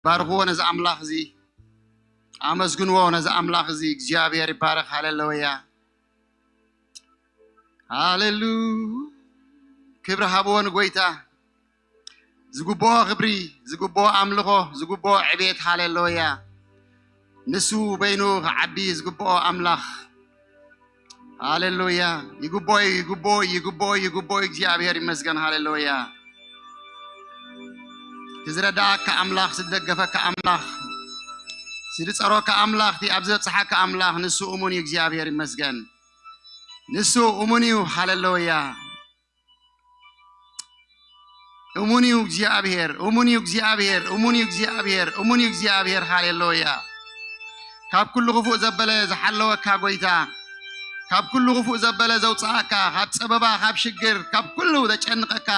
ባርኽዎ ነዚ ኣምላኽ እዚ፣ ኣመስግንዎ ነዚ ኣምላኽ እዚ። እግዚኣብሔር ይባረኽ። ሃሌሉያ፣ ሃሌሉ። ክብሪ ሃብዎ ንጎይታ። ዝግብኦ ክብሪ፣ ዝግብኦ ኣምልኾ፣ ዝግብኦ ዕቤት። ሃሌሉያ። ንሱ በይኑ ክዓቢ ዝግብኦ ኣምላኽ። ሃሌሉያ። ይግብኦ እዩ፣ ይግብኦ እዩ፣ ይግብኦ እዩ፣ ይግብኦ እዩ። እግዚኣብሔር ይመስገን። ሃሌሉያ። እቲ ዝረዳእካ ኣምላኽ፣ ዝደገፈካ ኣምላኽ፣ ዝጸሮካ ኣምላኽ፣ እቲ ኣብ ዘብጽሓካ ኣምላኽ፣ ንሱ እሙን እዩ። እግዚኣብሔር ይመስገን። ንሱ እሙን እዩ። ሃሌሉያ። እሙን እዩ እግዚኣብሔር፣ እሙን እዩ እግዚኣብሔር፣ እሙን እዩ እግዚኣብሔር፣ እሙን እዩ እግዚኣብሔር። ሃሌሉያ። ካብ ኩሉ ክፉእ ዘበለ ዝሓለወካ ጎይታ፣ ካብ ኩሉ ክፉእ ዘበለ ዘውፅኣካ፣ ካብ ፀበባ፣ ካብ ሽግር፣ ካብ ኩሉ ዘጨንቐካ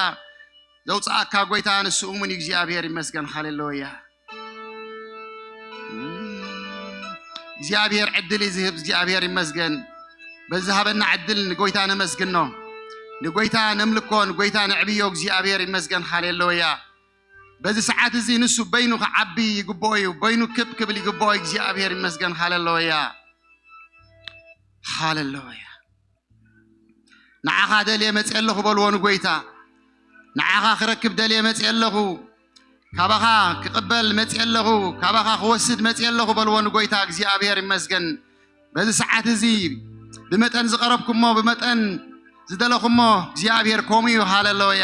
ዘውፅኣካ ጎይታ፣ ንሱ እሙን እዩ። እግዚኣብሔር ይመስገን። ሃሌሉያ። እግዚኣብሔር ዕድል እዩ ዝህብ። እግዚኣብሔር ይመስገን። በዚ ዝሃበና ዕድል ንጎይታ ነመስግኖ፣ ንጎይታ ነምልኮ፣ ንጎይታ ነዕብዮ። እግዚኣብሔር ይመስገን። ሃሌሉያ። በዚ ሰዓት እዚ ንሱ በይኑ ክዓቢ ይግብኦ እዩ፣ በይኑ ክብ ክብል ይግብኦ። እግዚኣብሔር ይመስገን። ሃሌሉያ፣ ሃሌሉያ። ንዓኻ ደልየ መፅየ ኣለኹ በልዎ ንጎይታ። ንዓኻ ክረክብ ደልየ መፅየ ኣለኹ፣ ካባኻ ክቕበል መፅየ ኣለኹ፣ ካባኻ ክወስድ መፅየ ኣለኹ በልዎ ንጎይታ። እግዚኣብሔር ይመስገን። በዚ ሰዓት እዚ ብመጠን ዝቐረብኩሞ፣ ብመጠን ዝደለኹሞ፣ እግዚኣብሔር ከምኡ እዩ። ሃሌሉያ።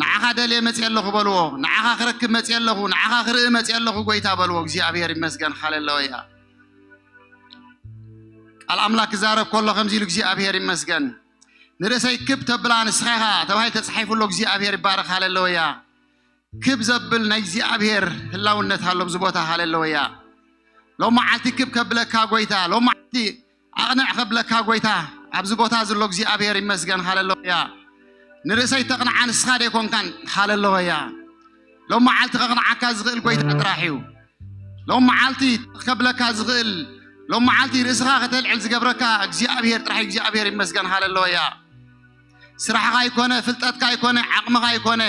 ንዓኻ ደልየ መፅየ ኣለኹ በልዎ። ንዓኻ ክረክብ መፅየ ኣለኹ፣ ንዓኻ ክርኢ መፅየ ኣለኹ ጎይታ በልዎ። እግዚኣብሔር ይመስገን። ሃሌሉያ። ቃል ኣምላኽ ክዛረብ ከሎ ከምዚ ኢሉ፣ እግዚኣብሔር ይመስገን። ንርእሰይ ክብ ተብላ ንስኻ ኢኻ ተባሂሉ ተጻሒፉ ኣሎ። እግዚኣብሔር ይባረኽ። ሃሌሉያ። ክብ ዘብል ናይ እግዚኣብሔር ህላውነት ኣሎ ኣብዚ ቦታ። ሃሌሉያ። ሎም መዓልቲ ክብ ከብለካ ጎይታ፣ ሎም መዓልቲ ኣቕንዕ ከብለካ ጎይታ፣ ኣብዚ ቦታ ዘሎ እግዚኣብሔር ይመስገን። ሃሌሉያ። ንርእሰይ ተቕንዓ ንስኻ ደይኮንካን። ሃሌሉያ። ሎም መዓልቲ ከቕንዓካ ዝኽእል ጎይታ ጥራሕ እዩ። ሎም መዓልቲ ከብለካ ዝኽእል፣ ሎም መዓልቲ ርእስኻ ከተልዕል ዝገብረካ እግዚኣብሔር ጥራሕ እዩ። እግዚኣብሔር ይመስገን። ሃሌሉያ። ስራሕኻ ኣይኮነ፣ ፍልጠትካ ኣይኮነ፣ ዓቕምኻ ኣይኮነ።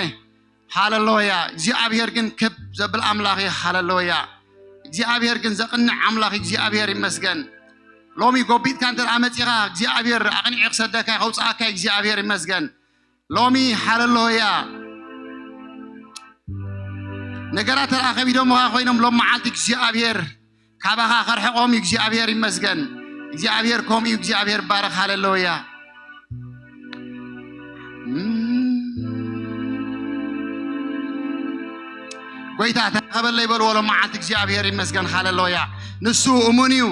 ሃሌሉያ። እግዚኣብሔር ግን ክብ ዘብል ኣምላኽ እዩ። ሃሌሉያ። እግዚኣብሔር ግን ዘቕንዕ ኣምላኽ እዩ። እግዚኣብሔር ይመስገን። ሎሚ ጎቢጥካ እንተ ደኣ መጺኻ፣ እግዚኣብሔር ኣቕኒዑ ክሰደካ፣ ከውጽኣካ እዩ። እግዚኣብሔር ይመስገን። ሎሚ ሃሌሉያ። ነገራት ተረኣ ከቢዶምኻ ኮይኖም፣ ሎም መዓልቲ እግዚኣብሔር ካባኻ ከርሕቖም እዩ። እግዚኣብሔር ይመስገን። እግዚኣብሔር ከምኡ እዩ። እግዚኣብሔር ባረኽ። ሃሌሉያ። እም። ጎይታ ተረኸበለይ በልዎ ሎም መዓልቲ። እግዚኣብሔር ይመስገን። ሃሌሉያ። ንሱ እሙን እዩ።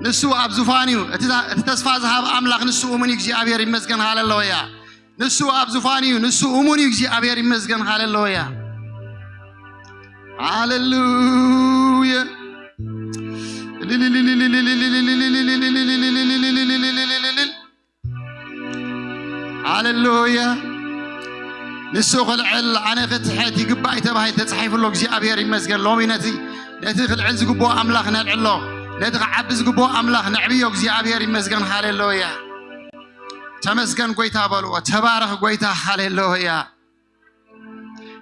ንሱ ኣብ ዙፋን እዩ። እቲ እቲ ተስፋ ዝሃብ ኣምላኽ ንሱ እሙን እዩ። እግዚኣብሔር ይመስገን። ሃሌሉያ። ንሱ ኣብ ዙፋን እዩ። ንሱ እሙን እዩ። እግዚኣብሔር ይመስገን። ሃሌሉያ፣ ሃሌሉያ። ሃሌሉያ። ንሱ ክልዕል ኣነ ክትሕት ይግባእ ተባሂሉ ተጻሒፉ ኣሎ። እግዚኣብሔር ይመስገን። ሎሚ ነቲ ነቲ ክልዕል ዝግብኦ ኣምላኽ ነልዕሎ፣ ነቲ ክዓቢ ዝግብኦ ኣምላኽ ነዕብዮ። እግዚኣብሔር ይመስገን። ሃሌሉያ። ተመስገን ጎይታ በልዎ። ተባረኽ ጎይታ። ሃሌሉያ።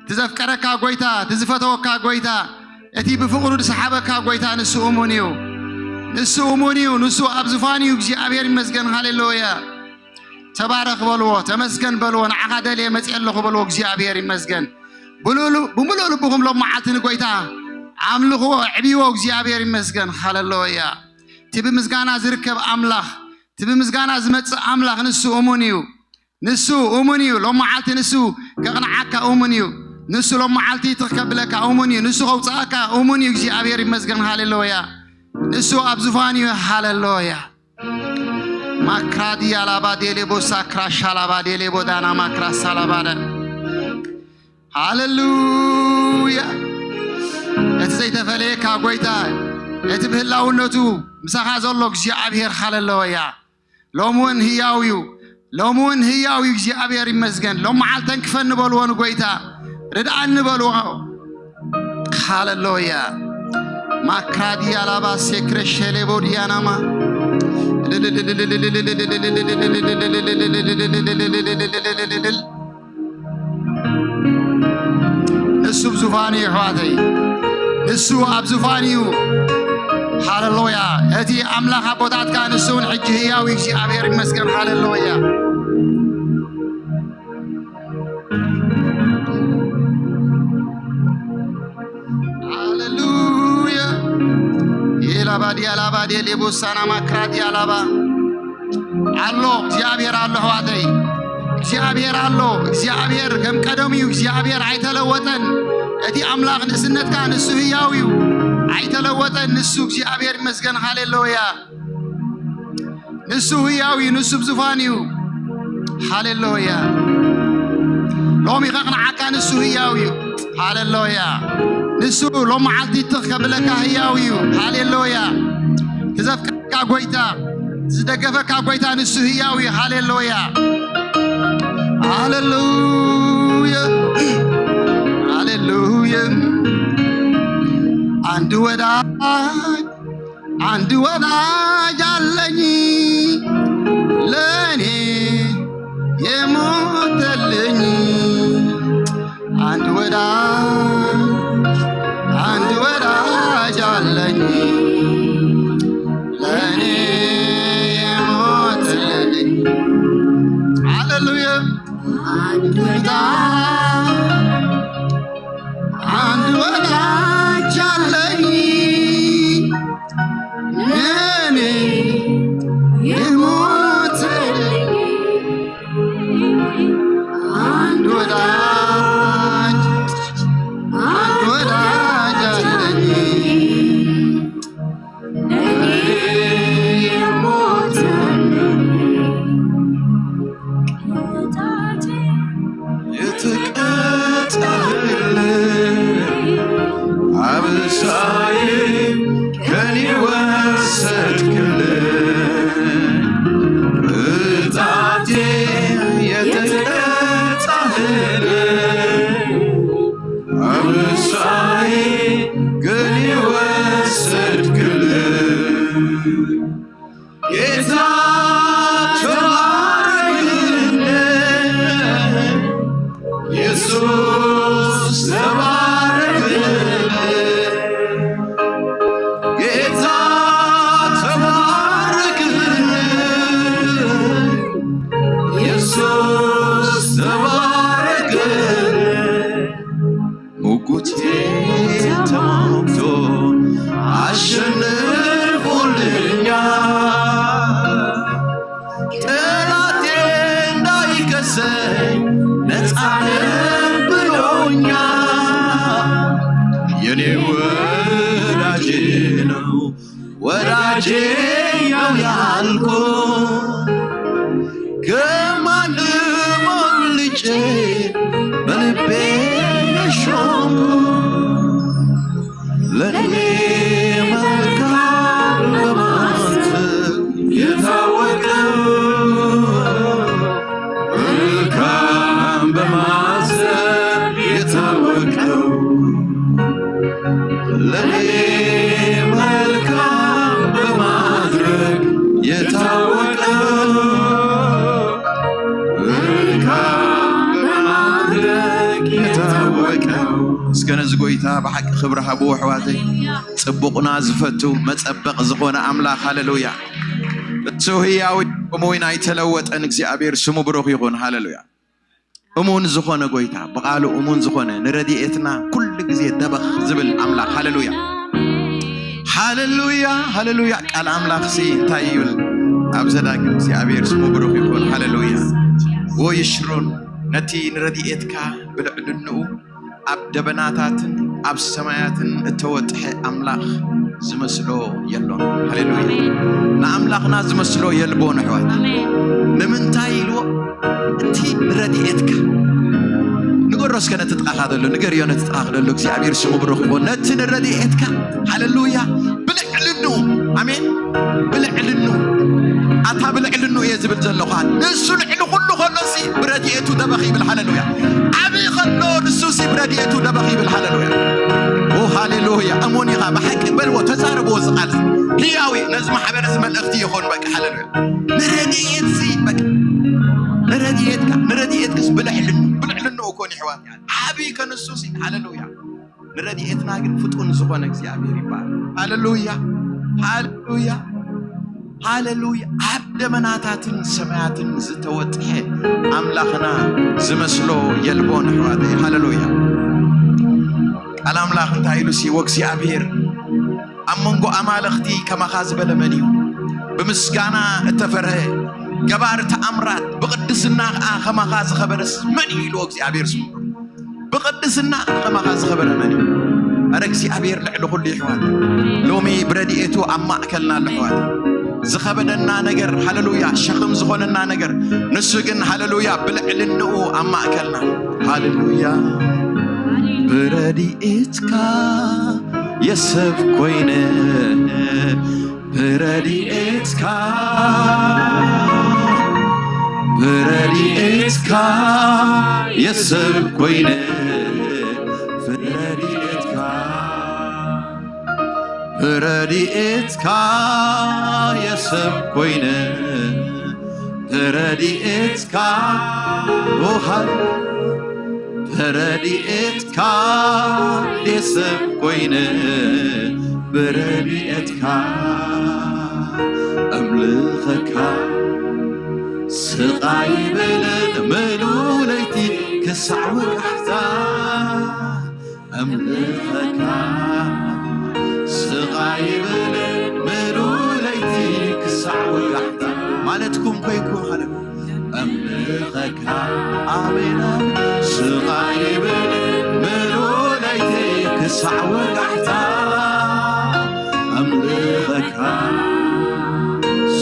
እቲ ዘፍቀረካ ጎይታ፣ እቲ ዝፈተወካ ጎይታ፣ እቲ ብፍቕሩ ዝሰሓበካ ጎይታ ንሱ እሙን እዩ። ንሱ እሙን እዩ። ንሱ ኣብ ዙፋን እዩ። እግዚኣብሔር ይመስገን። ሃሌሉያ። ተባረኽ በልዎ። ተመስገን በልዎ። ንዓኻ ደልየ መፅየ ኣለኹ በልዎ። እግዚኣብሔር ይመስገን። ብሉሉ-፣ ብምሉእ ልብኹም ሎም መዓልቲ ንጎይታ ኣምልኽዎ፣ ኣዕብይዎ። እግዚኣብሔር ይመስገን። ሃሌሉያ። እቲ ብምስጋና ዝርከብ ኣምላኽ፣ እቲ ብምስጋና ዝመጽእ ኣምላኽ ንሱ እሙን እዩ። ንሱ እሙን እዩ። ሎም መዓልቲ ንሱ ከቕንዓካ እሙን እዩ። ንሱ ሎም መዓልቲ ትኽ ከብለካ እሙን እዩ። ንሱ ከውጽኣካ እሙን እዩ። እግዚኣብሔር ይመስገን። ሃሌሉያ። ንሱ ኣብ ዙፋን እዩ። ሃሌሉያ። ማክራዲ ኣላባ ዴሌቦ ሳክራ ሻላባ ዴሌቦ ዳና ማክራ ሳላባደ። ሃሌሉያ። እቲ ዘይተፈለየካ ጎይታ፣ እቲ ብህላውነቱ ምሳኻ ዘሎ እግዚኣብሔር። ሃሌሉያ። ሎሚ እውን ህያው እዩ። ሎሚ እውን ህያው እዩ። እግዚኣብሔር ይመስገን። ሎም መዓልቲ ተንክፈኒ በልዎ ንጎይታ። ርድኣኒ በልዎ። ሃሌሉያ። ማክራዲ ኣላባ ሴክረ ሸሌቦ ዲያናማ። ንሱ ብዙ ዙፋን እዩ ኣሕዋተይ። ንሱ ኣብ ዙፋን እዩ። ሃለሉያ። እቲ ኣምላኽ ኣቦታትካ ንሱ እውን ሕጂ ህያው እዩ። እግዚኣብሔር ይመስገን። ሃለሉያ። ሃለሉያ። የላባ ዲያላባ ዴሌቦሳና ማክራ ዲያላባ። ኣሎ፣ እግዚኣብሔር ኣሎ ኣሕዋተይ። እግዚኣብሔር ኣሎ። እግዚኣብሔር ከም ቀደሙ እዩ። እግዚኣብሔር ኣይተለወጠን። እቲ ኣምላኽ ንእስነትካ ንሱ ህያው እዩ። ኣይተለወጠን ንሱ። እግዚኣብሔር ይመስገን። ሃሌሉያ። ንሱ ህያው እዩ። ንሱ ብዙፋን እዩ። ሃሌሉያ። ሎሚ ከቕንዓካ ንሱ ህያው እዩ። ሃሌሉያ። ንሱ ሎም መዓልቲ ትኽ ከብለካ ህያው እዩ። ሃሌሉያ። ክዘፍቀካ ጎይታ፣ ዝደገፈካ ጎይታ ንሱ ህያው እዩ። ሃሌሉያ። ሃሌሉያ። ሃሌሉያ። አንድ ወዳጅ፣ አንድ ወዳጅ አለኝ ለኔ የሞተልኝ። አንድ ወዳጅ፣ አንድ ወዳጅ አለኝ ለኔ የሞተልኝ። ሃሌሉያ። አንድ ወዳጅ፣ አንድ ወዳጅ አለኝ ለኔ የሞተልኝ። አንድ ወዳጅ፣ አንድ ወዳጅ አለኝ ለኔ የሞተልኝ። የተቀጣህልኝ አበሳዬ ከኔ ወሰድክልኝ። እጣቴ የተቀጣህልኝ አበሳዬ ከኔ ወሰድክልኝ። ጌታ ተባረክልኝ፣ ኢየሱስ ተባረክልኝ። ጌታ ተባረክልኝ፣ ኢየሱስ ተባረክልኝ። ሙግቴ ተሟግቶ አሸንፎልኛል። ጠላቴ እንዳይከሰኝ ነፃ ነህ ብሎኛል። የኔ ወዳጄ ነው ወዳጄ ነው ያልኩ፣ ከማንም አብልጬ በልቤ የሾምኩ፣ ለእኔ መልካም በማሰብ የታወቀው፣ መልካም በማሰብ የታወቀው፣ ለኔ መልካም በማድረግ የታወቀው፣ መልካም በማድረግ የታወቀው። እስከ ነዚ ጎይታ ብሓቂ ክብሪ ሃብዎ ኣሕዋተይ። ጽቡቕና ዝፈቱ መጸበቕ ዝኾነ ኣምላኽ፣ ሃሌሉያ። እሱ ህያው እዩ፣ ከምኡ እውን ኣይተለወጠን። እግዚኣብሔር ስሙ ብሩኽ ይኹን። ሃሌሉያ። እሙን ዝኾነ ጎይታ፣ ብቓሉ እሙን ዝኾነ፣ ንረድኤትና ኩሉ ግዜ ደበኽ ዝብል ኣምላኽ። ሃሌሉያ። ሃሌሉያ፣ ሃሌሉያ። ቃል ኣምላኽሲ እንታይ ይብል? ኣብ ዘዳግም እግዚኣብሔር ስሙ ብሩኽ ይኹን። ሃሌሉያ። ወይሽሩን ነቲ ንረድኤትካ ብልዕልንኡ ኣብ ደበናታትን ኣብ ሰማያትን እተወጥሐ ኣምላኽ ዝመስሎ የሎን። ሃሌሉያ። ኣሜን። ንኣምላኽና ዝመስሎ የልቦን ኣሕዋት። ኣሜን። ንምንታይ ኢልዎ? እቲ ረድኤትካ ንገሮ እስከ ነቲ ጥቓኻ ዘሎ፣ ንገርዮ ነቲ ጥቓኻ ዘሎ፣ እግዚኣብሔር ስሙ ብሩኽ ይኹን። ነቲ ንረድኤትካ፣ ሃሌሉያ፣ ብልዕልንኡ፣ ኣሜን፣ ብልዕልንኡ፣ ኣታ ብልዕልንኡ እየ ዝብል ዘለኹ። ንሱ ልዕሊ ኩሉ ከሎሲ ብረድኤቱ ደበኽ ይብል። ሃሌሉያ። ዓብዪ ከሎ ንሱሲ ብረድኤቱ ደበኽ ይብል። ሃሌሉያ። ኦ ሃሌሉያ። እሙን ኢኻ ብሓቂ በልዎ፣ ተዛረብዎ፣ እዚ ቃል ህያው እዩ። ነዚ ማሕበር እዚ መልእኽቲ ይኾን በቃ። ሃሌሉያ። ንረድኤትሲ በቃ፣ ንረድኤትካ፣ ንረድኤትክስ ብልዕልንኡ፣ ብልዕልንኡ እኮን ይሕዋት። ዓብዪ ከንሱሲ። ሃሌሉያ። ንረድኤትና ግን ፍጡን ዝኾነ እግዚኣብሔር ይባል። ሃሌሉያ፣ ሃሌሉያ፣ ሃሌሉያ። ኣብ ደመናታትን ሰማያትን ዝተወጥሐ ኣምላኽና ዝመስሎ የልቦን፣ ኣሕዋተይ። ሃሌሉያ። ቃል ኣምላኽ እንታይ ኢሉ ሲ? "ወእግዚኣብሔር ኣብ መንጎ ኣማልኽቲ ከማኻ ዝበለ መን እዩ? ብምስጋና እተፈርሀ፣ ገባር ተኣምራት፣ ብቕድስና ኸዓ ከማኻ ዝኸበረስ መን እዩ?" ኢሉ እግዚኣብሔር ስሙ። "ብቕድስና ከማኻ ዝኸበረ መን እዩ?" ኣረ እግዚኣብሔር ልዕሊ ኩሉ ይሕዋት። ሎሚ ብረድኤቱ ኣብ ማእከልና ኣሎ ሕዋት። ዝኸበደና ነገር፣ ሃሌሉያ፣ ሸኽም ዝኾነና ነገር፣ ንሱ ግን፣ ሃሌሉያ፣ ብልዕልንኡ ኣብ ማእከልና። ሃሌሉያ። ብረድኤትካ የሰብ ኮይነ፣ ብረድኤትካ፣ ብረድኤትካ የሰብ ኮይነ፣ ብረድኤትካ፣ ብረድኤትካ የሰብ ኮይነ፣ ብረድኤትካ፣ ኦ፣ ሃሌ-፣ ብረድኤትካ የሰብ ኮይነ፣ ብረድኤትካ እምልኸካ። ስቓይ ብልን ምሉ ለይቲ ክሳዕ ወጋሕታ እምልኸካ። ስቓይ ብልን ምሉ ለይቲ ክሳዕ ወጋሕታ ማለትኩም ኮይንኩም፣ ሃሌሉያ። እምልኸካ፣ ኣሜን፣ ኣሜን። ስቓይ ብልን ምሉ ለይቲ ክሳዕ ወጋሕታ እምልኸካ።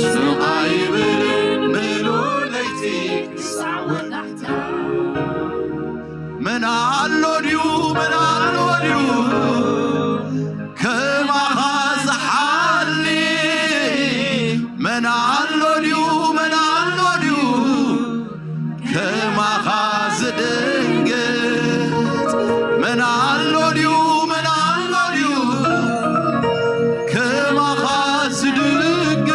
ስቓይ ብልን ምሉ ለይቲ ክሳዕ ወጋሕታ። መን ኣሎ ድዩ? መን ኣሎ ድዩ? ከማኻ ዝሓሊ መን ኣሎ ድዩ? መን ኣሎ ድዩ? ከማኻ ዝድንግጽ መን ኣሎ ድዩ? መን ኣሎ ድዩ? ከማኻ ዝድግፍ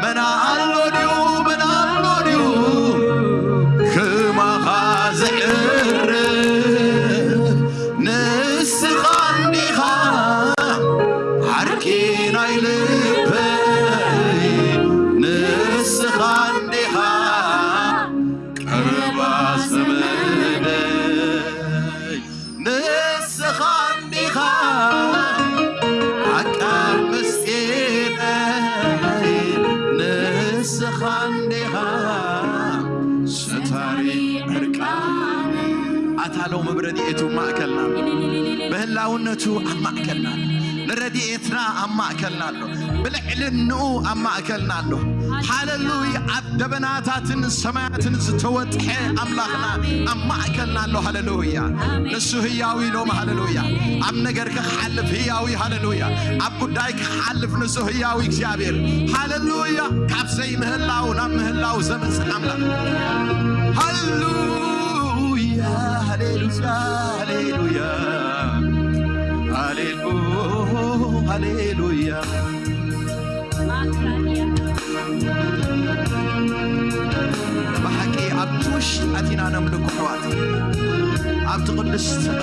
መን ኣሎ ድዩ? መን ኣሎ ድዩ? ከማኻ ዘዕርፍ ንስኻ እንዲኻ ዓርኪ ናይ ልበይ፣ ንስኻ እንዲኻ ቀረባ ዘመደይ፣ ንስኻ እንዲኻ ዓቃብ ምስጢረይ፣ ንስኻ እንዲኻ ሰታሪ ዕርቃነይ። ኣታ ሎሚ ብረድኤቱ ኣብ ማእከልና ኣሎ። ብህላውነቱ ኣብ ማእከልና ኣሎ። ንረድኤትና ኣብ ማእከልና ኣሎ። ብልዕልንኡ ኣብ ማእከልና ኣሎ። ሃሌሉያ። ኣብ ደበናታትን ሰማያትን ዝተወጥሐ ኣምላኽና ኣብ ማእከልና ኣሎ። ሃሌሉያ። ንሱ ህያው እዩ ሎሚ። ሃሌሉያ። ኣብ ነገርካ ክሓልፍ ህያው እዩ። ሃሌሉያ። ኣብ ጉዳይካ ክሓልፍ ንሱ ህያው እዩ እግዚኣብሔር። ሃሌሉያ። ካብ ዘይምህላው ናብ ምህላው ዘምጽእ ኣምላኽ። ሃሌሉያ፣ ሃሌሉያ፣ ሃሌሉያ፣ ሃሌሉ-፣ ሃሌሉያ። ብሓቂ ኣብቲ ውሽጢ ኣቲና ነምልኮ ኣሕዋት፣ ኣብቲ ቅዱስ ስፍራ።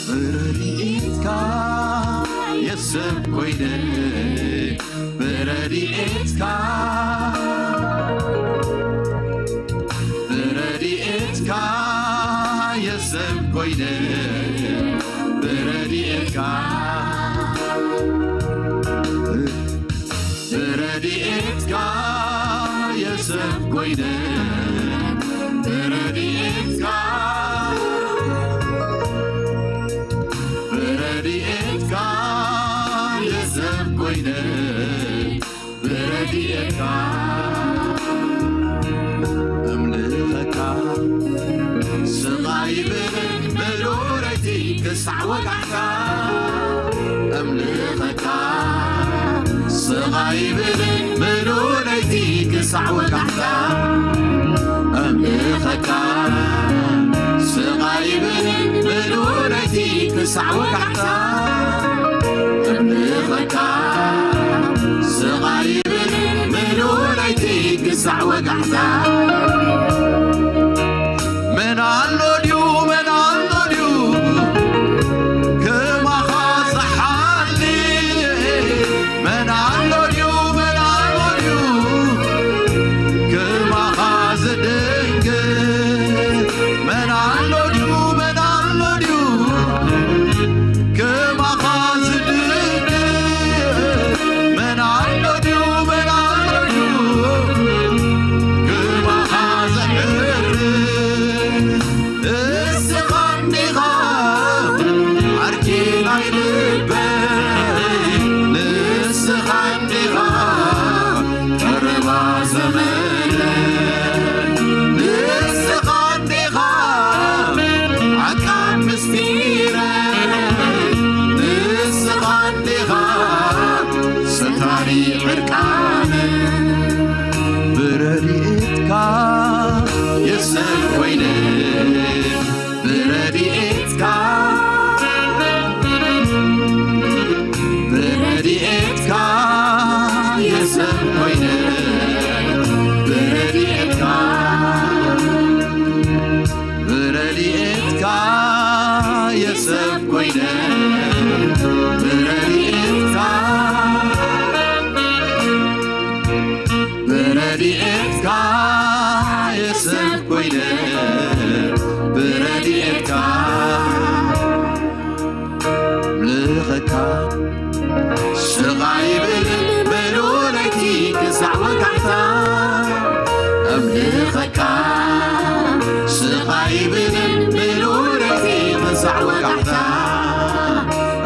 ብረድኤትካ የሰብ ኮይነ፣ ብረድኤትካ፣ ብረድኤትካ የሰብ ኮይነ፣ ብረድኤትካ፣ ብረድኤትካ የሰብ ኮይነ፣ ብረድኤትካ፣ ብረድኤትካ የሰብ ኮይነ፣ ብረድኤትካ እምልኸካ። ስቓይ ብልን ምሉእ ለይቲ ክሳዕ ወጋሕታ እምልኸካ። ስቓይ ብልን ምሉእ ለይቲ ክሳዕ ወጋሕታ እምልኸካ። ስቓይ ብልን ምሉእ ለይቲ ክሳዕ ወጋሕታ እምልኸካ። ስቓይ ብልን ምሉእ ለይቲ ክሳዕ ወጋሕታ። መን ኣሎ ድዩ፣ መን ኣሎ ድዩ፣ ከማኻ ዝሓሊ? መን ኣሎ ድዩ፣ መን ኣሎ ድዩ፣ ከማኻ ዝድንግል? መን ኣሎ ድዩ፣ መን ኣሎ ድዩ፣ ከማኻ ዝድንግል? መን ኣሎ ድዩ፣ መን ኣሎ ድዩ፣ ከማኻ ዘዕርፍ? ንስኻ እንዲኻ ዓርኪ ናይ ልበይ፣ ንስኻ እንዲኻ ቀረባ ዘመደይ፣ ንስኻ እንዲኻ ዓቃብ ምስጢረይ፣ ንስኻ እንዲኻ ሰታሪ ዕርቃነይ። ብረድኤትካ የሰብ ኮይነ፣ ብረድኤትካ፣ ብረድኤትካ የሰብ ኮይነ፣ ብረድኤትካ፣ ብረድኤትካ የሰብ ኮይነ፣ ብረድኤትካ፣ ብረድኤትካ የሰብ ኮይነ፣ ብረድኤትካ እምልኸካ። ስቓይ ብልን ምሉእ ለይቲ ክሳዕ ወጋሕታ እምልኸካ። ስቓይ ብልን ምሉእ ለይቲ ክሳዕ ወጋሕታ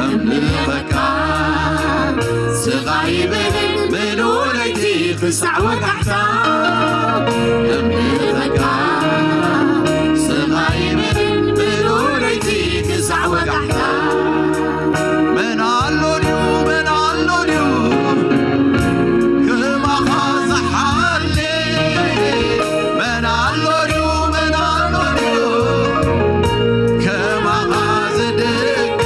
እምልኸካ። ስቓይ ብልን ምሉእ ለይቲ ክሳዕ ወጋሕታ እምልኸካ። ስቓይ ብልን ምሉእ ለይቲ ክሳዕ ወጋሕታ። መን ኣሎ ድዩ፣ መን ኣሎ ድዩ፣ ከማኻ ዝሓሊ? መን ኣሎ ድዩ፣ መን ኣሎ ድዩ፣ ከማኻ ዝድግፍ?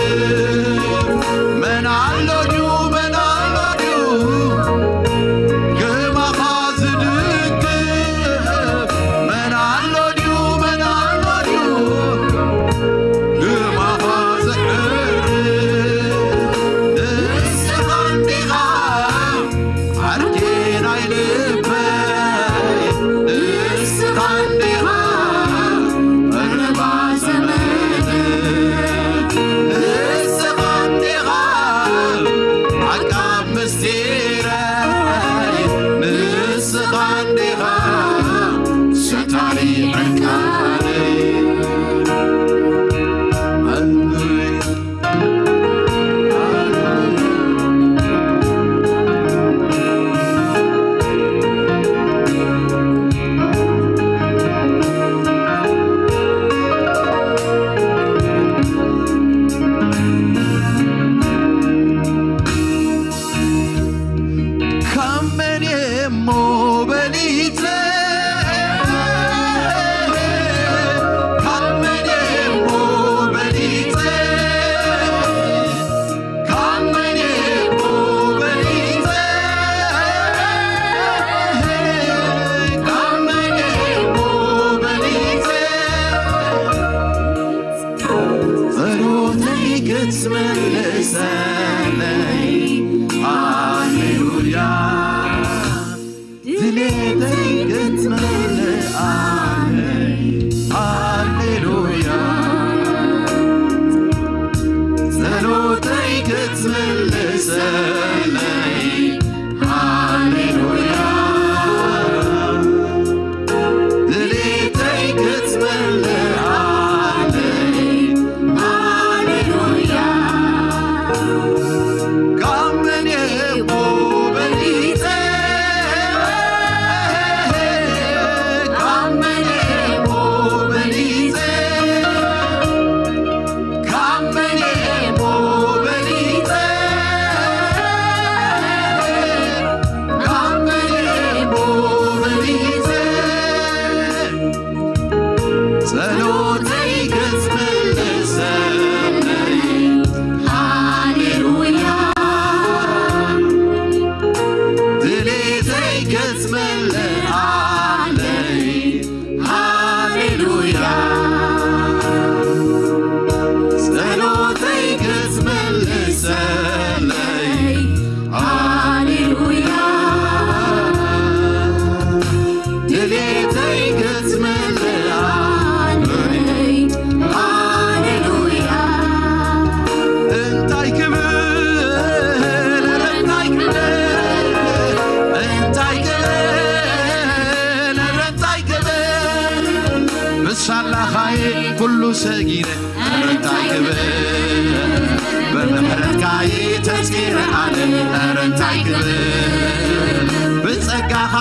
መን ኣሎ ድዩ፣ መን ኣሎ ድዩ፣ ከማኻ ዝድግፍ? መን ኣሎ ድዩ፣ መን ኣሎ ድዩ፣ ከማኻ ዘዕርፍ? ንስኻ እንዲኻ ዓርኪ ናይ ልበይ፣ ንስኻ እንዲኻ ቀረባ ዘመደይ፣ ንስኻ እንዲኻ ዓቃብ ምስጢረይ፣ ንስኻ እንዲኻ ሰታሪ ዕርቃነይ። ካብ መን እየ እሞ በሊጸ? ካብ መን እየ እሞ በሊጸ? ካብ መን እየ እሞ በሊጸ? ካብ መን እየ እሞ በሊጸ? ጸሎተይ ክትመልሰለይ፣ ሃሌሉያ። ድሌተይ ኩሉ ሰጊረ፣ ኧረ እንታይ ክብል? ብምሕረትካ ተጺረ ኣነ፣ ኧረ እንታይ ክብል? ብጸጋኻ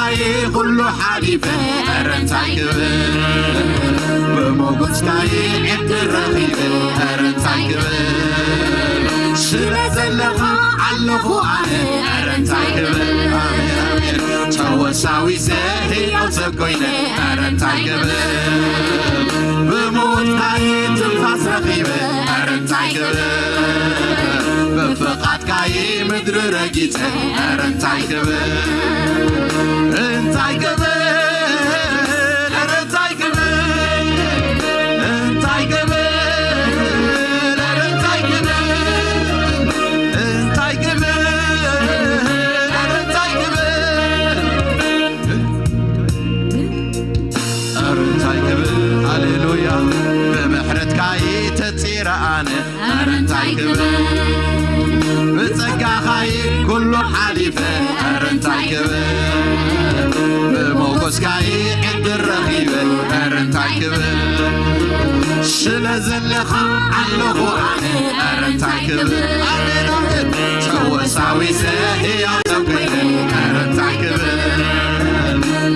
ኩሉ ሓሊፈ፣ ኧረ እንታይ ክብል? ብሞገስካ ዕድል ረኺበ፣ ኧረ እንታይ ክብል? ስለ ዘለኻ ኣለኹ ኣነ፣ ኧረ እንታይ ክብል? ኣሜን፣ ኣሜን። ተወሳዊሰ ህያው ሰብ ኮይነ፣ ኧረ እንታይ ክብል? ብሞትካይ ትንፋስ ረኺበ፣ ኧረ እንታይ ክብል? ብፍቓድካይ ምድሪ ረጊጸ፣ ኧረ እንታይ ክብል? እንታይ ክብል? ኧረ እንታይ ክብል? እንታይ ክብል? ኧረ እንታይ ክብል? እንታይ ክብል? ኧረ እንታይ ክብል? ኧረ እንታይ ክብል? ሃሌሉያ። ብምሕረትካ ተጺረ ኣነ፣ ኧረ እንታይ ክብል? ብጸጋኻ ኩሉ ሓሊፈ፣ ኧረ እንታይ ክብል? ብሞገስካ ዕድል ረኺበ፣ ኧረ እንታይ ክብል? ስለ ዘለኻ ኣለኹ ኣነ፣ ኧረ እንታይ ክብል? ኣሜን፣ ኣሜን። ተወሳዊሰ ህያው ሰብ ኮይነ፣ ኧረ እንታይ ክብል?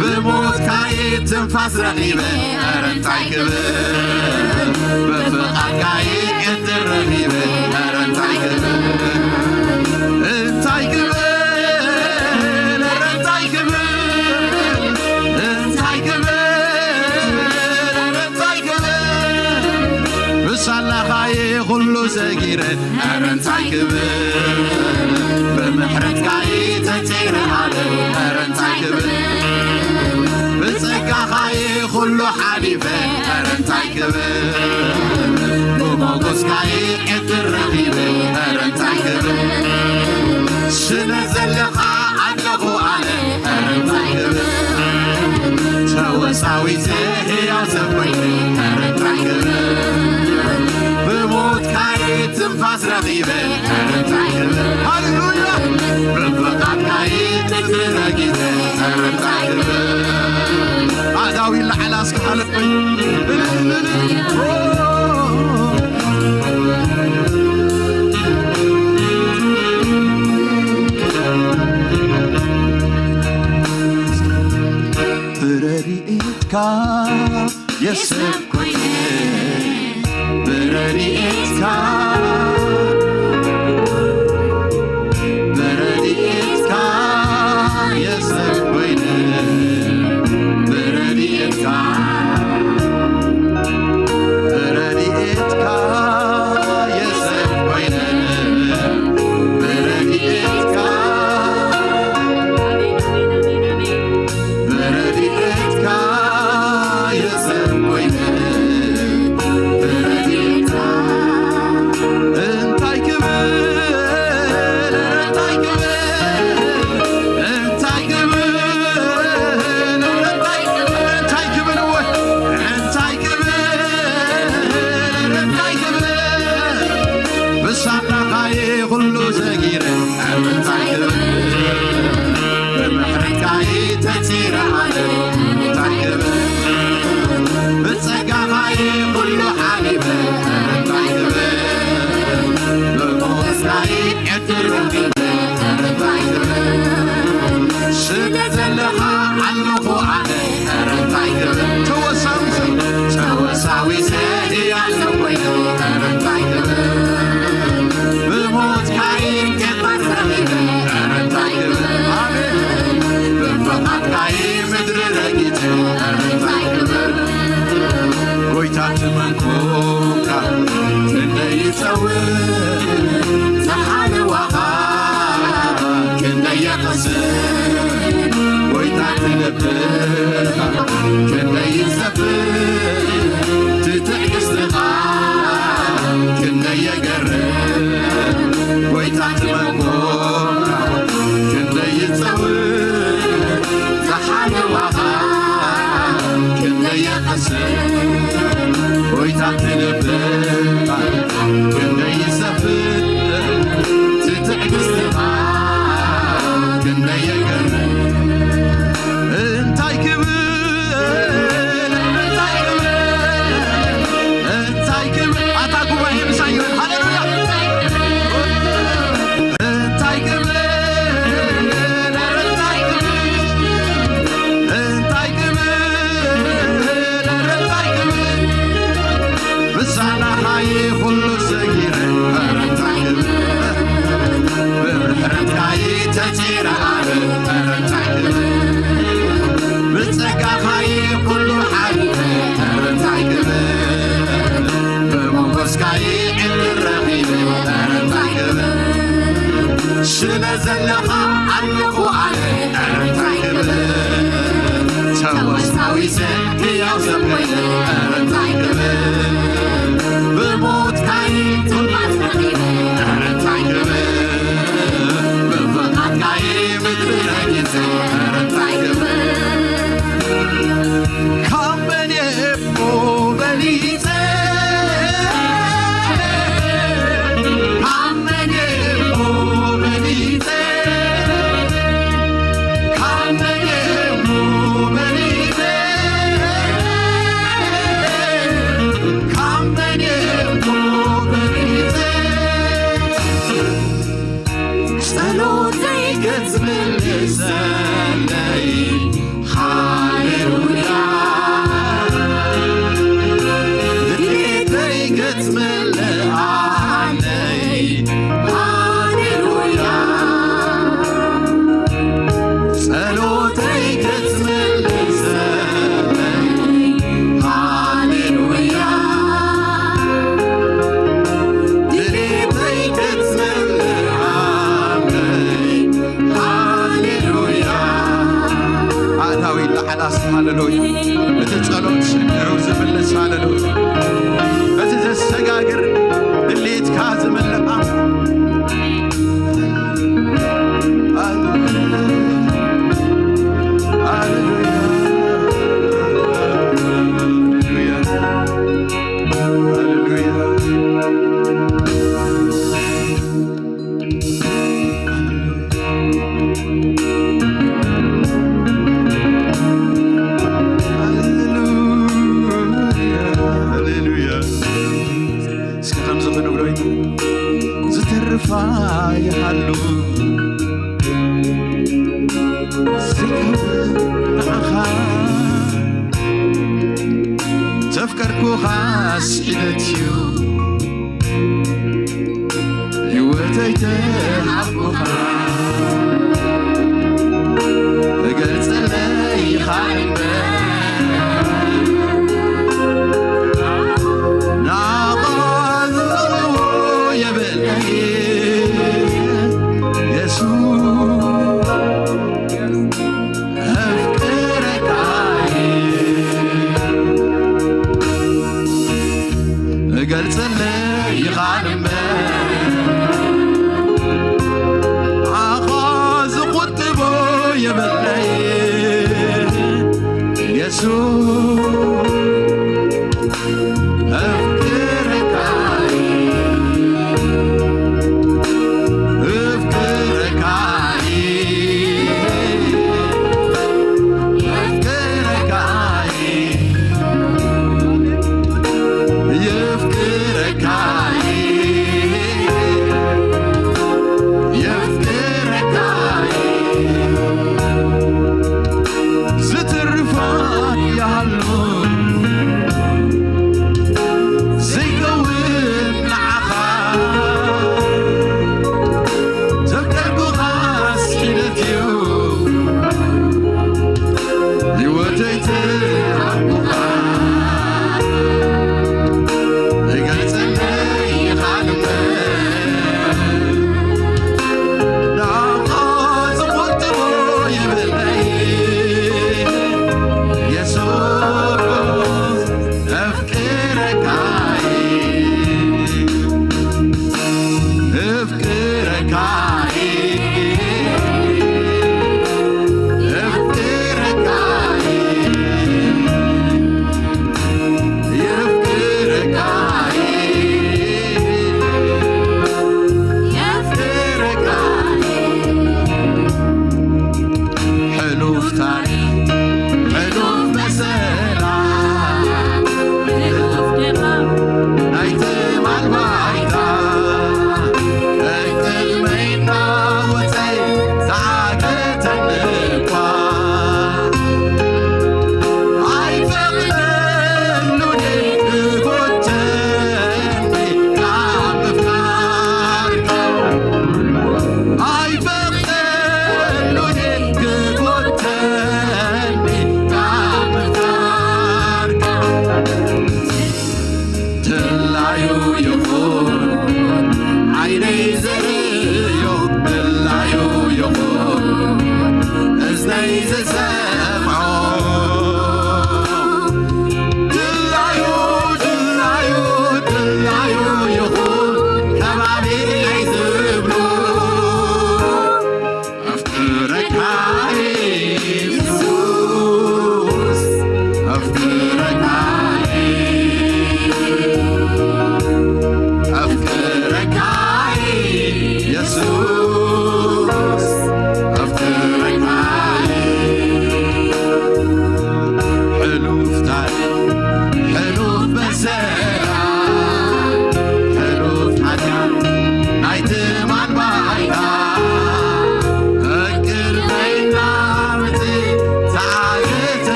ብሞትካይ ትንፋስ ረኺበ፣ ኧረ እንታይ ክብል? ብፍቓድካይ ዕድል ረኺበ፣ ኧረ እንታይ ክብል? እንታይ ክብል? ኧረ እንታይ ክብል? እንታይ ክብል? ኧረ እንታይ ክብል? ብሳላኻይ ኩሉ ሰጊረ፣ ኧረ እንታይ ክብል? ብምሕረትካይ ተጺረ ኣነ፣ ኧረ እንታይ ክብል? ብጸጋኻይ ኩሉ ሓሊፈ፣ ኧረ እንታይ ክብል? ብሞገስካይ ዕድል ረኺበ፣ ኧረ እንታይ ክብል? ስለ ዘለኻ ኣለኹ ኣነ፣ ኧረ እንታይ ክብል? ተወሳዊሰ ህያው ሰብ ኮይነ፣ ኧረ እንታይ ክብል? ብሞትካይ ትንፋስ ረኺበ፣ ኧረ እንታይ ክብል? ሃሌሉያ! ብፍቓድካይ ትንረጊተ፣ ኧረ እንታይ ክብል? ኣእዳው ይለዓላ እስኪ ሓለፈይ። ብረድኤትካ የሰብ ኮይነ፣ ብረድኤትካ፣ ብረድኤትካ የሰብ ኮይነ፣ ብረድኤትካ፣ ብረድኤትካ የሰብ ኮይነ፣ ብረድኤትካ፣ ብረድኤትካ የሰብ ኮይነ፣ ብረድኤትካ። እንታይ ክብል፣ እንታይ ክብል፣ እንታይ ክብል፣ እንታይ ክብል፣ እንታይ ክብል፣ እንታይ ክብል፣ እንታይ ክብል፣ ብሳላኻይ ኩሉ ዘጊረ፣ እንታይ ክብል፣ ብምሕረትካይ ተጺረ ኣነ፣ እንታይ ክብል፣ ብጸጋኻይ ኩሉ ሓሊፈ፣ እንታይ ክብል፣ ብሞገስካይ ዕድል ረኺበ፣ እንታይ ክብል፣ ስለ ዘለኻ ኣለኹ ኣነ፣ እንታይ ክብል፣ ተወሳዊሰ፣ ተወሳዊሰ ህያው ሰብ ኮይነ፣ እንታይ ክብል፣ ብሞትካይ ኬፍ ረኺበ፣ እንታይ ክብል፣ ኣሜን፣ ብፍቓድካይ ምድሪ ረጊጸ፣ እንታይ ክብል፣ ጎይታ ትመንኮካ ክንደይ ይጸውር፣ ዝሓለዋኻ ክንደይ የቐስን፣ ጎይታ ትነብር ክንደይ ይሰፍር፣ ትዕግስትኻ ክንደይ የገርም፣ ጎይታ ትመንኮካ ክንደይ ይጸውር፣ ዝሓለዋኻ ክንደይ የቐስን፣ ጎይታ ትነብር ክንደይ ይሰፍር፣ ትዕግስትኻ ክንደይ የገርም። እንታይ ክብል፣ እንታይ ክብል፣ ይዕድል ረኺበ፣ ኧረ እንታይ ክብል? ስለ ዘለኻ ኣለኹ ኣነ፣ ኧረ እንታይ ክብል? ተወሳዊሰ ህያው ሰብ ኮይነ፣ ኧረ እንታይ ክብል? ብሞትካይ ትማት ረኺበ፣ ኧረ እንታይ ክብል? ብፍቓድካይ ምድሪ ረጊጸ፣ ኧረ እንታይ ክብል? ካብ መን እየ እሞ በሊጸ? ካብ መን እየ እሞ በሊጸ? ካብ መን እየ እሞ በሊጸ? ካብ መን እየ እሞ በሊጸ? ጸሎተይ ክትምልሰለይ፣ ሃሌሉያ። ድሌተይ ክትምልኣለይ፣ ሃሌሉያ። ጸሎተይ ክትምልሰለይ፣ ሃሌሉያ። ድሌተይ ክትምልኣለይ፣ ሃሌሉያ። ኣእታዊ ለሓዳስ ሃሌሉያ። እቲ ጸሎት ሽግሩ ዝምልስ ሃሌሉያ። በቲ ዘሰጋግር ድሌትካ ዝምልእ ኣምላኽ። ሃሌሉያ። ሃሌሉያ። ሃሌሉያ። ሃሌሉያ። ሃሌሉያ። እስኪ ከምዚ ክንብሎ ኢና። ዝትርፋ ይሃሉ ዘይከውን ንዓኻ ዘፍቀርኩኻ ስዒደት እዩ። ህይወተይ ተሃብኩኻ፣ እገልጸለይ ኢኻ እምበር፣ ናቕፋ ዝኽእልዎ የብለይ። የሱስ፣ ኣፍቅረካ እየ። እገልጸለይ ይኻል እምበር፣ ንዓኻ ዝቑጥቦ የብለይ። የሱስ፣ ኣፍቅረካ እየ። ኣፍቅረካ እየ። የፍቅረካ እየ፣ የፍቅረካ እየ፣ የፍቅረካ እየ። ዝትርፋ ይሃሉ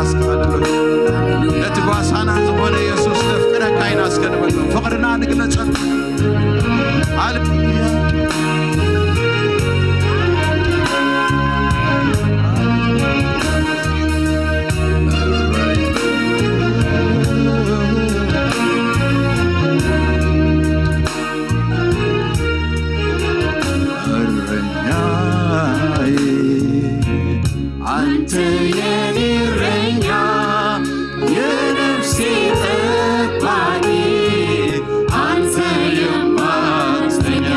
እስኪ ሃሌሉያ። ነቲ ጓሳና ዝኾነ የሱስ ነፍቅረካ ኢና እስከ ንበሎ። ፍቕርና ንግለጸሉ። ሃሌሉያ። እረኛዬ፣ አንተ የኔ እረኛ፣ የነፍሴ ጠባቂ፣ አንተ የማትተኛ።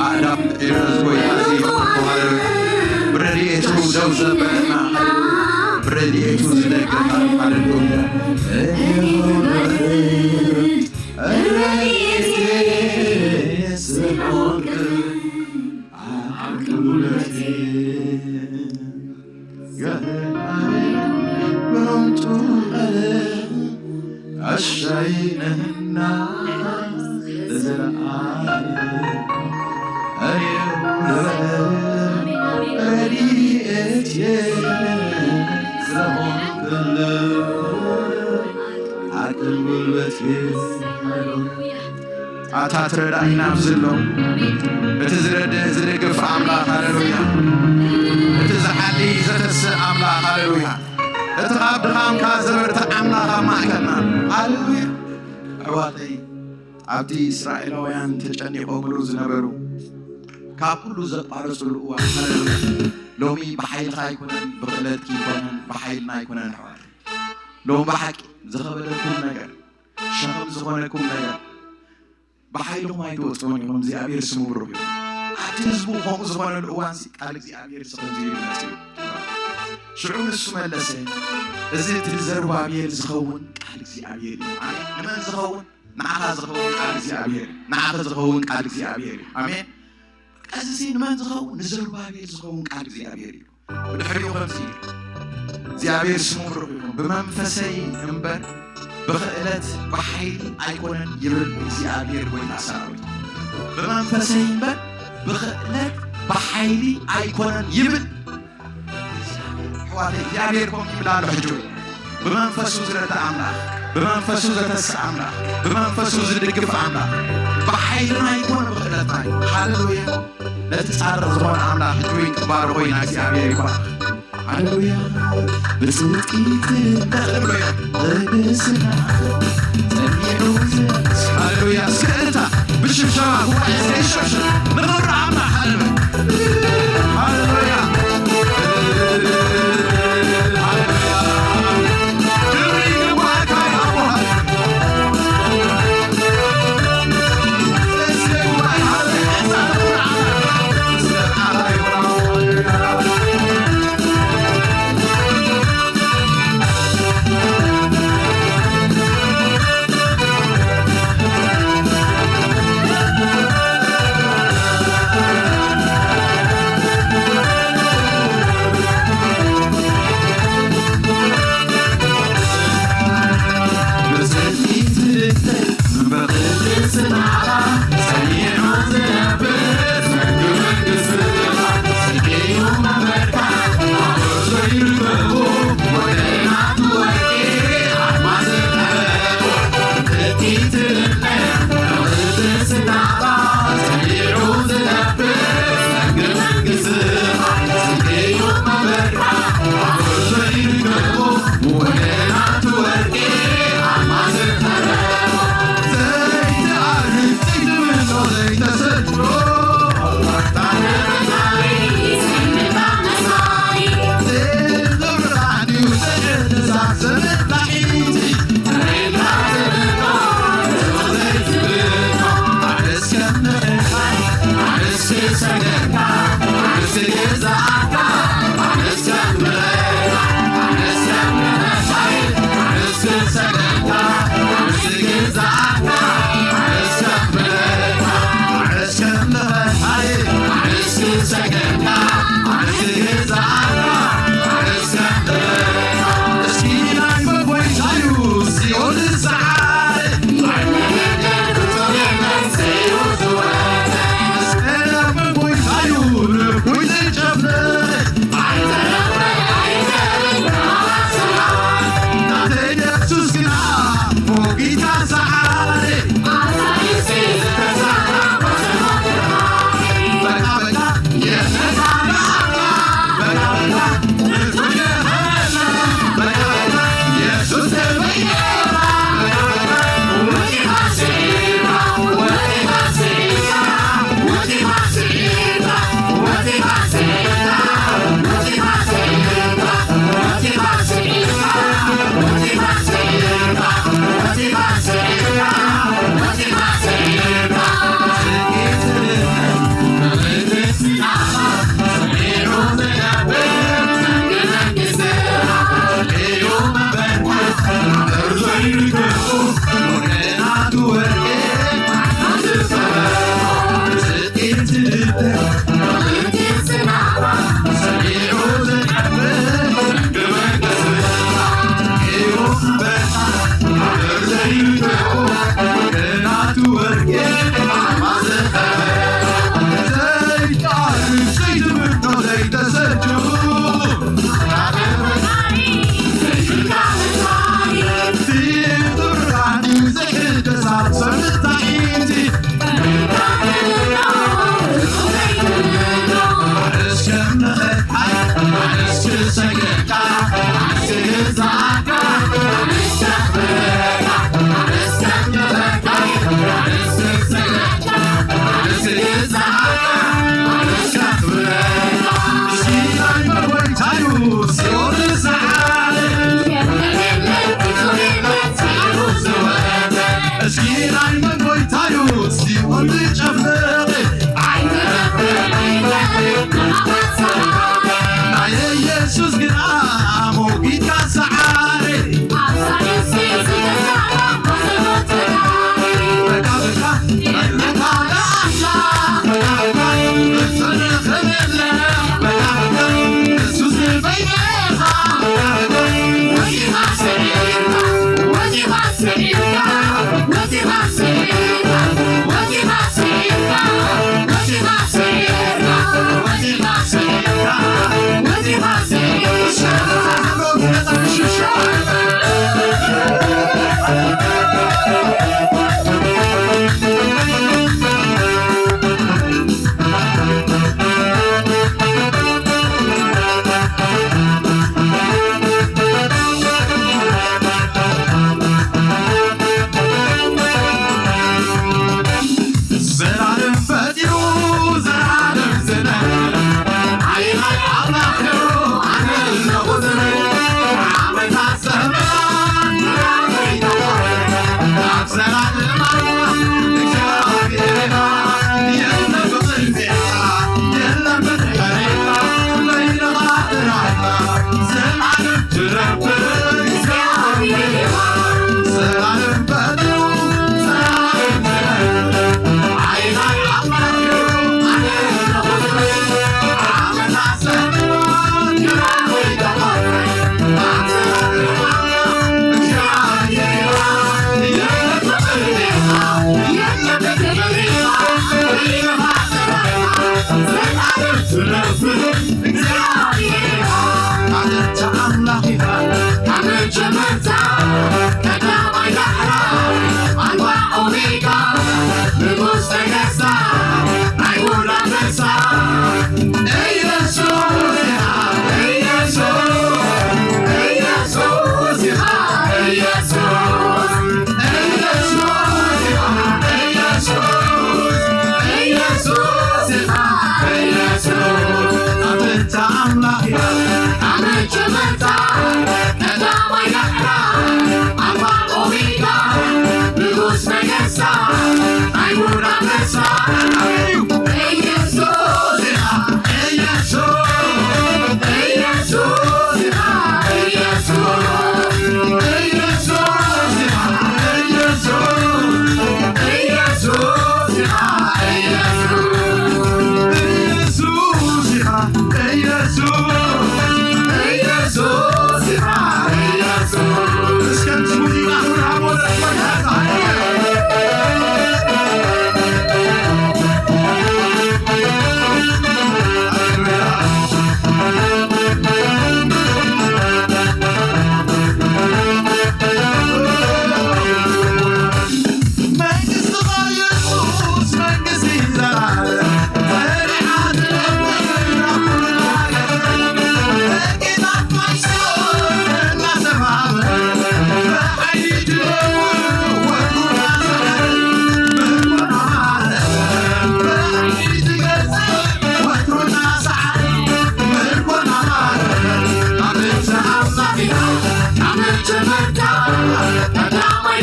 ኣእዳው ንኤረዝ ጎይታ እዚ ይባርኮ። ሃሌሉያ። ብረድኤቱ ደው ዘበለና፣ ብረድኤቱ ዝደገፈና። ሃሌሉያ። ረድኤቴ ስለሆንክ፣ ዓቅል ጉልበቴ፣ ጋሻዬ ብርቱዕ ቀለም፣ ጋሻዬ ነህና ለዘለዓለም። እኔው ልበል ረድኤቴ ስለሆንክልኝ፣ ዓቅል ጉልበቴ። ኣታ ትረዳእና ኣብዚ ኣሎ። እቲ ዝረድእ ዝድግፍ ኣምላኽ፣ ሃሌሉያ። እቲ ዝሓሊ ዘተስእ ኣምላኽ፣ ሃሌሉያ። እቲ ካብ ድኻምካ ዘበርትዕ ኣምላኽ ኣብ ማእከልና፣ ሃሌሉያ። ኣሕዋተይ፣ ኣብቲ እስራኤላውያን ተጨኒቖምሉ ዝነበሩ፣ ካብ ኩሉ ዘቋረጹሉ እዋን፣ ሃሌሉያ። ሎሚ ብሓይልኻ ኣይኮነን፣ ብኽእለትኪ ኣይኮነን፣ ብሓይልና ኣይኮነን፣ ኣሕዋተይ። ሎም ብሓቂ ዝኸበደኩም ነገር፣ ሸኽም ዝኾነኩም ነገር፣ ብሓይልኹም ኣይትወፅኦን ኢኹም። እግዚኣብሔር ስሙ ብሩኽ እዩ። ኣብቲ ህዝቡ ከምኡ ዝኾነሉ እዋንሲ ቃል እግዚኣብሔር እዚ ከምዚ ኢሉ መፂኡ። ሽዑ ንሱ መለሰ፣ "እዚ እቲ ንዘሩባቤል ዝኸውን ቃል እግዚኣብሔር እዩ።" ኣሜን። ንመን ዝኸውን? ንዓኻ ዝኸውን ቃል እግዚኣብሔር እዩ። ንዓኺ ዝኸውን ቃል እግዚኣብሔር እዩ። ኣሜን። ቀዚሲ ንመን ዝኸውን? ንዘሩባቤል ዝኸውን ቃል እግዚኣብሔር እዩ። ብድሕሪኡ ከምዚ ኢሉ፣ እግዚኣብሔር ስሙ ብሩኽ ይኹን፣ "ብመንፈሰይ እምበር ብኽእለት ብሓይሊ ኣይኮነን" ይብል እግዚኣብሔር ጎይታ ሰራዊት። "ብመንፈሰይ እምበር ብኽእለት ብሓይሊ ኣይኮነን" ይብል እግዚኣብሔር። ኣሕዋተይ፣ እግዚኣብሔር ከምኡ ይብል ኣሎ ሕጂ። ብመንፈሱ ዝረድእ ኣምላኽ፣ ብመንፈሱ ዘተስእ ኣምላኽ፣ ብመንፈሱ ዝድግፍ ኣምላኽ፣ ብሓይልና ኣይኮነ ብኽእለትና እዩ። ሃሌሉያ። ነቲ ጻድቕ ዝኾነ ኣምላኽ ሕጂ እውን ክንባርኾ ኢና። እግዚኣብሔር ይባረኽ። ሃሌሉያ። ብጽድቂ ትምለኽ፣ ሃሌሉያ። ቅድስና ጸኒዑ ዘ-፣ ሃሌሉያ። እስከ እልልታ ብሽብሸባ ጉባኤ እስከ ይሸብሸብ ንኽብሪ ኣምላኽ። ሃሌሉያ። ሃሌሉያ። ሃሌሉያ። ክብሪ ይግባእካ ኣቦ።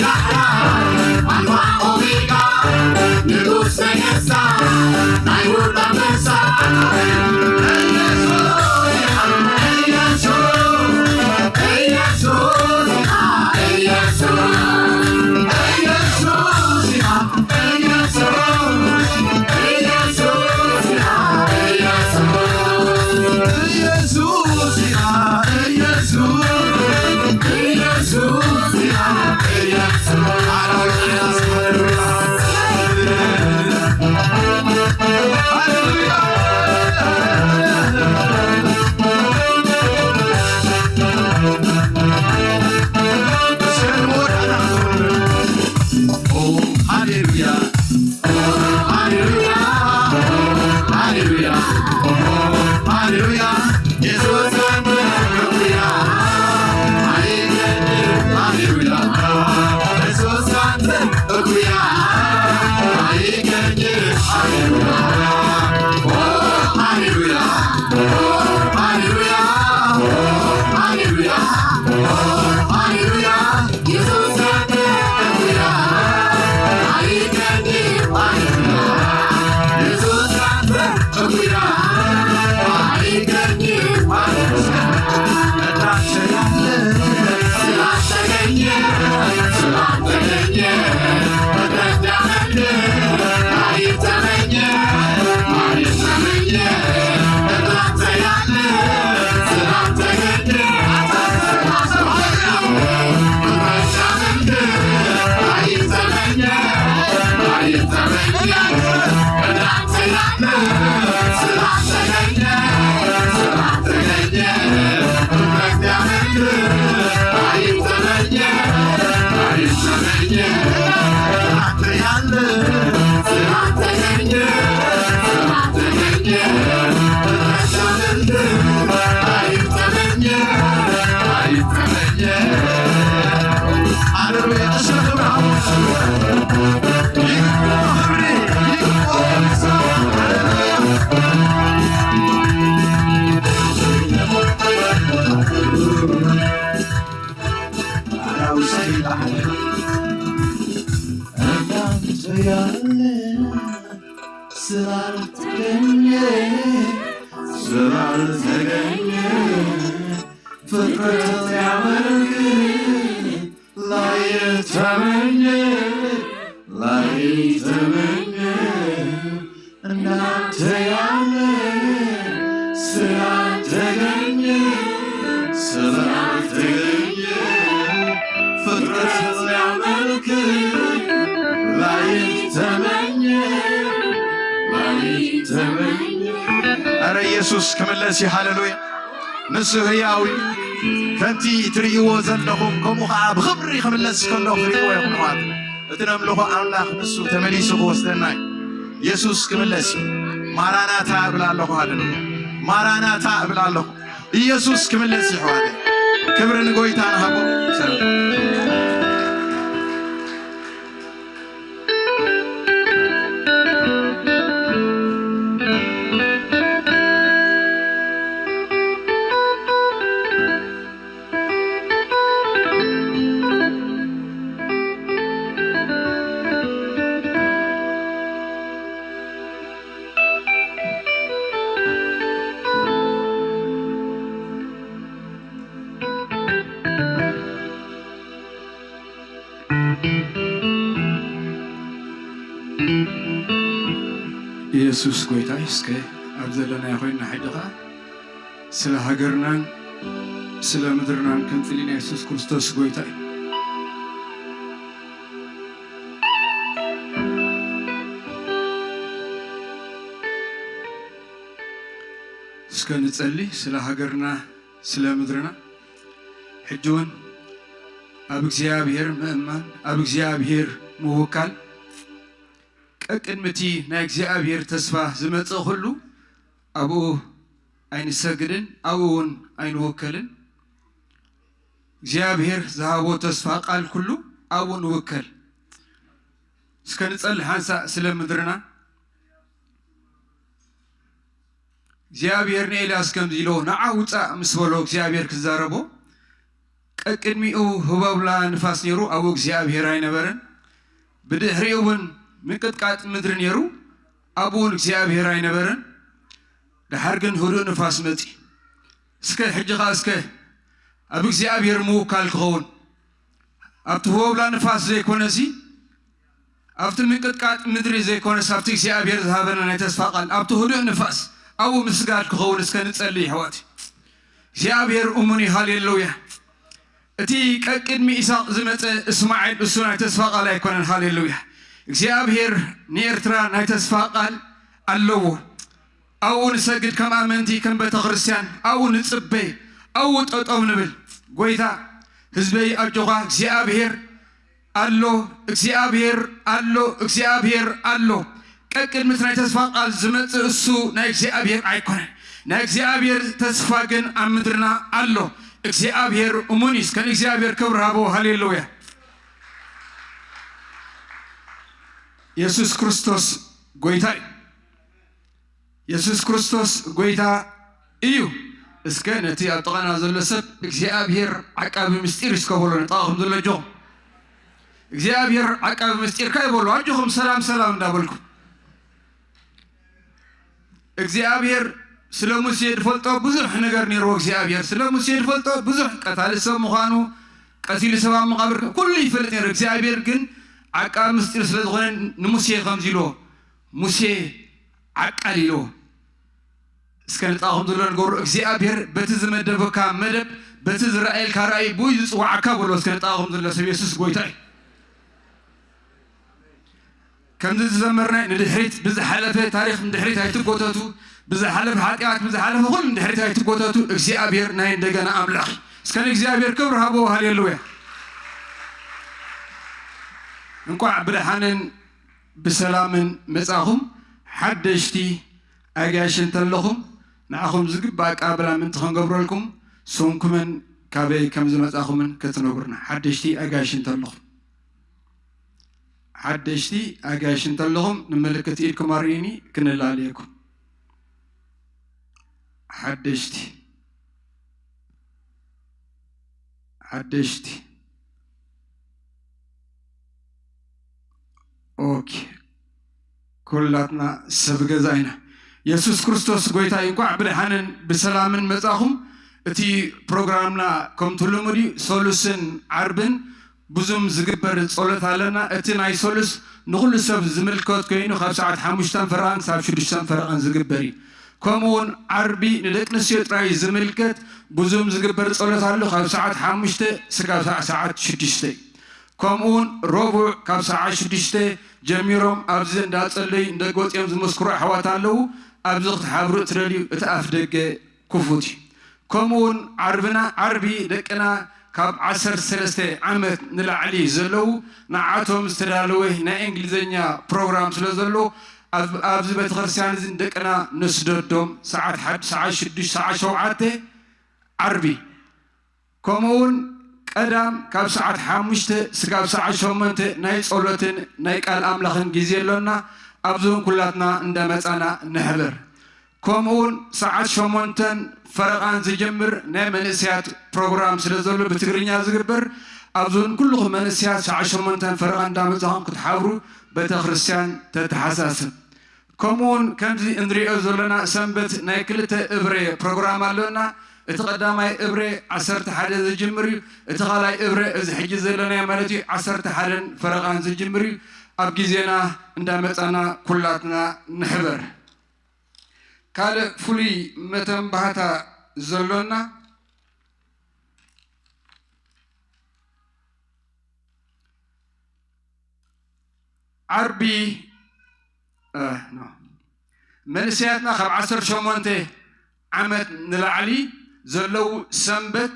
ኣልፋ ኦሜጋ፣ ንጉስ ነገስታት፣ ናይ ውርደት መሳርሒ። ኢየሱስ፣ ኢየሱስ፣ ኢየሱስ፣ ኢየሱስ፣ ኢየሱስ፣ ኢየሱስ፣ ኢየሱስ። ሃሌሉያ፣ ሃሌሉያ፣ ሃሌሉያ፣ ሃሌሉያ። ኢየሱስ አንተ እኩያ አይገድም። ሃሌሉያ፣ ኢየሱስ አንተ እኩያ አይገድም። ሃሌሉያ፣ ሃሌሉያ፣ ሃሌሉያ፣ ሃሌሉያ፣ ሃሌሉያ። ስላልተገኘ፣ ስላልተገኘ፣ ፍጥረት ሊያመልክ ላይተመኘ፣ ላይተመኘ፣ እንዳንተ ያለ ስላልተገኘ፣ ስላልተገኘ፣ ፍጥረት ሊያመልክ ላይተመኘ፣ ላይተመኘ። ኧረ ኢየሱስ ክምለስ እዩ። ሃሌሉያ። ንሱ ህያው እዩ። ከምቲ ትርእይዎ ዘለኹም፣ ከምኡ ኸዓ ብኽብሪ ክምለስ ከሎ ክትርእይዎ ኢኹም ኣሕዋት። እቲ ነምልኾ ኣምላኽ ንሱ ተመሊሱ ክወስደና እዩ። የሱስ ክምለስ እዩ። ማራናታ እብል ኣለኹ። ሃሌሉያ። ማራናታ እብል ኣለኹ። ኢየሱስ ክምለስ እዩ ኣሕዋተይ። ክብሪ ንጎይታ ንሃቦ። ሰላም። ኢየሱስ ጎይታ እዩ። እስከ ኣብ ዘለናዮ ኮይንና ሕጂ ኸዓ ስለ ሃገርናን ስለ ምድርናን ክንጽሊ ኢና። ኢየሱስ ክርስቶስ ጎይታ እዩ። እስከ ንጸሊ ስለ ሃገርና፣ ስለ ምድርና። ሕጂ እውን ኣብ እግዚኣብሔር ምእማን፣ ኣብ እግዚኣብሔር ምውካል፣ ቀቅድሚ እቲ ናይ እግዚኣብሔር ተስፋ ዝመጽእ ኩሉ ኣብኡ ኣይንሰግድን፣ ኣብኡ እውን ኣይንውከልን። እግዚኣብሔር ዝሃቦ ተስፋ ቃል ኩሉ ኣብኡ ንውከል። እስከ ንጸሊ ሓንሳእ ስለ ምድርና። እግዚኣብሔር ንኤልያስ ከምዚ ኢሎ፣ "ንዓ ውጻእ" ምስ በሎ እግዚኣብሔር ክዛረቦ፣ ቀቅድሚኡ ህቦብላ ንፋስ ነይሩ፣ ኣብኡ እግዚኣብሔር ኣይነበረን። ብድሕሪኡ እውን ምንቅጥቃጥ ምድሪ ነይሩ፣ ኣብኡ እውን እግዚኣብሔር ኣይነበረን። ደሓር ግን ህዱእ ንፋስ መጺ። እስከ ሕጂ ኸኣ እስከ ኣብ እግዚኣብሔር ምውካል ክኸውን፣ ኣብቲ ህቦብላ ንፋስ ዘይኮነሲ፣ ኣብቲ ምንቅጥቃጥ ምድሪ ዘይኮነስ፣ ኣብቲ እግዚኣብሔር ዝሃበና ናይ ተስፋ ቃል፣ ኣብቲ ህዱእ ንፋስ ኣብኡ ምስጋድ ክኸውን እስከ ንጸሊ፣ ኣሕዋት። እግዚኣብሔር እሙን እዩ። ሃሌሉያ። እቲ ቀቅድሚ ኢሳቅ ዝመጸ እስማኤል እሱ ናይ ተስፋ ቃል ኣይኮነን። ሃሌሉያ። እግዚኣብሔር ንኤርትራ ናይ ተስፋ ቃል ኣለዎ። ኣብኡ ንሰግድ ከም ኣመንቲ፣ ከም ቤተ ክርስቲያን፣ ኣብኡ ንጽበ፣ ኣብኡ ጠጠው ንብል። ጎይታ፣ ህዝበይ ኣጆኻ፣ እግዚኣብሔር ኣሎ፣ እግዚኣብሔር ኣሎ፣ እግዚኣብሔር ኣሎ። ቀቅድሚ እቲ ናይ ተስፋ ቃል ዝመጽእ እሱ ናይ እግዚኣብሔር ኣይኮነን። ናይ እግዚኣብሔር ተስፋ ግን ኣብ ምድርና ኣሎ። እግዚኣብሔር እሙን እዩ። እስከ ንእግዚኣብሔር ክብሪ ሃቦ። ሃሌሉያ። የሱስ ክርስቶስ ጎይታ እዩ። የሱስ ክርስቶስ ጎይታ እዩ። እስከ ነቲ ኣብ ጥቓና ዘሎ ሰብ እግዚኣብሔር ዓቃቢ ምስጢር እስከ በሎ፣ ንጥቓኹም ዘሎ ኣጆኹም። እግዚኣብሔር ዓቃቢ ምስጢርካ ይበሎ፣ ኣጆኹም ሰላም ሰላም እንዳበልኩም። እግዚኣብሔር ስለ ሙሴ ዝፈልጦ ብዙሕ ነገር ነይርዎ። እግዚኣብሔር ስለ ሙሴ ዝፈልጦ ብዙሕ፣ ቀታሊ ሰብ ምዃኑ፣ ቀቲሉ ሰብ ኣብ መቓብር፣ ኩሉ ይፈልጥ ነይሩ። እግዚኣብሔር ግን ዓቃቢ ምስጢር ስለ ዝኾነ ንሙሴ ከምዚ ኢልዎ፣ ሙሴ ዓቃል ኢልዎ። እስከ ንጣኹም ዘሎ ንገሩ፣ እግዚኣብሔር በቲ ዝመደበካ መደብ፣ በቲ ዝረኣየልካ ራእይ፣ ብኡ ዝጽዋዓካ በሎ። እስከ ንጣኹም ዘሎ ሰብ የሱስ ጎይታ እዩ። ከምዚ ዝዘመርናይ ንድሕሪት ብዝሓለፈ ታሪኽ ንድሕሪት ኣይትጎተቱ፣ ብዝሓለፈ ሓጢኣት፣ ብዝሓለፈ ኩሉ ንድሕሪት ኣይትጎተቱ። እግዚኣብሔር ናይ እንደገና ኣምላኽ እዩ። እስከ ንእግዚኣብሔር ክብሪ ሃቦ። ሃሌሉያ። እንቋዕ ብደሓንን ብሰላምን መጻኹም። ሓደሽቲ ኣጋይሽ እንተለኹም፣ ንዓኹም ዝግባእ ኣቀባብላ ምእንቲ ክንገብረልኩም፣ ስምኩምን ካበይ ከም ዝመጻኹምን ክትነግሩና። ሓደሽቲ ኣጋይሽ እንተለኹም፣ ሓደሽቲ ኣጋይሽ እንተለኹም፣ ንምልክት ኢድኩም ኣርእዩኒ፣ ክንላለየኩም። ሓደሽቲ፣ ሓደሽቲ። ኦኬ፣ ኩላትና ሰብ ገዛ ኢና። የሱስ ክርስቶስ ጎይታ እዩ። እንቋዕ ብደሓንን ብሰላምን መጻኹም። እቲ ፕሮግራምና ከምቲ ልሙድ እዩ፣ ሰሉስን ዓርብን ብዙም ዝግበር ጸሎት ኣለና። እቲ ናይ ሰሉስ ንኹሉ ሰብ ዝምልከት ኮይኑ፣ ካብ ሰዓት ሓሙሽተን ፈረቓን ክሳብ ሽዱሽተን ፈረቓን ዝግበር እዩ። ከምኡ እውን ዓርቢ ንደቂ ኣንስትዮ ጥራይ ዝምልከት ብዙም ዝግበር ጸሎት ኣሎ። ካብ ሰዓት ሓሙሽተ ስጋብ ሰዓ-፣ ሰዓት ሽዱሽተ እዩ። ከምኡ እውን ረቡዕ ካብ ሰዓት ሽዱሽተ ጀሚሮም ኣብዚ እንዳጸለዩ፣ እንደገ ወጺኦም ዝመስክሩ ኣሕዋት ኣለዉ። ኣብዚ ክትሓብሩ እትደልዩ፣ እቲ ኣፍ ደገ ክፉት እዩ። ከምኡ እውን ዓርብና፣ ዓርቢ ደቅና ካብ ዓሰርተ ሰለስተ ዓመት ንላዕሊ ዘለዉ ንዓቶም ዝተዳለወ ናይ እንግሊዝኛ ፕሮግራም ስለ ዘሎ፣ ኣብ-፣ ኣብዚ ቤተክርስትያን እዚ ንደቅና ንስደዶም። ሰዓት ሓ-፣ ሰዓት ሽዱሽተ፣ ሰዓት ሸውዓተ ዓርቢ። ከምኡ እውን ቀዳም ካብ ሰዓት ሓሙሽተ ስጋብ ሰዓት ሸሞንተ ናይ ጸሎትን ናይ ቃል ኣምላኽን ግዜ ኣሎና። ኣብዚ እውን ኩላትና እንዳመጻና ንሕበር። ከምኡ እውን ሰዓት ሸሞንተን ፈረቓን ዝጅምር ናይ መንእሰያት ፕሮግራም ስለ ዘሎ ብትግርኛ ዝግበር፣ ኣብዚ እውን ኩልኹም መንእሰያት ሰዓት ሸሞንተን ፈረቓን እንዳመጻኹም ክትሓብሩ ቤተክርስትያን ተተሓሳስብ። ከምኡ እውን ከምዚ እንሪኦ ዘለና ሰንበት ናይ ክልተ እብረ ፕሮግራም ኣሎና። እቲ ቀዳማይ እብረ ዓሰርተ ሓደ ዝጅምር እዩ። እቲ ካልኣይ እብረ እዚ ሕጂ ዘለናዮ ማለት እዩ፣ ዓሰርተ ሓደን ፈረቓን ዝጅምር እዩ። ኣብ ግዜና እንዳመጻና ኩላትና ንሕበር። ካልእ ፍሉይ መተንባህታ ዘሎና፣ ዓርቢ፣ እ፣ ኖ። መንእሰያትና ካብ ዓሰርተ ሸሞንተ ዓመት ንላዕሊ ዘለዉ ሰንበት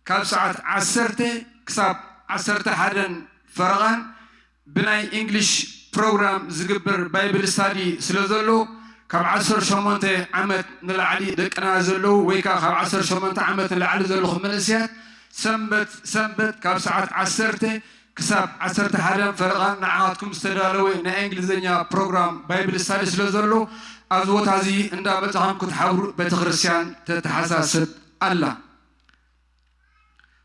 ካብ ሰዓት ዓሰርተ ክሳብ ዓሰርተ ሓደን ፈረቓን ብናይ እንግሊሽ ፕሮግራም ዝግበር ባይብል ስታዲ ስለ ዘሎ፣ ካብ ዓሰርተ ሸሞንተ ዓመት ንላዕሊ ደቅና ዘለዉ ወይ ከኣ ካብ ዓሰርተ ሸሞንተ ዓመት ንላዕሊ ዘለኹም መንእሰያት፣ ሰንበት፣ ሰንበት ካብ ሰዓት ዓሰርተ ክሳብ ዓሰርተ ሓደን ፈረቓን ንዓኻትኩም ዝተዳለወ ናይ እንግሊዝኛ ፕሮግራም ባይብል ስታዲ ስለ ዘሎ፣ ኣብዚ ቦታ እዚ እንዳመጻኹም ክትሓብሩ ቤተክርስትያን ተተሓሳስብ ኣላ።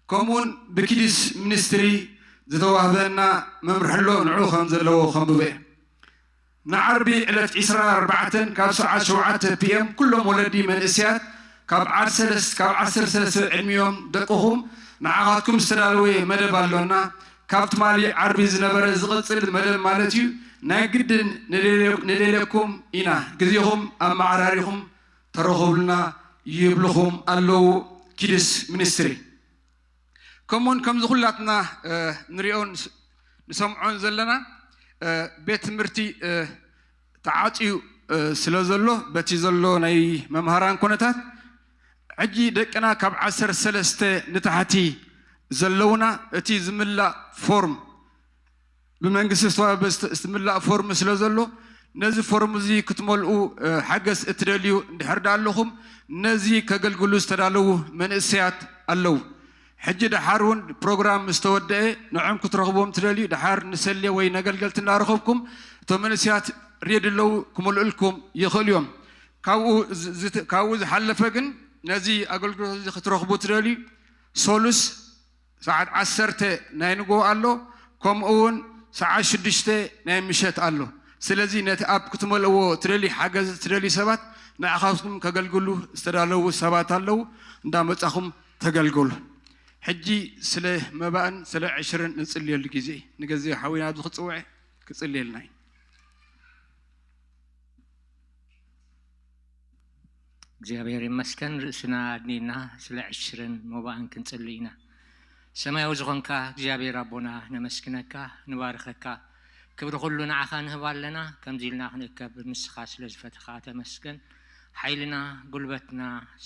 ከምኡውን ብኪድስ ሚኒስትሪ ዝተዋህበና መምርሒ ኣሎ፣ ንዑ ከም ዘለዎ ከንብበ። ንዓርቢ ዕለት ዕስራን ኣርባዕተን ካብ ሰዓት ሸውዓተ ፒ ኤም ኩሎም ወለዲ መንእሰያት ካብ ዓሰርተ ሰለስተ ካብ ዓሰርተ ሰለስተ ዕድሚኦም ደቅኹም ንዓኻትኩም ዝተዳለወ መደብ ኣሎና። ካብ ትማሊ ዓርቢ ዝነበረ ዝቕጽል መደብ ማለት እዩ። ናይ ግድን ንደልየ- ንደልየኩም ኢና። ግዜኹም ኣመዓራሪኹም ተረኸቡልና ይብልኹም ኣለዉ ኪድስ ሚኒስትሪ። ከምኡውን ከምዚ ኩላትና ንሪኦን ንሰምዖን ዘለና ቤት ትምህርቲ ተዓፅዩ ስለ ዘሎ በቲ ዘሎ ናይ መምሃራን ኩነታት ሕጂ ደቅና ካብ ዓሰርተ ሰለስተ ንታሕቲ ዘለውና እቲ ዝምላእ ፎርም ብመንግስቲ ዝተዋህበ ዝምላእ ፎርም ስለ ዘሎ ነዚ ፎርም እዚ ክትመልኡ ሓገዝ እትደልዩ እንድሕር ዳ ኣለኹም ነዚ ከገልግሉ ዝተዳለዉ መንእሰያት ኣለዉ። ሕጂ ደሓር እውን ፕሮግራም ምስ ተወደአ ንዖም ክትረኽብዎም ትደልዩ ደሓር ንሰሌ ወይ ነገልገልቲ እናረኸብኩም እቶም መንእሰያት ሬዲ ኣለዉ ክመልኡልኩም ይኽእሉ እዮም። ካብኡ ዝሓለፈ ግን ነዚ ኣገልግሎት እዚ ክትረኽቡ ትደልዩ ሶሉስ ሰዓት ዓሰርተ ናይ ንግሆ ኣሎ፣ ከምኡ እውን ሰዓት ሽዱሽተ ናይ ምሸት ኣሎ። ስለዚ ነቲ ኣብ ክትመልእዎ ትደልዩ ሓገዝ ትደልዩ ሰባት ንዓኻትኩም ከገልግሉ ዝተዳለዉ ሰባት ኣለዉ፣ እንዳመጻኹም ተገልግሉ። ሕጂ ስለ መባእን ስለ ዕሽርን ንጽልየሉ ግዜ እዩ። ንገዜ ሓዊና ኣብዚ ክጽውዐ ክጽልየልና እዩ። እግዚኣብሔር ይመስገን ርእስና ኣድኒና ስለ ዕሽርን መባእን ክንጽሊ ኢና። ሰማያዊ ዝኾንካ እግዚኣብሔር ኣቦና ነመስግነካ፣ ንባርኸካ። ክብሪ ኩሉ ንዓኻ ንህብ ኣለና። ከምዚ ኢልና ክንእከብ ንስኻ ስለ ዝፈተኻ ተመስገን። ሓይልና፣ ጉልበትና፣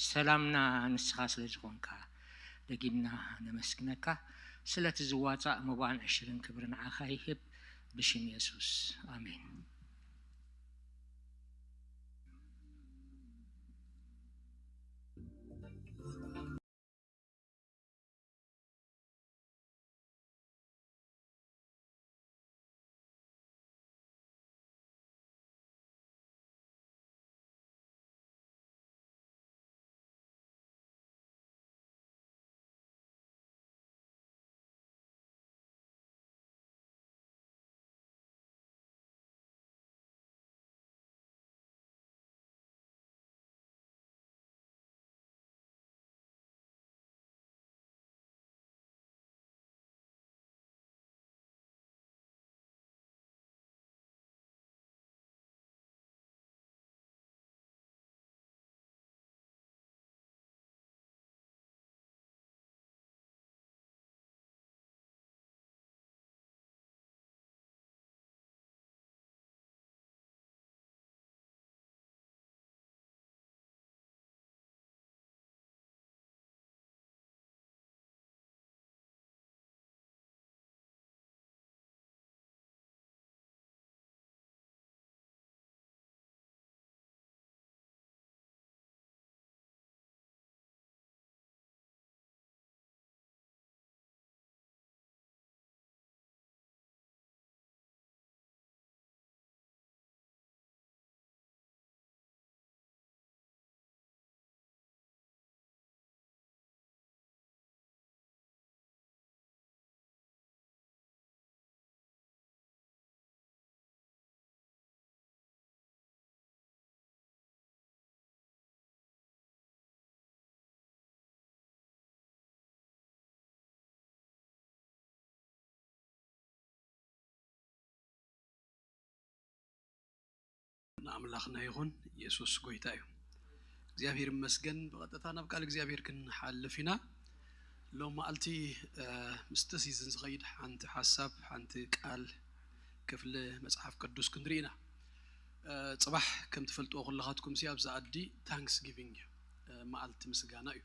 ሰላምና ንስኻ ስለ ዝኾንካ ደጊምና ነመስግነካ። ስለቲ ዝዋጻእ መባእን ዕሽርን ክብሪ ንዓኻ ይህብ ብሽም የሱስ ኣሜን። ንኣምላኽና ይኹን። የሱስ ጎይታ እዩ። እግዚኣብሔር ይመስገን። ብቐጥታ ናብ ቃል እግዚኣብሔር ክንሓልፍ ኢና። ሎም መዓልቲ ምስቲ ሲዝን ዝኸይድ ሓንቲ ሓሳብ ሓንቲ ቃል ክፍሊ መጽሓፍ ቅዱስ ክንርኢ ኢና። ጽባሕ ከም ትፈልጥዎ ኩለኻትኩም ሲ ኣብዛ ኣዲ ታንክስ ጊቪንግ እዩ፣ መዓልቲ ምስጋና እዩ።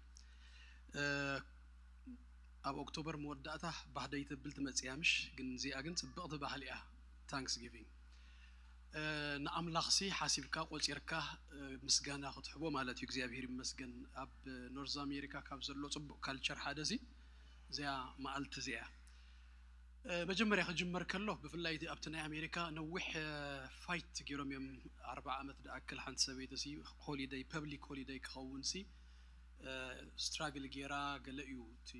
ኣብ ኦክቶበር መወዳእታ ባህደይ ተብል ትመጽያ ምሽ ግን እዚኣ ግን ጽብቕቲ ባህሊ እያ። ታንክስ ጊቪንግ ንኣምላኽሲ ሓሲብካ ቆጺርካ ምስጋና ክትሕቦ ማለት እዩ። እግዚኣብሔር ይመስገን። ኣብ ኖርዝ ኣሜሪካ ካብ ዘሎ ጽቡቕ ካልቸር ሓደ ሲ እዚኣ መዓልቲ እዚኣ መጀመርያ ክጅመር ከሎ ብፍላይ ኣብቲ ናይ ኣሜሪካ ነዊሕ ፋይት ገይሮም እዮም። ኣርባ ዓመት ድኣክል ሓንቲ ሰበይቲ ሲ ሆሊደይ ፐብሊክ ሆሊደይ ክኸውን ሲ ስትራግል ጌራ ገለ እዩ። እቲ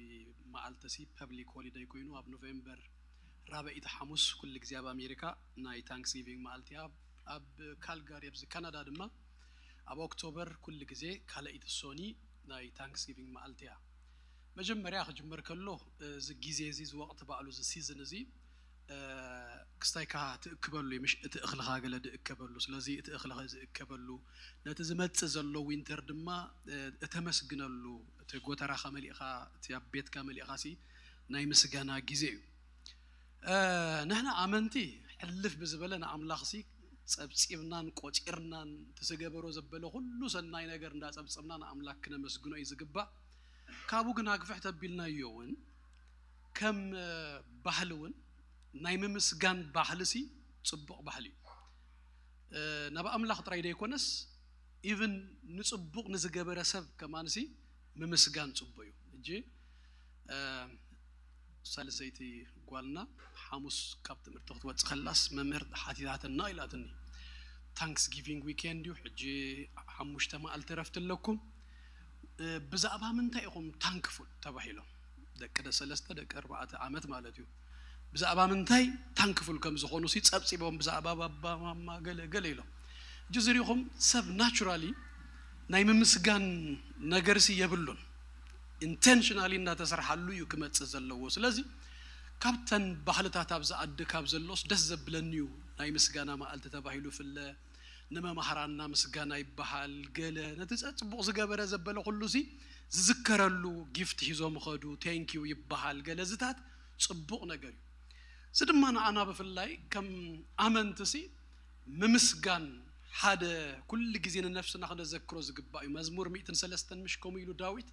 መዓልቲ ሲ ፐብሊክ ሆሊደይ ኮይኑ ኣብ ኖቬምበር ራበይቲ ሓሙስ ኩሉ ግዜ ኣብ ኣሜሪካ ናይ ታንክስጊቪንግ መዓልቲ እያ። ኣብ ካልጋሪ ኣብዚ ካናዳ ድማ ኣብ ኦክቶበር ኩሉ ግዜ ካልኣይቲ ሶኒ ናይ ታንክስጊቪንግ መዓልቲ እያ። መጀመርያ ክጅምር ከሎ እዚ ግዜ እዚ እዚ ወቕቲ ባዕሉ እዚ ሲዝን እዚ ክስታይካ ትእክበሉ እዩ፣ ምሽ እቲ እኽልኻ ገለ ድእከበሉ። ስለዚ እቲ እኽልኻ ዝእከበሉ፣ ነቲ ዝመጽእ ዘሎ ዊንተር ድማ እተመስግነሉ፣ እቲ ጎተራኻ መሊእኻ፣ እቲ ኣብ ቤትካ መሊእኻ ሲ ናይ ምስጋና ግዜ እዩ። ንሕና ኣመንቲ ሕልፍ ብዝበለ ንኣምላኽ ሲ ጸብጺብናን ቆጺርናን እቲ ዝገበሮ ዘበለ ኩሉ ሰናይ ነገር እንዳጸብጸብና ንኣምላኽ ክነመስግኖ እዩ ዝግባእ። ካብኡ ግን ኣግፍሕ ተቢልናዮ እውን ከም ባህሊ እውን ናይ ምምስጋን ባህሊ ሲ ጽቡቕ ባህሊ እዩ። ናብ ኣምላኽ ጥራይ ዘይኮነስ ኢቭን ንጽቡቕ ንዝገበረ ሰብ ከማንሲ ምምስጋን ጽቡቕ እዩ። ሕጂ ሳልሰይቲ ጓልና ሓሙስ ካብ ትምህርቲ ክትወጽእ ከላስ መምህር ሓቲታትና ኢላትኒ፣ ታንክስ ጊቪንግ ዊኬንድ እዩ፣ ሕጂ ሓሙሽተ መዓልቲ ረፍቲ ኣለኩም፣ ብዛዕባ ምንታይ ኢኹም ታንክፉል ተባሂሎም? ደቂ ደ ሰለስተ ደቂ ኣርባዕተ ዓመት ማለት እዩ። ብዛዕባ ምንታይ ታንክፉል ከም ዝኾኑ ሲ ጸብጺቦም ብዛዕባ ባባ ማማ ገለ ገለ ኢሎም። ሕጂ ዝሪኹም ሰብ ናቹራሊ ናይ ምምስጋን ነገር ሲ የብሉን። ኢንቴንሽናሊ እንዳተሰርሓሉ እዩ ክመጽእ ዘለዎ። ስለዚ ካብተን ባህልታት ኣብዚ ዓዲ ካብ ዘሎስ ደስ ዘብለኒ እዩ ናይ ምስጋና መዓልቲ ተባሂሉ ፍለ ንመማህራንና ምስጋና ይበሃል። ገለ ነቲ ጽቡቕ ዝገበረ ዘበለ ኩሉ ሲ ዝዝከረሉ ጊፍት ሒዞም ኸዱ ቴንኪዩ ይበሃል። ገለ ዝታት ጽቡቕ ነገር እዩ። እዚ ድማ ንዓና ብፍላይ ከም ኣመንቲ ሲ ምምስጋን ሓደ ኩሉ ግዜ ንነፍስና ክነዘክሮ ዝግባእ እዩ። መዝሙር ሚእትን ሰለስተን ምሽ ከምኡ ኢሉ ዳዊት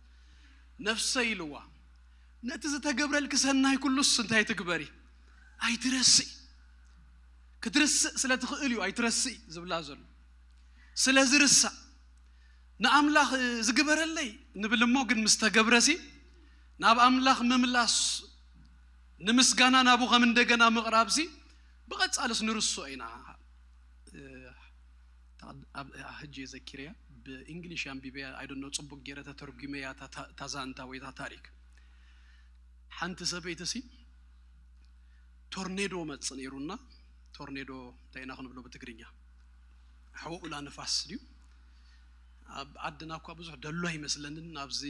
ነፍሰይ ኢልዋ ነቲ ዝተገብረልኪ ሰናይ ኩሉስ እንታይ ትግበሪ ኣይትረስኢ። ክትርስእ ስለ ትኽእል እዩ ኣይትረስኢ ዝብላ ዘሎ። ስለ ዝርሳእ ንኣምላኽ ዝግበረለይ ንብል እሞ ግን ምስ ተገብረሲ ናብ ኣምላኽ ምምላስ ንምስጋና ናቡ ከም እንደገና ምቕራብሲ ብቐጻልስ ንርሶ ኢና። ሕጂ ዘኪርያ ብእንግሊሽ ኣንቢበያ ኣይደኖ ጽቡቅ ገይረ ተተርጉመያ ታዛንታ ወይ ታሪክ። ሓንቲ ሰበይቲ ሲ ቶርኔዶ መጽእ ነይሩና። ቶርኔዶ እንታይ ኢና ክንብሎ ብትግርኛ? ሓወኡላ ንፋስ ድዩ? ኣብ ዓድና እኳ ብዙሕ ደሎ ኣይመስለንን። ኣብዚ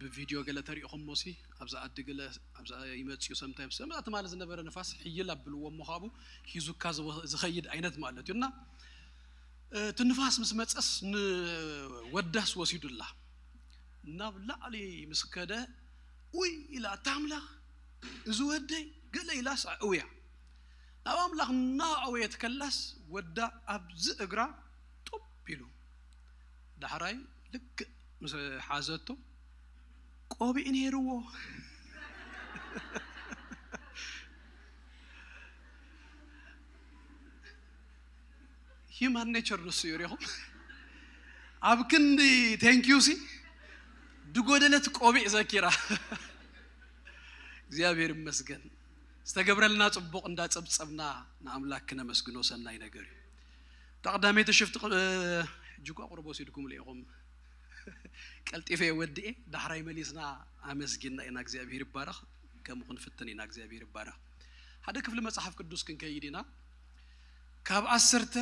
ብቪድዮ ገለ ተሪእኹሞ ሲ ኣብዚ ዓዲ ገለ ኣብዚ ይመጽኡ ሰምታይም ሰምታ ትማሊ ዝነበረ ንፋስ ሕይል ኣብልዎ እሞ ካብኡ ሂዙካ ዝኸይድ ዓይነት ማለት እዩ። እና እቲ ንፋስ ምስ መጸስ ንወዳስ ወሲዱላ ናብ ላዕሊ ምስ ከደ ውይ ኢላ ኣታ ኣምላኽ እዚ ወደይ ገለ ኢላስ ኣዕውያ ናብ ኣምላኽ እናኣወየት ከላስ ወዳ ኣብዚ እግራ ጡብ ኢሉ ዳሕራይ ልክእ ምስ ሓዘቶ ቆቢዕ ነይርዎ። ሂማን ኔቸር ንሱ እዩ ሪኹም ኣብ ክንዲ ቴንኪዩ ሲ ድጎደለት ቆቢዕ ዘኪራ። እግዚኣብሔር ይመስገን ዝተገብረልና ጽቡቕ እንዳጸብጸብና ንኣምላክ ክነመስግኖ ሰናይ ነገር እዩ። ተቐዳመይቲ ሽፍቲ ሕጂ እኳ ቁርብ ወሲድኩም ኢኹም። ቀልጢፈ ወድኤ ዳሕራይ መሊስና ኣመስጊና ኢና እግዚኣብሔር ይባረኽ። ከምኡ ክንፍትን ኢና እግዚኣብሔር ይባረኽ። ሓደ ክፍሊ መጽሓፍ ቅዱስ ክንከይድ ኢና። ካብ ዓሰርተ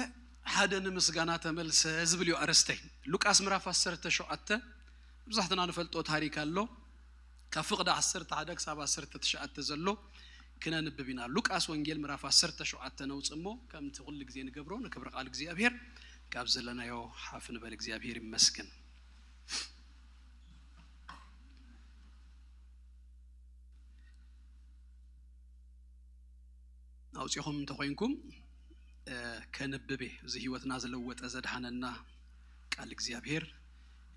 ሓደ ንምስጋና ተመልሰ ዝብል እዩ ኣርእስተይ። ሉቃስ ምዕራፍ ዓሰርተ ሸውዓተ ብዙሕትና ንፈልጦ ታሪክ ኣሎ። ካብ ፍቕዲ ዓሰርተ ሓደ ክሳብ ዓሰርተ ትሽዓተ ዘሎ ክነንብብ ኢና። ሉቃስ ወንጌል ምዕራፍ ዓሰርተ ሸውዓተ ነውጽእ እሞ ከምቲ ኩሉ ግዜ ንገብሮ ንክብሪ ቃል እግዚኣብሔር ካብ ዘለናዮ ሓፍ ንበል። እግዚኣብሔር ይመስገን። ኣውፂኹም እንተኮይንኩም ከንብቤ እዚ ህይወትና ዝለወጠ ዘድሓነና ቃል እግዚኣብሔር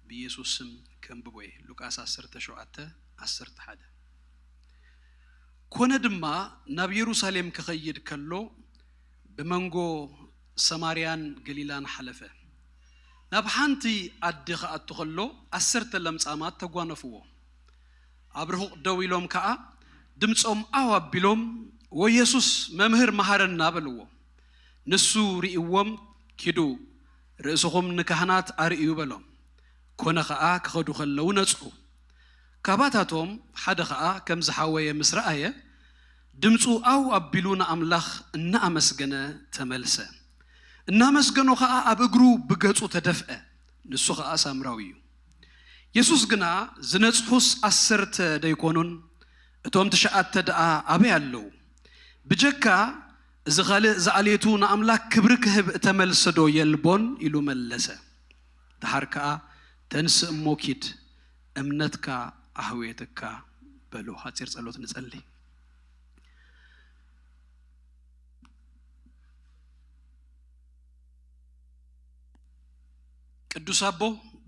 ብኢየሱስ ስም ከንብቦ እየ። ሉቃስ ዓሰርተ ሸውዓተ ዓሰርተ ሓደ። ኮነ ድማ ናብ የሩሳሌም ክኸይድ ከሎ ብመንጎ ሰማርያን ገሊላን ሓለፈ። ናብ ሓንቲ ዓዲ ክኣቱ ከሎ ዓሰርተ ለምጻማት ተጓነፍዎ። ኣብ ርሑቕ ደው ኢሎም ከኣ ድምጾም ዓው ኣቢሎም፣ "ወየሱስ መምህር መሃረና" በልዎ። ንሱ ርእይዎም፣ "ኪዱ ርእስኹም ንካህናት ኣርእዩ" በሎም። ኮነ ኸኣ ክኸዱ ከለዉ ነጽሁ። ካባታቶም ሓደ ኸኣ ከም ዝሓወየ ምስ ረኣየ፣ ድምጹ ኣው ኣቢሉ ንኣምላኽ እናኣመስገነ ተመልሰ። እናመስገኖ ኸኣ ኣብ እግሩ ብገጹ ተደፍአ። ንሱ ኸኣ ሳምራዊ እዩ። የሱስ ግና፣ "ዝነጽሑስ ዓሰርተ ደይኮኑን? እቶም ትሽዓተ ደኣ ኣበይ ኣለዉ? ብጀካ እዚ ኻልእ ዝዓሌቱ ንኣምላክ ክብሪ ክህብ እተመልሰዶ የልቦን?" ኢሉ መለሰ። ደሓር ከኣ፣ "ተንስእ እሞ ኪድ፣ እምነትካ ኣህውየትካ" በሎ። ሓጺር ጸሎት ንጸሊ። ቅዱስ ኣቦ፣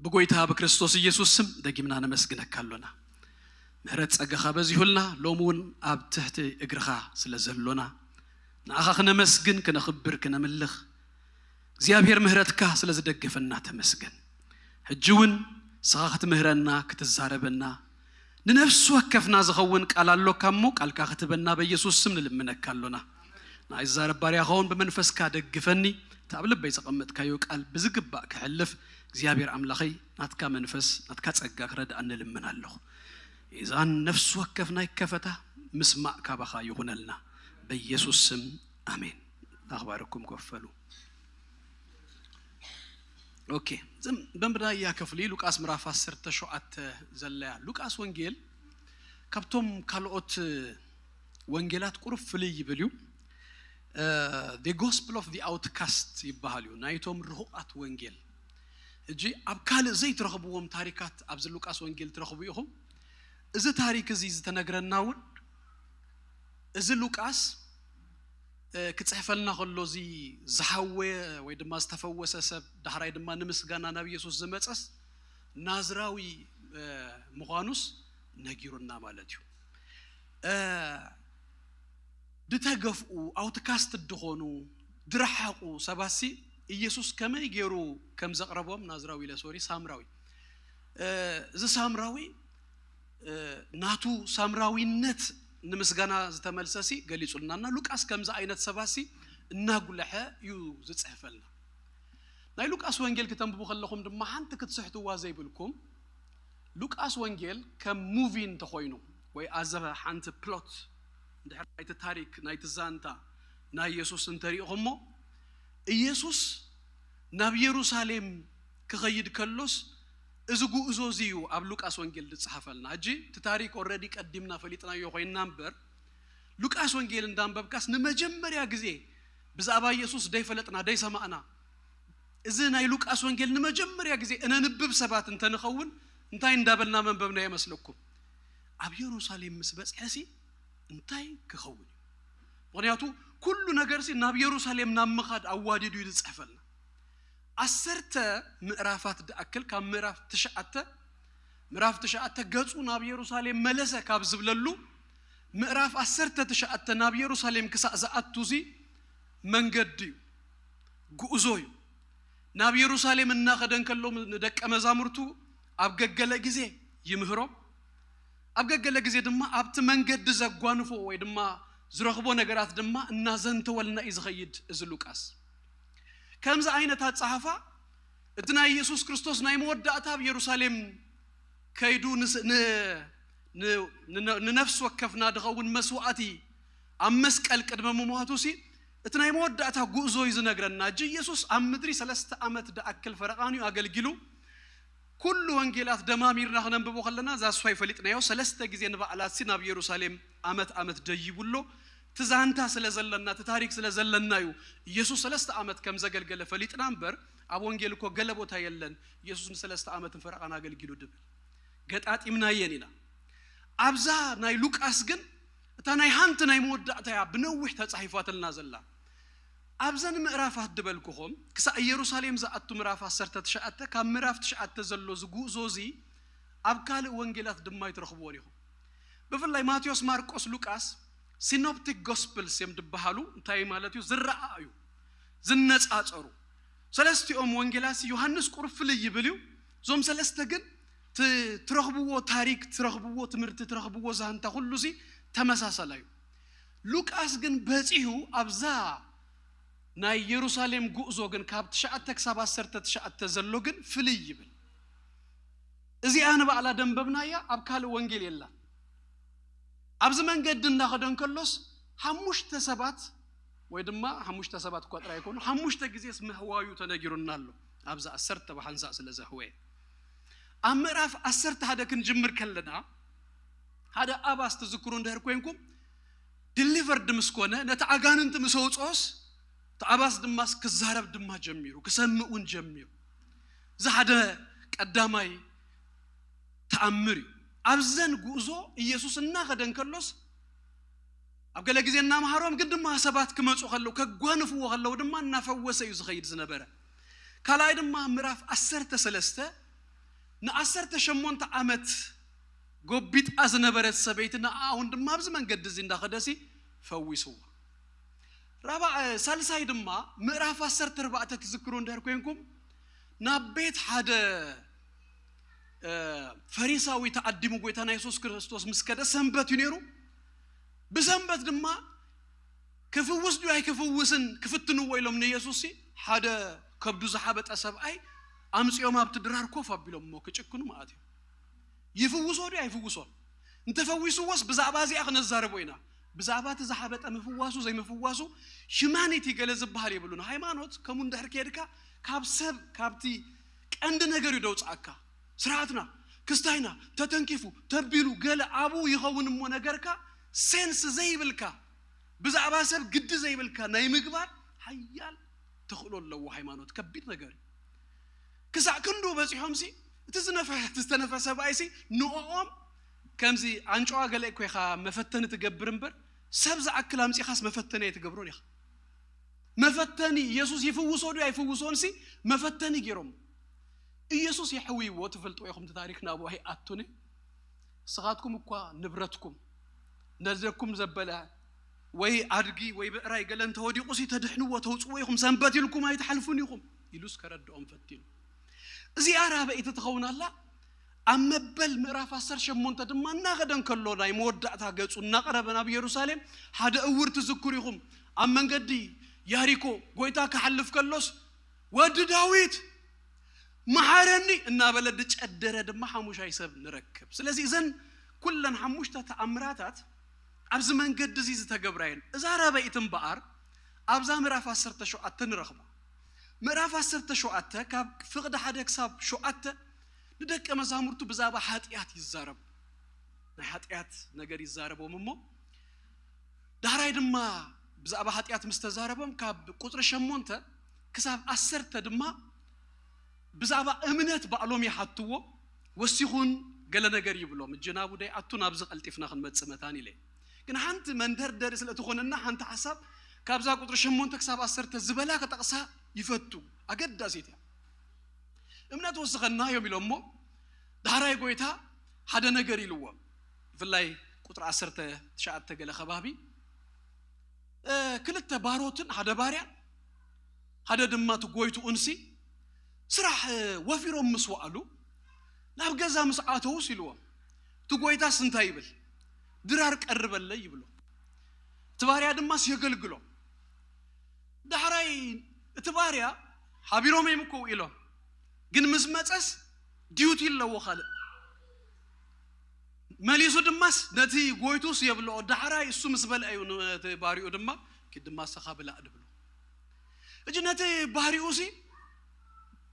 ብጎይታ ብክርስቶስ ኢየሱስ ስም ደጊምና ነመስግነካ ኣሎና። ምህረት ጸጋኻ በዚሁልና፣ ሎሚ እውን ኣብ ትሕቲ እግርኻ ስለ ዘሎና፣ ንኣኻ ክነመስግን፣ ክነኽብር፣ ክነምልኽ፣ እግዚኣብሔር ምህረትካ ስለ ዝደገፈና ተመስገን። ሕጂ እውን ንስኻ ክትምህረና፣ ክትዛረበና፣ ንነፍሲ ወከፍና ዝኸውን ቃል ኣሎካ እሞ፣ ቃልካ ክትበና በኢየሱስ ስም ንልምነካ ኣሎና። ናይ ዝዛረብ ባርያ ኸውን ብመንፈስካ ደግፈኒ፣ እቲ ኣብ ልበይ ዘቐመጥካዮ ቃል ብዝግባእ ክሕልፍ እግዚኣብሔር ኣምላኸይ ናትካ መንፈስ ናትካ ጸጋ ክረድኣኒ እልምን ኣለኹ። ኢዛን ነፍሲ ወከፍ ናይ ከፈታ ምስማዕ ካባኻ ይኹነልና በኢየሱስ ስም ኣሜን። ኣኽባርኩም ኮፈሉ። ኦኬ፣ ዝም በምብዳያ ክፍሊ ሉቃስ ምዕራፍ ዓሰርተ ሸውዓተ ዘለያ። ሉቃስ ወንጌል ካብቶም ካልኦት ወንጌላት ቁሩብ ፍልይ ይብል እዩ። The Gospel of the Outcast ይበሃል እዩ፣ ናይቶም ርሁቓት ወንጌል። ሕጂ ኣብ ካልእ ዘይትረኽብዎም ታሪካት ኣብዚ ሉቃስ ወንጌል ትረኽቡ ኢኹም። እዚ ታሪክ እዚ ዝተነግረና እውን፣ እዚ ሉቃስ ክጽሕፈልና ከሎ፣ እዚ ዝሓወየ ወይ ድማ ዝተፈወሰ ሰብ፣ ዳሕራይ ድማ ንምስጋና ናብ ኢየሱስ ዝመጸስ ናዝራዊ ምዃኑስ ነጊሩና ማለት እዩ። ድተገፍኡ፣ ኣውትካስት ድኾኑ፣ ድረሓቑ ሰባሲ ኢየሱስ ከመይ ገይሩ ከም ዘቕረቦም፣ ናዝራዊ ኢለ፣ ሶሪ፣ ሳምራዊ፣ እዚ ሳምራዊ ናቱ ሳምራዊነት ንምስጋና ዝተመልሰሲ ገሊጹልና እና፣ ሉቃስ ከምዚ ዓይነት ሰባሲ እናጉልሐ እዩ ዝጽሕፈልና። ናይ ሉቃስ ወንጌል ክተንብቡ ከለኹም ድማ ሓንቲ ክትስሕትዋ ዘይብልኩም፣ ሉቃስ ወንጌል ከም ሙቪ እንተኾይኑ ወይ ኣዘ ሓንቲ ፕሎት፣ እንድሕር ናይቲ ታሪክ፣ ናይቲ ዛንታ ናይ ኢየሱስ እንተሪእኹሞ፣ ኢየሱስ ናብ የሩሳሌም ክኸይድ ከሎስ፣ እዚ ጉእዞ እዚ እዩ ኣብ ሉቃስ ወንጌል ዝጸሓፈልና። ሕጂ እቲ ታሪክ ኦረዲ ቀዲምና ፈሊጥናዮ ኮይንና እምበር፣ ሉቃስ ወንጌል እንዳንበብካስ ንመጀመርያ ግዜ ብዛዕባ ኢየሱስ ደይፈለጥና ደይሰማዕና፣ እዚ ናይ ሉቃስ ወንጌል ንመጀመርያ ግዜ እነንብብ ሰባት እንተንኸውን እንታይ እንዳበልና መንበብና ይመስለኩም? ኣብ የሩሳሌም ምስ በጽሐሲ እንታይ ክኸውን እዩ? ምኽንያቱ ኩሉ ነገርሲ ናብ የሩሳሌም ናብ ምኻድ ኣዋዲዱ እዩ ዝጽሕፈልና። ዓሰርተ ምዕራፋት ድኣክል ካብ ምዕራፍ ትሽዓተ፣ ምዕራፍ ትሽዓተ ገጹ ናብ የሩሳሌም መለሰ ካብ ዝብለሉ፣ ምዕራፍ ዓሰርተ ትሽዓተ ናብ የሩሳሌም ክሳዕ ዝኣቱ እዚ መንገዲ እዩ፣ ጉዕዞ እዩ። ናብ የሩሳሌም እናኸደ እንከሎ ንደቀ መዛሙርቱ ኣብ ገገለ ግዜ ይምህሮም፣ ኣብ ገገለ ግዜ ድማ ኣብቲ መንገዲ ዘጓንፎ ወይ ድማ ዝረኽቦ ነገራት ድማ እናዘንተወልና እዩ ዝኸይድ እዚ ሉቃስ። ከምዚ ዓይነት ኣጸሓፋ፣ እቲ ናይ ኢየሱስ ክርስቶስ ናይ መወዳእታ ኣብ የሩሳሌም ከይዱ ንስ-፣ ን-፣ ን-፣ ን-፣ ንነፍሲ ወከፍና ድኸውን መስዋእቲ ኣብ መስቀል ቅድሚ ምሟቱ ሲ፣ እቲ ናይ መወዳእታ ጉዕዞ እዩ ዝነግረና። እጂ ኢየሱስ ኣብ ምድሪ ሰለስተ ዓመት ድኣክል ፈረቓን እዩ ኣገልጊሉ። ኩሉ ወንጌላት ደማሚርና ክነንብቦ ከለና፣ ዛስፋይ ፈሊጥናዮ፣ ሰለስተ ግዜ ንበዓላት ሲ ናብ የሩሳሌም ዓመት ዓመት ደይቡ ኣሎ። እቲ ዛንታ ስለ ዘለና፣ እቲ ታሪክ ስለ ዘለና እዩ። ኢየሱስ ሰለስተ ዓመት ከም ዘገልገለ ፈሊጥና እምበር፣ ኣብ ወንጌል እኮ ገለ ቦታ የለን፣ ኢየሱስ ንሰለስተ ዓመትን ፈረቓን ኣገልጊሉ ድብል። ገጣጢምናየን ኢና። ኣብዛ ናይ ሉቃስ ግን፣ እታ ናይ ሓንቲ ናይ መወዳእታ እያ ብነዊሕ ተጻሒፋትልና ዘላ። ኣብዘን ምዕራፋት ድበልኩኹም፣ ክሳዕ ኢየሩሳሌም ዝኣቱ ምዕራፍ ዓሰርተ ትሽዓተ፣ ካብ ምዕራፍ ትሽዓተ ዘሎ ዝጉዕዞ እዚ ኣብ ካልእ ወንጌላት ድማ ኣይትረኽብዎን ኢኹም። ብፍላይ ማቴዎስ፣ ማርቆስ፣ ሉቃስ፣ ሲኖፕቲክ ጎስፕልስ እዮም ድበሃሉ። እንታይ ማለት እዩ? ዝረኣዩ፣ ዝነጻጸሩ። ሰለስቲኦም ወንጌላሲ ዮሃንስ ቁሩብ ፍልይ ይብል እዩ። እዞም ሰለስተ ግን ት-፣ ትረኽብዎ ታሪክ፣ ትረኽብዎ ትምህርቲ፣ ትረኽብዎ ዛንታ ኩሉ ሲ ተመሳሳላይ እዩ። ሉቃስ ግን በጺሑ ኣብዛ ናይ የሩሳሌም ጉዕዞ ግን ካብ ትሽዓተ ክሳብ ዓሰርተ ትሽዓተ ዘሎ ግን ፍልይ ይብል። እዚኣ ንባዕላ ደንበብናያ ኣብ ካልእ ወንጌል የላን። ኣብዚ መንገዲ እንዳኸደ እንከሎስ ሓሙሽተ ሰባት ወይ ድማ ሓሙሽተ ሰባት እኳ ጥራይ ኣይኮኑ፣ ሓሙሽተ ግዜስ ምህዋዩ ተነጊሩና ኣሎ። ኣብዚ ዓሰርተ ብሓንሳእ ስለ ዘህወየ ኣብ ምዕራፍ ዓሰርተ ሓደ ክንጅምር ከለና ሓደ ኣባስ ትዝክሩ እንድሕር ኮንኩም delivered ምስ ኮነ ነቲ ኣጋንንቲ ምስ ኣውፅኦስ እቲ ኣባስ ድማስ ክዛረብ ድማ ጀሚሩ ክሰምእ እውን ጀሚሩ። እዚ ሓደ ቀዳማይ ተኣምር እዩ። ኣብዘን ጉዕዞ ኢየሱስ እናኸደ እንከሎስ ኣብ ገለ ግዜ እናምሃሮም ግን ድማ ሰባት ክመፁ ከለዉ ከጓንፍዎ ከለዉ ድማ እናፈወሰ እዩ ዝኸይድ ዝነበረ። ካልኣይ ድማ ምዕራፍ ዓሰርተ ሰለስተ ንዓሰርተ ሸሞንተ ዓመት ጎቢጣ ዝነበረት ሰበይቲ ንኣ እውን ድማ ኣብዚ መንገዲ እዚ እንዳኸደሲ ፈዊስዋ። ራባ ሳልሳይ ድማ ምዕራፍ ዓሰርተ ኣርባዕተ ትዝክሩ እንድሕር ኮንኩም ናብ ቤት ሓደ ፈሪሳዊ ተዓዲሙ ጎይታና የሱስ ክርስቶስ ምስ ከደ ሰንበት እዩ ነይሩ። ብሰንበት ድማ ክፍውስ ድዩ ኣይክፍውስን ክፍትንዎ ኢሎም ንየሱስ ሓደ ከብዱ ዝሓበጠ ሰብኣይ ኣምፅኦም ኣብቲ ድራር ኮፍ ኣቢሎም እሞ ክጭክኑ ማለት እዩ። ይፍውሶ ድዩ ኣይፍውሶን? እንተፈዊስዎስ ብዛዕባ እዚኣ ክነዛርቦ ኢና። ብዛዕባ እቲ ዝሓበጠ ምፍዋሱ ዘይምፍዋሱ ሂማኒቲ ገለ ዝበሃል የብሉን። ሃይማኖት ከምኡ እንድሕር ከድካ ካብ ሰብ ካብቲ ቀንዲ ነገር እዩ ደውፅኣካ። ስርዓትና ክስታይና ተተንኪፉ ተቢሉ ገለ ኣብኡ ይኸውን እሞ ነገርካ ሴንስ ዘይብልካ ብዛዕባ ሰብ ግዲ ዘይብልካ ናይ ምግባር ሓያል ተኽእሎ ኣለዎ። ሃይማኖት ከቢድ ነገር እዩ። ክሳዕ ክንዱ በፂሖም ሲ እቲ ዝነፈ- እቲ ዝተነፈ ሰብኣይ ሲ ንኦም ከምዚ ኣንጨዋ ገለ እኮ ኢኻ መፈተኒ ትገብር እምበር ሰብ ዝኣክል ኣምፂኻስ መፈተኒ ኣይትገብሮን ኢኻ። መፈተኒ ኢየሱስ ይፍውሶ ድዩ ኣይፍውሶን ሲ መፈተኒ ገይሮም። ኢየሱስ የሕውይዎ ትፈልጡ ኢኹም። እቲ ታሪክ ናብኡ ኣይኣቱን። ንስኻትኩም እኳ ንብረትኩም ነደኩም ዘበለ ወይ ኣድጊ ወይ ብዕራይ ገለ እንተወዲቑ ሲ ተድሕንዎ ተውፅዎ ኢኹም። ሰንበት ኢልኩም ኣይትሓልፉን ኢኹም ኢሉስ ከረድኦም ፈቲኑ። እዚኣ ራበይቲ ትኸውን ኣላ። ኣብ መበል ምዕራፍ ዓሰርተ ሸሞንተ ድማ እናኸደ እንከሎ ናይ መወዳእታ ገፁ እናቐረበ ናብ ኢየሩሳሌም ሓደ እውር ትዝክሩ ኢኹም። ኣብ መንገዲ ያሪኮ ጎይታ ክሓልፍ ከሎስ ወዲ ዳዊት መሓረኒ እናበለ ድጨደረ ድማ ሓሙሻይ ሰብ ንረክብ። ስለዚ እዘን ኩለን ሓሙሽተ ተኣምራታት ኣብዚ መንገዲ እዚ ዝተገብራ እየን። እዛ ራበይቲ እምበኣር ኣብዛ ምዕራፍ ዓሰርተ ሸውዓተ ንረኽባ። ምዕራፍ ዓሰርተ ሸውዓተ ካብ ፍቕዲ ሓደ ክሳብ ሸውዓተ ንደቀ መዛሙርቱ ብዛዕባ ሓጢኣት ይዛረቡ። ናይ ሓጢኣት ነገር ይዛረቦም እሞ ዳሕራይ ድማ ብዛዕባ ሓጢኣት ምስ ተዛረቦም ካብ ቁፅሪ ሸሞንተ ክሳብ ዓሰርተ ድማ ብዛዕባ እምነት ባዕሎም ይሓትዎ። ወሲኹን ገለ ነገር ይብሎም። እጅ ናቡ ደይ ኣቱ ናብዚ ቀልጢፍና ክንመጽእ መታን ኢለ ግን ሓንቲ መንደርደሪ ስለ ትኾነና ሓንቲ ሓሳብ ካብዛ ቁፅሪ ሸሞንተ ክሳብ ዓሰርተ ዝበላ ክጠቕሳ ይፈቱ። ኣገዳሲት እያ። እምነት ወስኸና እዮም ኢሎሞ ዳሕራይ ጎይታ ሓደ ነገር ኢልዎም። ብፍላይ ቁፅሪ ዓሰርተ ትሽዓተ ገለ ከባቢ እ፣ ክልተ ባሮትን ሓደ ባርያን ሓደ ድማ እቲ ጎይትኡንሲ ስራሕ እ፣ ወፊሮም ምስ ወዓሉ ናብ ገዛ ምስ ኣተውስ ኢልዎም እቲ ጎይታስ እንታይ ይብል? ድራር ቀርበለይ ይብሎ። እቲ ባርያ ድማስ የገልግሎ። ዳሕራይ እቲ ባርያ ሓቢሮም እዮም እኮ ውዒሎም፣ ግን ምስ መፀስ ዲዩቲ ኣለዎ ካልእ። መሊሱ ድማስ ነቲ ጎይቱስ የብልኦ። ዳሕራይ እሱ ምስ በልዐ እዩ ነቲ ባሪኡ ድማ ኪድ ድማ ሰኻ ብላዕ ድብሎ። እጂ ነቲ ባሪኡ ሲ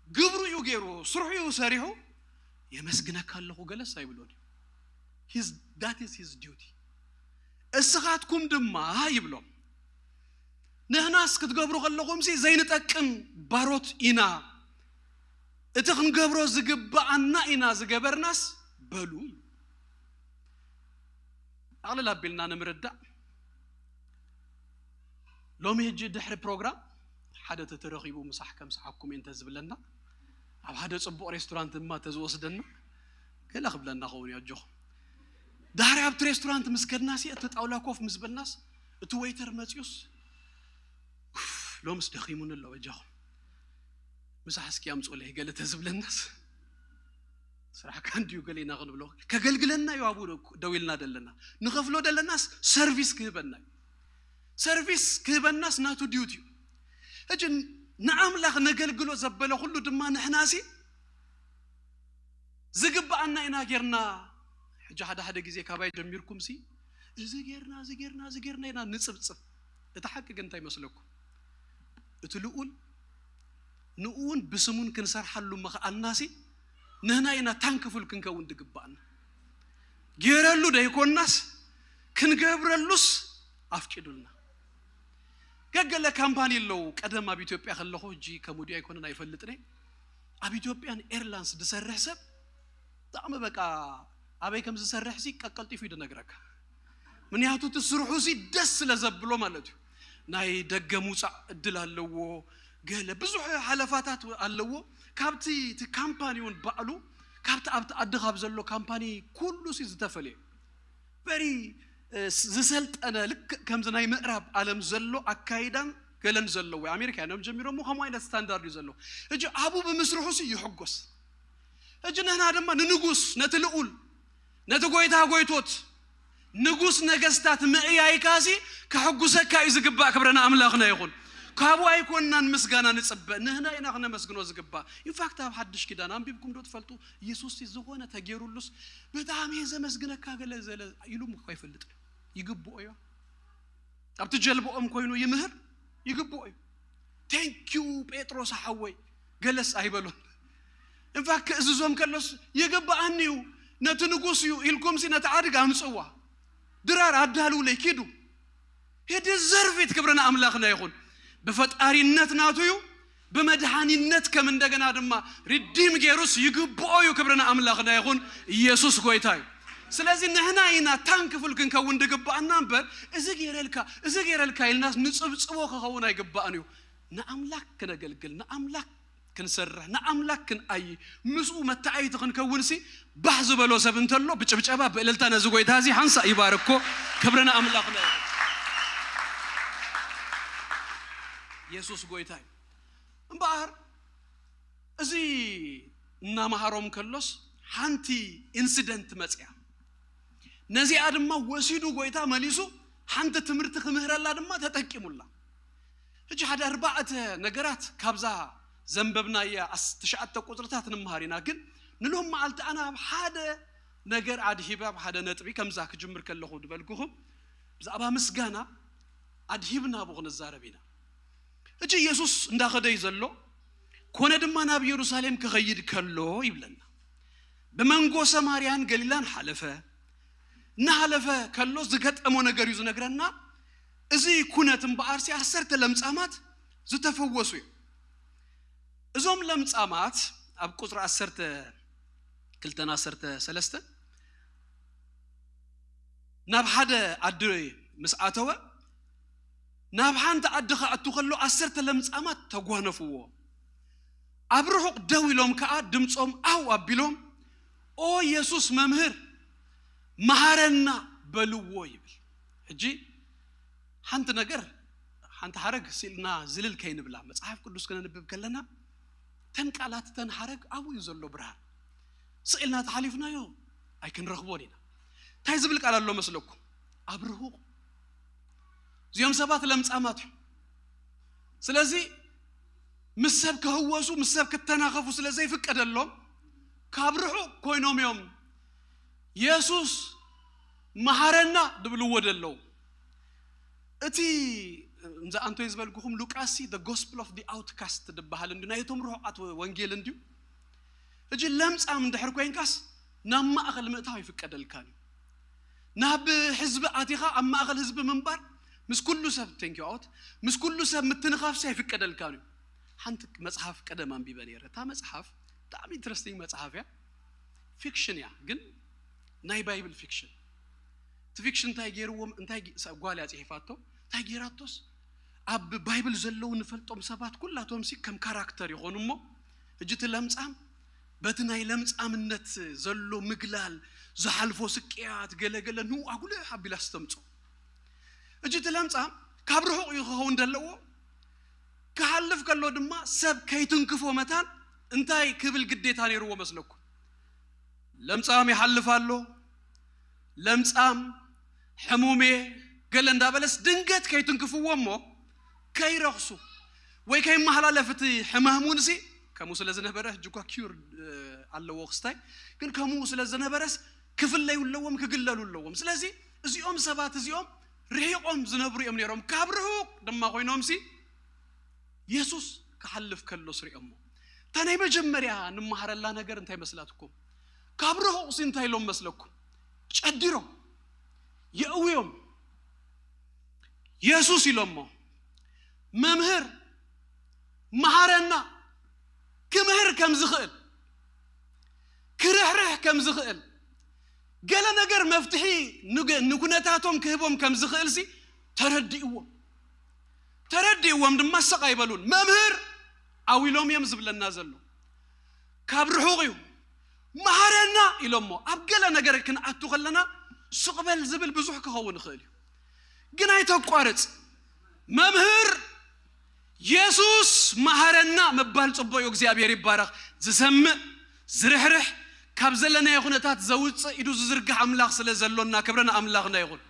ግብሩ እዩ ገይሩ፣ ስርሑ እዩ ሰሪሑ። የመስግነካ ኣለኹ ገለስ ኣይብሎ ድዩ? His- that is his duty። እስኻትኩም ድማ ይብሎም ንሕናስ ክትገብሩ ከለኹም ሲ ዘይንጠቅም ባሮት ኢና፣ እቲ ክንገብሮ ዝግብኣና ኢና ዝገበርናስ በሉ። ኣቕልል ኣቢልና ንምርዳእ ሎሚ ሕጂ ድሕሪ ፕሮግራም ሓደ ተተረኺቡ ምሳሕ ከም ሰሓኩም እንተ ዝብለና ኣብ ሓደ ጽቡቕ ሬስቶራንት ድማ ተዝወስደና ገለ ክብለና ኸውን እዩ። ኣጆኹም ዳሕሪ ኣብቲ ሬስቶራንት ምስ ከድናሲ እቲ ጣውላ ኮፍ ምስ በልናስ እቲ ወይተር መፅዩስ ኡፍ፣ ሎምስ ደኺሙኒ ኣሎ በጃኹም ምሳሕ እስኪ ኣምፁለይ ገለ ተዝብለናስ ስራሕካ እንድዩ ገሌና ክንብሎ ከገልግለና እዩ ኣብኡ ደው ኢልና ደለና ንኸፍሎ ደለናስ ሰርቪስ ክህበና እዩ። ሰርቪስ ክህበናስ ናቱ ዲዩቲ እዩ። ሕጂ ንኣምላኽ ነገልግሎ ዘበለ ኩሉ ድማ ንሕናሲ ዝግብኣና ኢና ጌርና። ሕጂ ሓደ ሓደ ግዜ ካባይ ጀሚርኩም ሲ እዚ ጌርና እዚ ጌርና እዚ ጌርና ኢና ንጽብጽብ። እቲ ሓቂ ግን እንታይ መስለኩም? እቲ ልኡል ንእውን ብስሙን ክንሰርሓሉ ምኽኣልና ሲ ንህና ኢና ታንክፉል ክንከውን ዝግብኣና። ጌረሉ ደይኮናስ ክንገብረሉስ ኣፍቂዱልና። ገገለ ካምፓኒ ኣለዉ። ቀደም ኣብ ኢትዮጵያ ከለኹ፣ እጂ ከምኡ ድዩ ኣይኮነን ኣይፈልጥን እየ፣ ኣብ ኢትዮጵያን ኤርላንስ ዝሰርሕ ሰብ ብጣዕሚ በቃ ኣበይ ከም ዝሰርሕ ሲ ቀቀልጢፉ እዩ ዝነግረካ። ምክንያቱ እቲ ስርሑ ሲ ደስ ስለ ዘብሎ ማለት እዩ። ናይ ደገ ምውፃእ እድል ኣለዎ። ገለ ብዙሕ ሓለፋታት ኣለዎ። ካብቲ እቲ ካምፓኒ እውን ባዕሉ ካብቲ ኣብቲ ዓዲ ካብ ዘሎ ካምፓኒ ኩሉ ሲ ዝተፈልየ ቨሪ ዝሰልጠነ፣ ልክዕ ከምዚ ናይ ምዕራብ ዓለም ዘሎ ኣካይዳን ገለን ዘለዎ። ኣሜሪካ እዮም ጀሚሮሞ፣ ከምኡ ዓይነት ስታንዳርድ እዩ ዘለዎ። ሕጂ ኣብኡ ብምስርሑ ሲ ይሕጎስ። ሕጂ ንሕና ድማ ንንጉስ፣ ነቲ ልኡል፣ ነቲ ጎይታ ጎይቶት፣ ንጉስ ነገስታት ምእያይካ ሲ ከሕጉሰካ እዩ ዝግባእ። ክብረና ኣምላኽና ይኹን። ካብኡ ኣይኮንናን ምስጋና ንጽበ፣ ንህና ኢና ክነመስግኖ ዝግባእ። ኢንፋክት ኣብ ሓድሽ ኪዳን ኣንቢብኩም ዶ ትፈልጡ? ኢየሱስ ሲ ዝኾነ ተጌሩሉስ ብጣዕሚ እየ ዘመስግነካ ገለ ዘለ ኢሉ እኮ ኣይፈልጥን። ይግብኦ እዩ። ኣብቲ ጀልባኦም ኮይኑ ይምህር፣ ይግብኦ እዩ። ቴንኪዩ ጴጥሮስ ሓወይ ገለስ ኣይበሎን። እንፋ ክእዝዞም ከሎስ ይግብኣኒ እዩ፣ ነቲ ንጉስ እዩ ኢልኩም ሲ ነቲ ዓድግ ኣምጽዋ። ድራር ኣዳልውለይ ኪዱ። He deserve it። ክብርና ኣምላኽና ይኹን። ብፈጣሪነት ናቱ እዩ፣ ብመድሃኒነት ከም እንደገና ድማ ሪዲም ጌሩስ ይግብኦ እዩ። ክብርና ኣምላኽና ይኹን። ኢየሱስ ጎይታ እዩ። ስለዚ ንሕና ኢና ታንክፉል ክንከውን ድግብኣና እምበር፣ እዚ ጌረልካ፣ እዚ ጌረልካ ኢልናስ ንጽብጽቦ ክኸውን ኣይግባእን እዩ። ንኣምላክ ክነገልግል፣ ንኣምላክ ክንሰርሕ፣ ንኣምላክ ክንኣይ፣ ምስኡ መተኣይቲ ክንከውን ሲ ባህ ዝበሎ ሰብ እንተሎ ብጭብጨባ ብእልልታ ነዚ ጎይታ እዚ ሓንሳእ ይባርኮ። ክብርና ኣምላኽና ይኹን። ኢየሱስ ጎይታ እዩ። እምበኣር እዚ እናመሃሮም ከሎስ ሓንቲ ኢንሲደንት መጽያ። ነዚኣ ድማ ወሲዱ ጎይታ መሊሱ ሓንቲ ትምህርቲ ክምህረላ ድማ ተጠቂሙላ። ሕጂ ሓደ ኣርባዕተ ነገራት ካብዛ ዘንበብናያ ኣስ-፣ ትሽዓተ ቁጽርታት ንምሃር ኢና። ግን ንሎም መዓልቲ ኣነ ኣብ ሓደ ነገር ኣድሂበ፣ ኣብ ሓደ ነጥቢ ከምዛ ክጅምር ከለኹ ዝበልኩኹም ብዛዕባ ምስጋና ኣድሂብና ብኡ ክንዛረብ ኢና። ሕጂ ኢየሱስ እንዳኸደ እዩ ዘሎ። ኮነ ድማ ናብ ኢየሩሳሌም ክኸይድ ከሎ ይብለና። ብመንጎ ሰማርያን ገሊላን ሓለፈ። እናሓለፈ ከሎ ዝገጠሞ ነገር እዩ ዝነግረና። እዚ ኩነት እምበኣርሲ ዓሰርተ ለምጻማት ዝተፈወሱ እዮም። እዞም ለምጻማት ኣብ ቁጽሪ ዓሰርተ ክልተን ዓሰርተ ሰለስተን ናብ ሓደ ዓዲ ምስ ኣተወ፣ ናብ ሓንቲ ዓዲ ክኣቱ ከሎ ዓሰርተ ለምጻማት ተጓነፍዎ። ኣብ ርሑቕ ደው ኢሎም ከኣ ድምጾም ኣው ኣቢሎም፣ "ኦ የሱስ መምህር፣ መሃረና" በልዎ ይብል። ሕጂ ሓንቲ ነገር፣ ሓንቲ ሓረግ ስኢልና ዝልል ከይንብላ፣ መጽሓፍ ቅዱስ ክነንብብ ከለና፣ ተን ቃላት፣ ተን ሓረግ ኣብኡ እዩ ዘሎ ብርሃን። ስኢልና ተሓሊፍናዮ ኣይክንረኽቦን ኢና። እንታይ ዝብል ቃል ኣሎ መስለኩም? ኣብ ርሁቕ። እዚኦም ሰባት ለምጻማት እዮም። ስለዚ ምስ ሰብ ክህወሱ፣ ምስ ሰብ ክተናኸፉ ስለ ዘይፍቀደሎም፣ ካብ ርሑቕ ኮይኖም እዮም የሱስ መሃረና ድብልዎ ደለዉ። እቲ እምዚ ኣንቶይ ዝበልኩኹም ሉቃስ ሲ the gospel of the outcast ድበሃል እንዲ ናይቶም ርሑቓት ወንጌል እንድዩ። ሕጂ ለምጻም እንድሕር ኮይንካስ ናብ ማእኸል ምእታው ኣይፍቀደልካን እዩ። ናብ ህዝቢ ኣቲኻ ኣብ ማእኸል ህዝቢ ምንባር ምስ ኩሉ ሰብ፣ thank you ኣወት፣ ምስ ኩሉ ሰብ ምትንኻፍሲ ኣይፍቀደልካን እዩ። ሓንቲ መጽሓፍ ቀደም ኣንቢበ ነይረ። እታ መጽሓፍ ብጣዕሚ ኢንትረስቲንግ መጽሓፍ እያ። ፊክሽን እያ፣ ግን ናይ ባይብል ፊክሽን። እቲ ፊክሽን እንታይ ገይርዎም፣ እንታይ ጌ-፣ ሳ-፣ ጓል እያ ጽሒፋቶ፣ እንታይ ገይራቶስ፣ ኣብ ባይብል ዘለዉ ንፈልጦም ሰባት ኩላቶም ሲ ከም ካራክተር ይኾኑ እሞ፣ ሕጂ እቲ ለምጻም በቲ ናይ ለምጻምነት ዘሎ ምግላል፣ ዝሓልፎ ስቅያት፣ ገለገለ ንኡ ኣጉልሕ ኣቢላ ስተምጾ። ሕጂ እቲ ለምጻም ካብ ርሑቕ እዩ ክኸውን ዘለዎ። ክሓልፍ ከሎ ድማ ሰብ ከይትንክፎ መታን እንታይ ክብል ግዴታ ነይርዎ መስለኩም? ለምጻም ይሓልፍ ኣሎ፣ ለምጻም፣ ሕሙሜ፣ ገለ እንዳበለስ ድንገት ከይትንክፍዎ እሞ ከይረኽሱ ወይ ከይመሓላለፍ እቲ ሕማም እውን ሲ ከምኡ ስለ ዝነበረ፣ ሕጂ እኳ ኪዩር፣ እ፣ ኣለዎ ክስታይ። ግን ከምኡ ስለ ዝነበረስ ክፍለዩ ኣለዎም፣ ክግለሉ ኣለዎም። ስለዚ እዚኦም ሰባት እዚኦም ርሒቖም ዝነብሩ እዮም ነይሮም። ካብ ርሑቕ ድማ ኮይኖምሲ የሱስ ክሓልፍ ከሎስ ሪኦሞ። እታ ናይ መጀመርያ ንመሃረላ ነገር እንታይ መስላትኩም? ካብ ርሑቕ ሲ እንታይ ኢሎም መስለኩም? ጨዲሮም የእውዮም። የሱስ ኢሎሞ፣ መምህር መሃረና። ክምህር ከም ዝኽእል፣ ክርሕርሕ ከም ዝኽእል፣ ገለ ነገር መፍትሒ ንገ- ንኩነታቶም ክህቦም ከም ዝኽእል ሲ ተረዲእዎም። ተረዲእዎም ድማ ስቕ ኣይበሉን። መምህር ኣው ኢሎም እዮም ዝብለና ዘሎ። ካብ ርሑቕ እዩ። መሃረና ኢሎሞ። ኣብ ገለ ነገር ክንኣቱ ከለና ስቕ በል ዝብል ብዙሕ ክኸውን ይኽእል እዩ። ግን ኣይተቋርጽ። መምህር የሱስ መሃረና ምባል ጽቡቕ እዩ። እግዚኣብሔር ይባረኽ። ዝሰምዕ፣ ዝርሕርሕ፣ ካብ ዘለናዮ ኩነታት ዘውጽእ ኢዱ ዝዝርግሕ ኣምላኽ ስለ ዘሎና ክብሪ ንኣምላኽና ይኹን።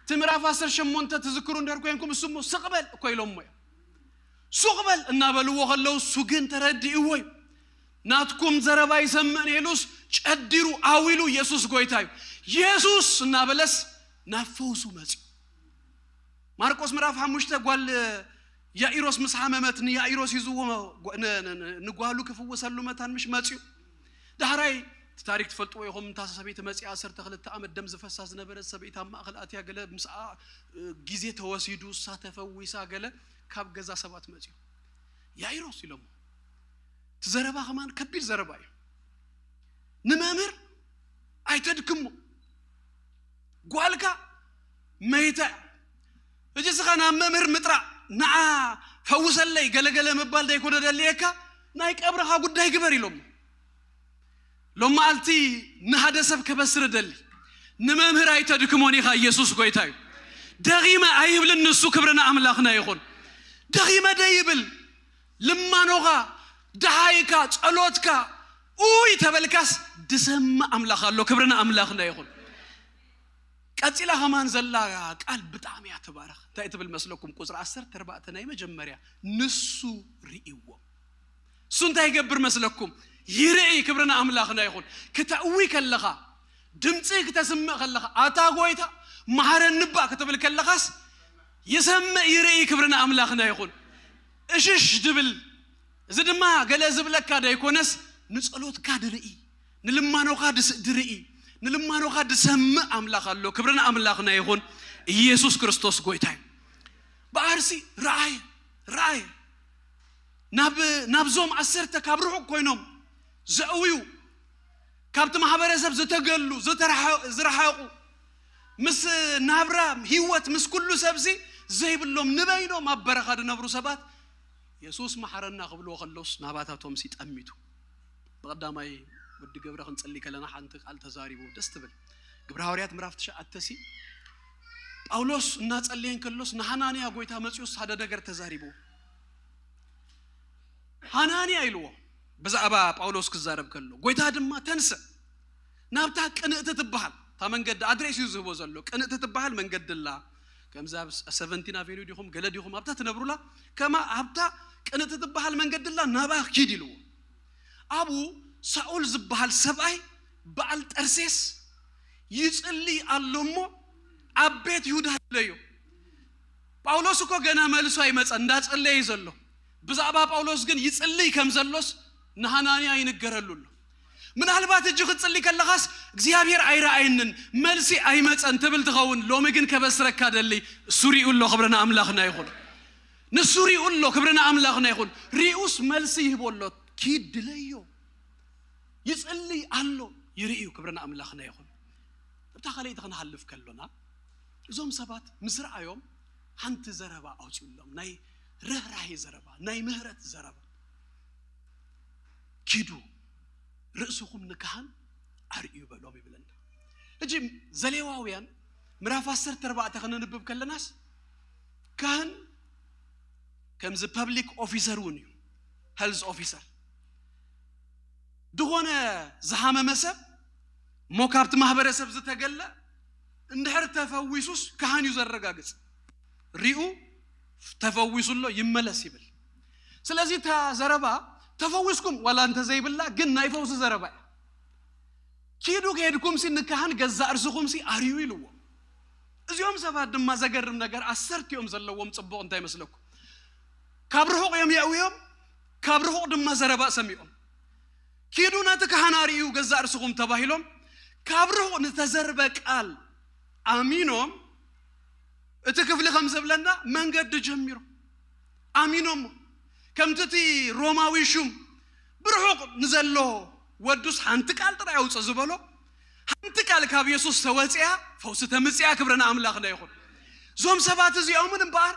እቲ ምዕራፍ ዓሰርተ ሸሞንተ ትዝክሩ እንድሕር ኮንኩም እሱ እሞ ስቕ በል እኮ ኢሎሞ እዮም። ሱቕ በል እናበልዎ ከለዉ እሱ ግን ተረዲእዎ እዩ። ናትኩም ዘረባ ይሰምዕ ኢሉስ ጨዲሩ ኣዊሉ የሱስ ጎይታ እዩ። የሱስ እናበለስ ናብ ፈውሱ መፅኡ። ማርቆስ ምዕራፍ ሓሙሽተ ጓል ያኢሮስ ምስ ሓመመት ንያኢሮስ ሒዝዎ ንጓሉ ክፍውሰሉ መታን ምሽ መፅኡ። ዳሕራይ እቲ ታሪክ ትፈልጥዎ ኢኹም። እንታ ሰበይቲ መፂኣ ዓሰርተ ክልተ ዓመት ደም ዝፈሳ ዝነበረት ሰበይቲ ኣብ ማእኸል ኣትያ ገለ ምስኣ ግዜ ተወሲዱ እሳ ተፈዊሳ ገለ ካብ ገዛ ሰባት መፅኡ ያኢሮስ ኢሎሞ። እቲ ዘረባ ከማን ከቢድ ዘረባ እዩ። ንመምህር ኣይተድክሞ። ጓልካ መይታ እያ። እጅ ስኻ ናብ መምህር ምጥራእ ንዓ ፈውሰለይ ገለገለ ምባል ዘይኮነ ደልየካ ናይ ቀብርኻ ጉዳይ ግበር ኢሎሞ። ሎም መዓልቲ ንሓደ ሰብ ከበስር ደሊ ንመምህር ኣይተድክሞን ኢኻ። ኢየሱስ ጎይታ እዩ። ደኺመ ኣይብልን ንሱ። ክብሪ ንኣምላኽና ይኹን። ደኺመ ደይብል ልማኖኻ፣ ደሃይካ፣ ጸሎትካ ኡይ ተበልካስ ድሰምዕ ኣምላኽ ኣሎ። ክብሪ ንኣምላኽና ይኹን። ቀጺላ ከማን ዘላ ቃል ብጣዕሚ እያ ትባረኽ። እንታይ ትብል መስለኩም? ቁጽሪ ዓሰርተ ኣርባዕተ ናይ መጀመርያ ንሱ ርእይዎ። እሱ እንታይ ይገብር መስለኩም? ይርኢ። ክብሪ ንኣምላኽና ይኹን። ክተእዊ ከለኻ ድምፂ ክተስምዕ ከለኻ ኣታ ጎይታ መሃረኒ እባ ክትብል ከለኻስ ይሰምዕ ይርኢ። ክብሪ ንኣምላኽና ይኹን። እሽሽ ድብል እዚ ድማ ገለ ዝብለካ ደይኮነስ ንጸሎትካ ድርኢ፣ ንልማኖኻ ድርኢ፣ ንልማኖኻ ድሰምዕ ኣምላኽ ኣሎ። ክብሪ ንኣምላኽና ይኹን። ኢየሱስ ክርስቶስ ጎይታ እዩ። ብዓርሲ ረኣየ ረኣየ ናብ ናብዞም ዓሰርተ ካብ ርሑቕ ኮይኖም ዘእውዩ ካብቲ ማሕበረሰብ ዝተገሉ ዝተረሓ- ዝረሓቑ ምስ ናብራ ህይወት ምስ ኩሉ ሰብሲ ዘይብሎም ንበይኖም ኣብ በረኻ ዝነብሩ ሰባት የሱስ መሓረና ክብልዎ ከለውስ ናባታቶም ሲ ጠሚቱ። ብቐዳማይ ወዲ ገብረ ክንጸሊ ከለና ሓንቲ ቃል ተዛሪቡ ደስ ትብል። ግብረ ሃዋርያት ምዕራፍ ትሽዓተ ሲ ጳውሎስ እናጸለየ እንከሎስ ንሃናንያ ጎይታ መጺኡስ ሓደ ነገር ተዛሪቡ። ሃናንያ ኢልዎ ብዛዕባ ጳውሎስ ክዛረብ ከሎ ጎይታ ድማ ተንስእ ናብታ ቅንእቲ ትበሃል እታ መንገዲ ኣድሬስ እዩ ዝህቦ ዘሎ። ቅንእቲ ትበሃል መንገዲ ኣላ። ከምዚ ኣብ ሰቨንቲን ኣቬኒው ዲኹም ገለ ዲኹም ኣብታ ትነብሩላ ከማ ኣብታ ቅንእቲ ትበሃል መንገዲ ኣላ ናባ ኪድ ኢልዎ። ኣብኡ ሳኦል ዝበሃል ሰብኣይ በዓል ጠርሴስ ይጽሊ ኣሎ እሞ ኣብ ቤት ይሁዳ ኣለዮ። ጳውሎስ እኮ ገና መልሱ ኣይመጸ እንዳጸለየ እዩ ዘሎ። ብዛዕባ ጳውሎስ ግን ይጽልይ ከም ዘሎስ ንሃናንያ ይንገረሉ ኣሎ። ምናልባት እጅ ክትጽሊ ከለኻስ እግዚኣብሔር ኣይረኣየንን መልሲ ኣይመጸን ትብል ትኸውን። ሎሚ ግን ከበስረካ ደሊ እሱ ሪኡ ኣሎ። ክብሪ ንኣምላኽና ይኹን። ንሱ ሪኡ ኣሎ። ክብሪ ንኣምላኽና ይኹን። ሪኡስ መልሲ ይህቦ ኣሎ። ኪድ ድለዮ። ይጽልይ ኣሎ። ይርእዩ። ክብሪ ንኣምላኽና ይኹን። እብታ ካልኣይቲ ክንሃልፍ ከሎና እዞም ሰባት ምስ ረኣዮም ሓንቲ ዘረባ ኣውፅኡሎም። ናይ ርህራሄ ዘረባ፣ ናይ ምህረት ዘረባ። ኪዱ ርእስኹም ንካህን ኣርእዩ በሎም ይብለና። ሕጂ ዘሌዋውያን ምዕራፍ ዓሰርተ ኣርባዕተ ከነንብብ ከለናስ ካህን ከምዚ ፐብሊክ ኦፊሰር እውን እዩ፣ ሄልዝ ኦፊሰር ዝኾነ ዝሃመመ ሰብ እሞ ካብቲ ማህበረሰብ ዝተገለ እንድሕር ተፈዊሱስ ካህን እዩ ዘረጋግጽ። ሪኡ ተፈዊሱ ኣሎ ይመለስ ይብል። ስለዚ እታ ዘረባ ተፈዊስኩም ዋላ እንተዘይብላ ግን ናይ ፈውሲ ዘረባ እያ። ኪዱ ከይድኩምሲ ንካህን ገዛእ ርእስኹምሲ ኣርዩ ኢልዎ። እዚኦም ሰባት ድማ ዘገርም ነገር ኣሰርቲኦም ዘለዎም ጽቡቕ እንታይ መስለኩም? ካብ ርሑቕ እዮም የእውዮም፣ ካብ ርሑቕ ድማ ዘረባ ሰሚዖም። ኪዱ ነቲ ካህን ኣርእዩ ገዛእ ርእስኹም ተባሂሎም ካብ ርሑቕ ንተዘርበ ቃል ኣሚኖም እቲ ክፍሊ ከም ዘብለና መንገዲ ጀሚሮም ኣሚኖሞ ከምቲ እቲ ሮማዊ ሹም ብርሑቕ ንዘሎ ወዱስ ሓንቲ ቃል ጥራይ ኣውፅእ ዝበሎ ሓንቲ ቃል ካብ የሱስ ተወፅያ ፈውሲ ተምፅያ ክብሪ ንኣምላኽና ይኹን። እዞም ሰባት እዚኦምን እምበኣር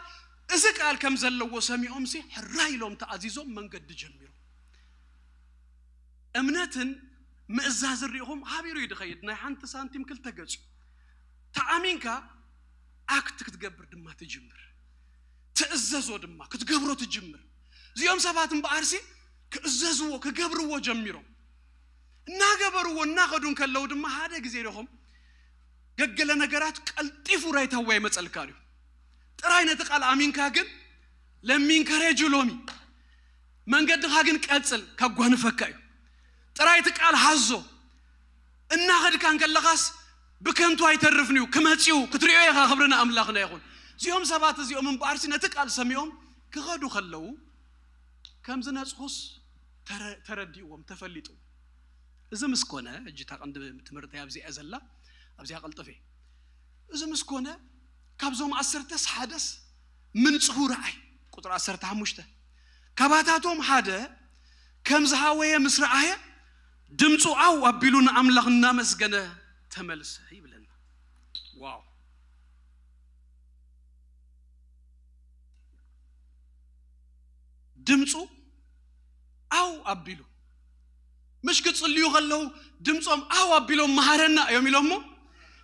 እዚ ቃል ከም ዘለዎ ሰሚዖምሲ ሕራይ ኢሎም ተኣዚዞም መንገዲ ጀሚሮም። እምነትን ምእዛዝን ሪኢኹም ሃቢሩ እዩ ድኸይድ ናይ ሓንቲ ሳንቲም ክልተ ገጹ። ተኣሚንካ ኣክት ክትገብር ድማ ትጅምር። ትእዘዞ ድማ ክትገብሮ ትጅምር። እዚኦም ሰባት እምበኣርሲ ክእዘዝዎ ክገብርዎ ጀሚሮም እናገበርዎ እናኸዱ እንከለዉ ድማ ሓደ ግዜ ዲኹም ገገለ ነገራት ቀልጢፉ ራይታዋ ይመፀልካ እዩ። ጥራይ ነቲ ቃል ኣሚንካ ግን ለሚንከሬጁ ሎሚ መንገድኻ ግን ቀጽል ከጓንፈካ እዩ። ጥራይ እቲ ቃል ሃዞ እናኸድካ እንከለኻስ ብከንቱ ኣይተርፍን እዩ ክመጽኡ ክትሪኦ ኢኻ። ክብሪ ንኣምላኽና ይኹን። እዚኦም ሰባት እዚኦም እምበኣርሲ ነቲ ቃል ሰሚዖም ክኸዱ ከለዉ ከም ዝነጽሁስ ተረ- ተረዲእዎም ተፈሊጡ። እዚ ምስ ኮነ እጅ እታ ቀንዲ ትምህርተይ ኣብዚኣ ዘላ ኣብዚኣ ቀልጥፌ እዚ ምስ ኮነ ካብዞም ዓሰርተስ ሓደስ ምንጽሁ ረኣይ። ቁጥሪ ዓሰርተ ሓሙሽተ ካባታቶም ሓደ ከም ዝሃወየ ምስ ረኣየ ድምፁ ኣው ኣቢሉ ንኣምላኽ እናመስገነ ተመልሰ ይብለና። ዋው ድምፁ ኣው ኣቢሉ ምሽ ክጽልዩ ከለዉ ድምፆም ኣው ኣቢሎም መሃረና እዮም ኢሎሞ።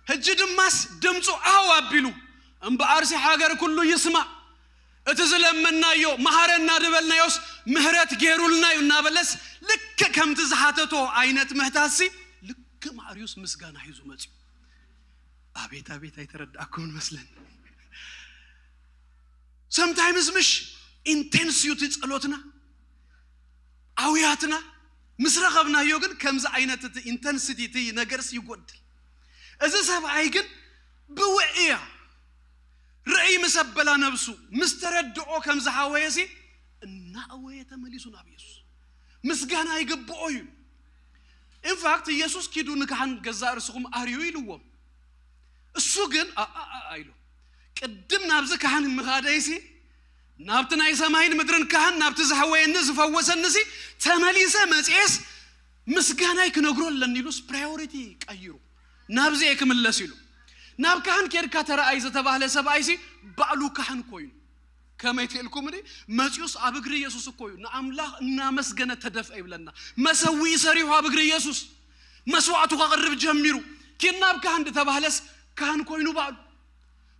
ሕጂ ድማስ ድምፁ ኣው ኣቢሉ እምበኣርሲ ሃገር ኩሉ ይስማዕ እቲ ዝለመናዮ መሃረና ዝበልናዮስ ምህረት ገይሩልና እዩ እናበለስ ልክዕ ከምቲ ዝሓተቶ ዓይነት ምህታሲ ልክዕ ማዕርዩስ ምስጋና ሒዙ መፅዩ። ኣቤት ኣቤት ኣይተረዳእኩምን መስለን። ሰምታይምስ ምሽ ኢንቴንስ እዩ እቲ ጸሎትና ኣውያትና ምስ ረኸብናዮ ግን ከምዚ ዓይነት እቲ ኢንተንሲቲ እቲ ነገርስ ይጎድል። እዚ ሰብኣይ ግን ብውዕያ ርእይ ምስ ኣበላ ነብሱ ምስ ተረድኦ ከም ዝሓወየ ሲ እናእወየ ተመሊሱ ናብ ኢየሱስ ምስጋና ይግብኦ እዩ። ኢንፋክት ኢየሱስ ኪዱ ንካህን ገዛእ ርእስኹም ኣርዩ ኢልዎም። እሱ ግን ኣኣኣ ኢሉ ቅድም ናብዚ ካህን ምኻደይሲ ናብቲ ናይ ሰማይን ምድርን ካህን ናብቲ ዝሓወየኒ ዝፈወሰኒሲ ተመሊሰ መፅኤስ ምስጋናይ ክነግሮ ኣለኒ ኢሉስ ፕራዮሪቲ ቀይሩ ናብዚ እየ ክምለስ ኢሉ ናብ ካህን ኬድካ ተረኣይ ዝተባህለ ሰብኣይሲ ባዕሉ ካህን ኮይኑ ከመይ ትልኩም ዲ መፂኡስ ኣብ እግሪ ኢየሱስ እኮ እዩ ንኣምላኽ እናመስገነ ተደፍአ ይብለና። መሰዊኢ ሰሪሑ ኣብ እግሪ ኢየሱስ መስዋዕቱ ከቕርብ ጀሚሩ። ኪድ ናብ ካህን ዝተባህለስ ካህን ኮይኑ ባዕሉ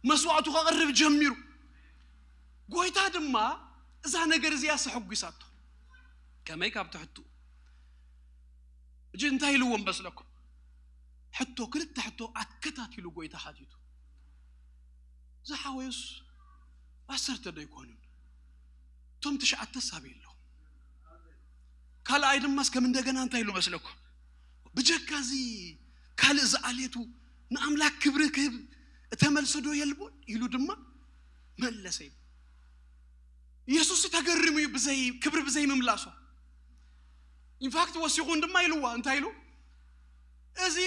መስዋዕቱ ከቕርብ ጀሚሩ። ጎይታ ድማ እዛ ነገር እዚኣ ሰሐጒሳቶ። ከመይ ካብ ትሕቱ እጂ እንታይ ኢልዎም መስለኩም? ሕቶ ክልተ ሕቶ ኣከታቲሉ ጎይታ ሓቲቱ። ዝሓወዩስ ዓሰርተ ዶ ይኮኑን? እቶም ትሽዓተ ሳብ የለዉ። ካልኣይ ድማስ ከም እንደገና እንታይ ኢሉ መስለኩም? ብጀካ እዚ ካልእ ዝኣሌቱ ንኣምላክ ክብሪ ክህብ እተመልሰ ዶ የልቦን ኢሉ ድማ መለሰ። ኢየሱስ ተገሪሙ እዩ ብዘይ ክብሪ ብዘይ ምምላሶ። ኢንፋክት ወሲኹን ድማ ኢልዋ እንታይ ኢሉ እዚ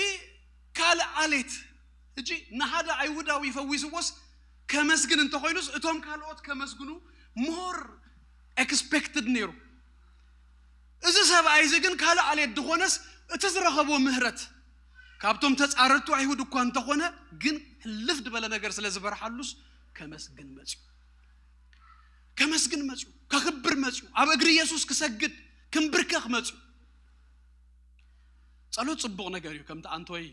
ካልእ ኣሌት እጂ ንሓደ ኣይሁዳዊ ፈዊስዎስ ከመስግን እንተኾይኑስ እቶም ካልኦት ከመስግኑ ሞር ኤክስፔክትድ ነይሩ። እዚ ሰብኣይ እዚ ግን ካልእ ኣሌት ዝኾነስ እቲ ዝረኸቦ ምህረት ካብቶም ተፃረርቱ ኣይሁድ እኳ እንተኾነ ግን ሕልፍ ዝበለ ነገር ስለ ዝበርሓሉስ ከመስግን መፅዩ። ከመስግን መፅዩ፣ ከኽብር መፅዩ፣ ኣብ እግሪ ኢየሱስ ክሰግድ ክንብርከኽ መፅዩ። ጸሎት ጽቡቕ ነገር እዩ፣ ከምቲ ኣንቶይ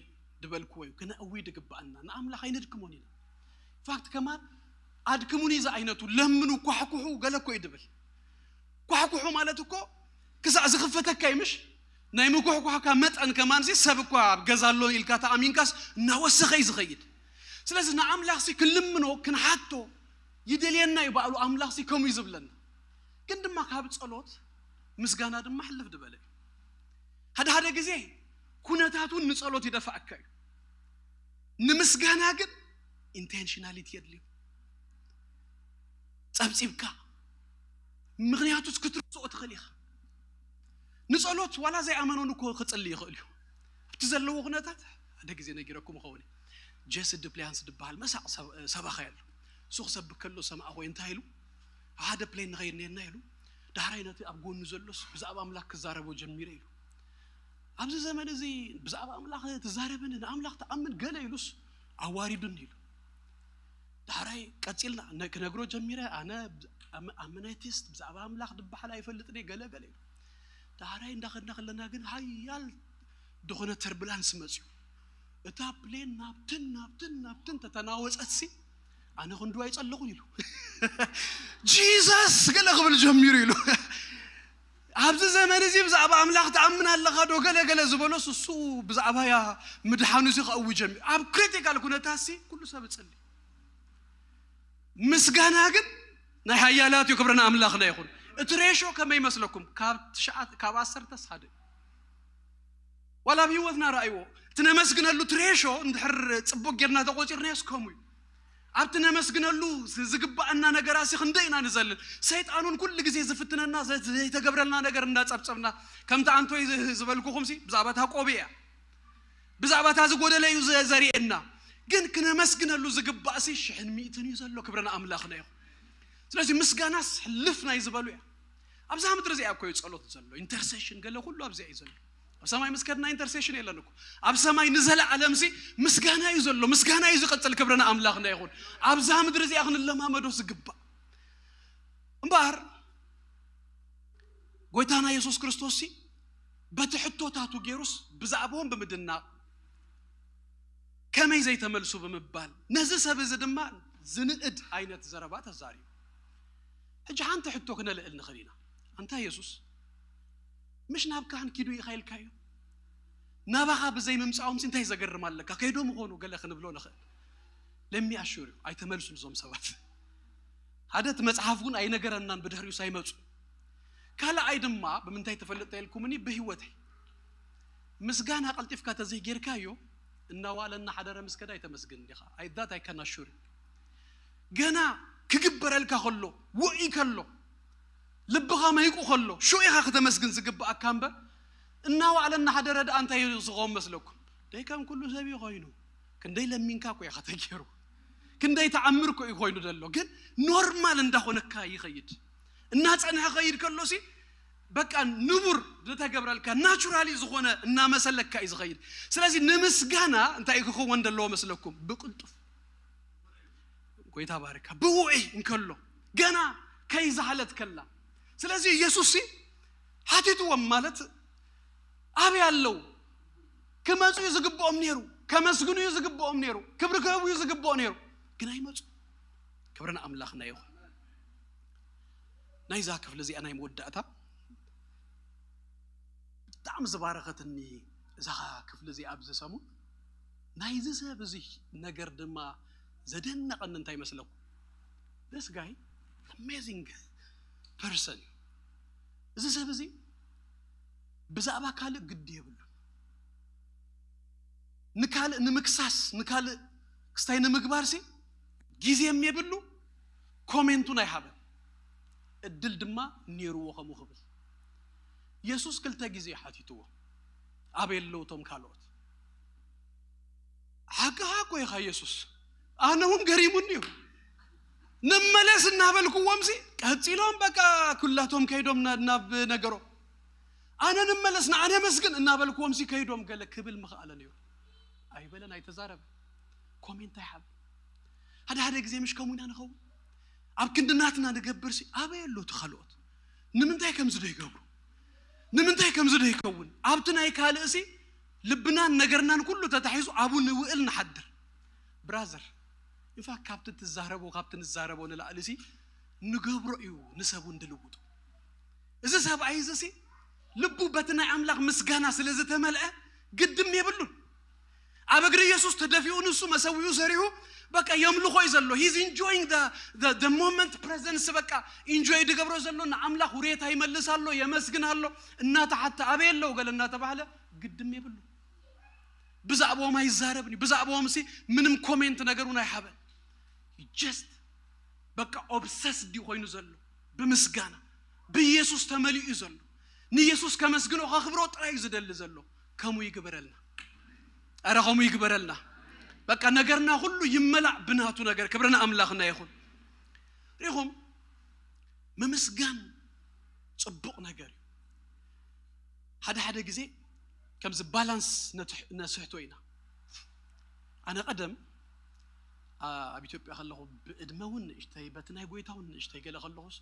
ዝበልክዎ እዩ፣ ክነእዊ ድግብኣና፣ ንኣምላኽ ኣይነድክሞን ኢና። ኢንፋክት ከማን ኣድክሙኒ ዝዓይነቱ ለምኑ፣ ኳሕኩሑ ገለ እኮ እዩ ድብል። ኳሕኩሑ ማለት እኮ ክሳዕ ዝኽፈተካ እዩ ምሽ? ናይ ምኩሕኳሕካ መጠን ከማንሲ ሰብ እኳ ኣብ ገዛ ኣሎ ኢልካ ተኣሚንካስ እናወሰኸ እዩ ዝኸይድ። ስለዚ ንኣምላኽሲ ክንልምኖ ክንሓቶ ይደልየና እዩ። ባዕሉ ኣምላኽሲ ከምኡ እዩ ዝብለና። ግን ድማ ካብ ጸሎት ምስጋና ድማ ሕልፍ ዝበለ እዩ። ሓደ ሓደ ግዜ ኩነታት እውን ንጸሎት ይደፋእካ እዩ። ንምስጋና ግን ኢንቴንሽናሊቲ የድልዩ። ጸብጺብካ፣ ምኽንያቱስ ክትርስኦ ትኽእል ኢኻ። ንጸሎት ዋላ ዘይኣመነን እኮ ክጽሊ ይኽእል እዩ። ኣብቲ ዘለዎ ኩነታት ሓደ ግዜ ነጊረኩም ይኸውን። ጀሲ ድፕሊያንስ ዝበሃል መሳቕ ሰብ- ሰባኺ ኣሎ። እሱ ክሰብክ ከሎ ሰማዕኹ። እንታይ ኢሉ? ሓደ ፕሌን ንኸይድ ነርና ኢሉ። ዳሕራይ ነቲ ኣብ ጎኑ ዘሎስ ብዛዕባ ኣምላኽ ክዛረቦ ጀሚረ ኢሉ። ኣብዚ ዘመን እዚ ብዛዕባ ኣምላኽ ትዛረብን ንኣምላኽ ትኣምን ገለ ኢሉስ ኣዋሪዱን ኢሉ። ዳሕራይ ቀጺልና ነ- ክነግሮ ጀሚረ። ኣነ ኣመናይቲስት ብዛዕባ ኣምላኽ ድበሃል ኣይፈልጥን እየ ገለ ገለ ኢሉ። ዳሕራይ እንዳኸድና ከለና ግን ሃያል ዝኾነ ተርብላንስ መጽዩ። እታ ፕሌን ናብትን ናብትን ናብትን ተተናወጸትሲ ኣነ ክንዱ ኣይጸለኹን ኢሉ። ጂሰስ ገለ ክብል ጀሚሩ ኢሉ። ኣብዚ ዘመን እዚ ብዛዕባ ኣምላኽ ትኣምን ኣለኻ ዶ ገለ ገለ ዝበሎስ እሱ ብዛዕባያ ምድሓኑ እዚ ከእዊ ጀሚሩ። ኣብ ክሪቲካል ኩነታሲ ኩሉ ሰብ እጽሊ። ምስጋና ግን ናይ ሃያላት እዩ። ክብርና ኣምላኽና ይኹን። እቲ ሬሾ ከመይ ይመስለኩም? ካብ ትሽዓት ካብ ዓሰርተስ ሓደ ዋላ ኣብ ህይወትና ረኣይዎ። እቲ ነመስግነሉ እቲ ሬሾ እንድሕር ጽቡቅ ጌርና ተቆጺርናዮስ ከምኡ እዩ። ኣብቲ ነመስግነሉ ዝ- ዝግባኣና ነገራሲ ክንደይ ኢና ንዘልል። ሰይጣኑን ኩሉ ግዜ ዝፍትነና ዘ- ዘይተገብረልና ነገር እንዳጸብጸብና ከምቲ ኣንቶይ ዝ- ዝበልኩኹምሲ ብዛዕባ እታ ቆቢ እያ። ብዛዕባ እታ ዝጎደለ እዩ ዘ- ዘርእየና። ግን ክነመስግነሉ ዝግባእሲ ሽሕን ሚእትን እዩ ዘሎ። ክብርና ኣምላኽና ይኹን። ስለዚ ምስጋናስ ሕልፍ ናይ ዝበሉ እያ። ኣብዛ ምድሪ እዚኣ እኮ እዩ ጸሎት ዘሎ። ኢንተርሴሽን ገለ ኩሉ ኣብዚኣ እዩ ዘሎ። ኣብ ሰማይ ምስ ከድና ኢንተርሴሽን የለን እኮ። ኣብ ሰማይ ንዘለዓለምሲ ምስጋና እዩ ዘሎ። ምስጋና እዩ ዝቐጽል። ክብርና ኣምላኽና ይኹን። ኣብዛ ምድሪ እዚኣ ክንለማመዶ ዝግባእ እምበኣር ጎይታና የሱስ ክርስቶስ ሲ በቲ ሕቶታቱ ገይሩስ ብዛዕባኦም ብምድናቕ ከመይ ዘይተመልሱ ብምባል ነዚ ሰብ እዚ ድማ ዝንእድ ዓይነት ዘረባ ተዛሪቡ። ሕጂ ሓንቲ ሕቶ ክነልዕል ንኽእል ኢና። ኣንታ የሱስ ምሽ ናብ ካህን ኪዱ ኢኻ ኢልካዮ? ናባኻ ብዘይ ምምጻኦምሲ እንታይ ዘገርም ኣለካ? ከይዶም ይኾኑ ገለ ክንብሎ ንኽእል። ለሚ ኣሹር እዩ ኣይተመልሱን እዞም ሰባት። ሓደ እቲ መጽሓፍ እውን ኣይነገረናን ብድሕሪኡ ሳይመጹ። ካልኣይ ድማ ብምንታይ ትፈልጥ ኢልኩምኒ ብህይወተይ ምስጋና ቀልጢፍካ ተዘይጌርካዮ እናዋለ እናሓደረ ምስ ከዳ ኣይተመስግን ዲኻ? ኣይዳት ኣይከናሹር ገና ክግበረልካ ከሎ ውዒ ከሎ ልብኻ መይቁ ከሎ ሽዑ ኢኻ ክተመስግን ዝግብኣካ እምበር እናዋዕለ እናሓደረ ደኣ እንታይ እዩ ዝኸውን መስለኩም? ደይ ከም ኩሉ ሰብ እዩ ኮይኑ ክንደይ ለሚንካ እኮ ኢኻ ተገይሩ ክንደይ ተዓምር እኮ እዩ ኮይኑ ዘሎ ግን ኖርማል እንዳኾነካ ይኸይድ እናጸንሐ ኸይድ ከሎሲ በቃ ንቡር ዝተገብረልካ ናቹራሊ ዝኾነ እናመሰለካ እዩ ዝኸይድ ስለዚ ንምስጋና እንታይ ክኸውን ዘለዎ መስለኩም ብቅልጡፍ ጎይታ ባርካ ብውዒ እንከሎ ገና ከይዛሃለት ከላ ስለዚ ኢየሱስ ሓቲትዎም ማለት ኣበይ ኣለዉ ክመፁ እዩ ዝግብኦም ነይሩ ከመስግኑ እዩ ዝግብኦም ነይሩ ክብሪ ክህቡ እዩ ዝግብኦ ነይሩ ግን ኣይመፁ ክብሪ ንኣምላኽና ይኹን ናይዛ ክፍሊ እዚኣ ናይ መወዳእታ ብጣዕሚ ዝባረኸትኒ እዛ ክፍሊ እዚኣ ኣብዚ ሰሙን ናይዚ ሰብ እዚ ነገር ድማ ዘደነቐኒ እንታይ ይመስለኩም this guy amazing person እዩ እዚ ሰብ እዚ ብዛዕባ ካልእ ግዲ የብሉን ንካልእ ንምክሳስ ንካልእ ክስታይ ንምግባር ሲ ግዜም የብሉ ኮሜንቱን ኣይሃበን እድል ድማ ነይርዎ ከምኡ ክብል የሱስ ክልተ ግዜ ሓቲትዎ ኣበይ ኣለዉ እቶም ካልኦት ሓቅኻ እኮ ኢኻ የሱስ ኣነ እውን ገሪሙኒ እዩ ንመለስ እናበልክዎም ሲ ቀፂሎም በቃ ኩላቶም ከይዶም ናብ ነገሮም ኣነ ንመለስ ንኣነ መስግን እናበልክዎም ሲ ከይዶም ገለ ክብል ምኽኣለ ነይሩ ኣይበለን ኣይተዛረበ ኮሜንት ኣይሓበ ሓደ ሓደ ግዜ ምሽ ከምኡ ኢና ንኸውን ኣብ ክንዲ ናትና ንገብር ሲ ኣበይ ኣሎ እቲ ካልኦት ንምንታይ ከምዚ ዶ ይገብሩ ንምንታይ ከምዚ ዶ ይከውን ኣብቲ ናይ ካልእ ሲ ልብናን ነገርናን ኩሉ ተታሒዙ ኣብኡ ንውእል ንሓድር ብራዘር ኢንፋክት ካብቲ ትዛረቦ ካብቲ ንዛረቦ ንላዕሊ ሲ ንገብሮ እዩ ንሰብ እውን ድልውጡ እዚ ሰብኣይ እዚ ሲ ልቡ በቲ ናይ ኣምላኽ ምስጋና ስለ ዝተመልአ ግድም የብሉን ኣብ እግሪ ኢየሱስ ተደፊኡ ንሱ መሰዊኡ ሰሪሑ በቃ የምልኾ እዩ ዘሎ። He's enjoying the moment presence። በቃ ኢንጆይ ድገብሮ ዘሎ ንኣምላኽ ውሬታ ይመልስ ኣሎ፣ የመስግን ኣሎ። እናተሓተ ኣበይ ኣለዉ ገለ እናተባህለ ግድም የብሉ። ብዛዕባኦም ኣይዛረብን እዩ። ብዛዕባኦም ሲ ምንም ኮሜንት ነገር እውን ኣይሃበን። Just በቃ ኦብሰስድ እዩ ኮይኑ ዘሎ ብምስጋና። ብኢየሱስ ተመሊኡ እዩ ዘሎ። ንኢየሱስ ከመስግኖ ከኽብሮ ጥራይ እዩ ዝደሊ ዘሎ። ከምኡ ይግበረልና። ኣረ ከምኡ ይግበረልና። በቃ ነገርና ሁሉ ይመላእ ብናቱ ነገር። ክብርና ኣምላኽና ይኹን። ሪኹም ምምስጋን ጽቡቕ ነገር እዩ። ሓደ ሓደ ግዜ ከምዚ ባላንስ ነስሕቶ ኢና። ኣነ ቀደም ኣብ ኢትዮጵያ ከለኹ ብእድመ እውን ንእሽተይ በቲ ናይ ጎይታ እውን ንእሽተይ ገለ ከለኹስ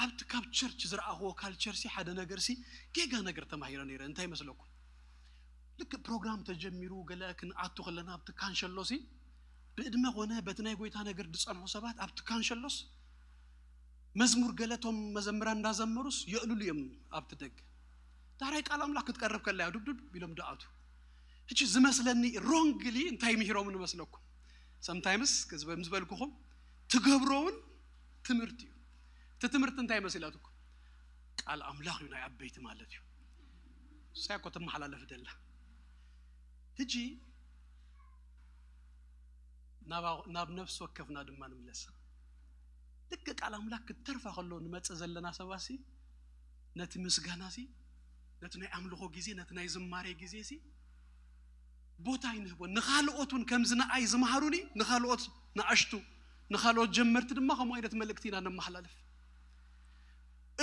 ኣብቲ ካብ ቸርች ዝረኣኽዎ ካልቸር ሲ ሓደ ነገር ሲ ጌጋ ነገር ተማሂረ ነይረ። እንታይ መስለኩም? ልክ ፕሮግራም ተጀሚሩ ገለ ክንኣቱ ከለና ኣብቲ ካንሸሎ ሲ ብእድመ ኮነ በቲ ናይ ጎይታ ነገር ዝጸንሑ ሰባት ኣብቲ ካንሸሎስ መዝሙር ገለ እቶም መዘምራን እንዳዘመሩስ የእልሉ እዮም ኣብቲ ደገ። ዳሕራይ ቃል ኣምላኽ ክትቀርብ ከላ ዱብዱብ ኢሎም ደኣቱ። ሕጂ ዝመስለኒ ሮንግሊ እንታይ ምሂሮም ንመስለኩም? ሰምታይምስ ዝበልኩኹም ትገብሮውን ትምህርቲ እዩ። እቲ ትምህርቲ እንታይ መሲላትኩም? ቃል ኣምላኽ እዩ ናይ ኣበይቲ ማለት እዩ። እሳ እኮ ትመሓላለፍ ደላ። ሕጂ ናብ ነፍሲ ወከፍና ድማ ንምለስ። ልክ ቃል ኣምላኽ ክትተርፋ ከሎ ንመጽእ ዘለና ሰባሲ ነቲ ምስጋናሲ ነቲ ናይ ኣምልኾ ግዜ ነቲ ናይ ዝማሬ ግዜሲ ቦታ ይንህቦ። ንኻልኦት እውን ከምዚ ንኣይ ዝመሃሩኒ ንኻልኦት ንኣሽቱ ንኻልኦት ጀመርቲ ድማ ከምኡ ዓይነት መልእክቲ ኢና ነመሓላልፍ።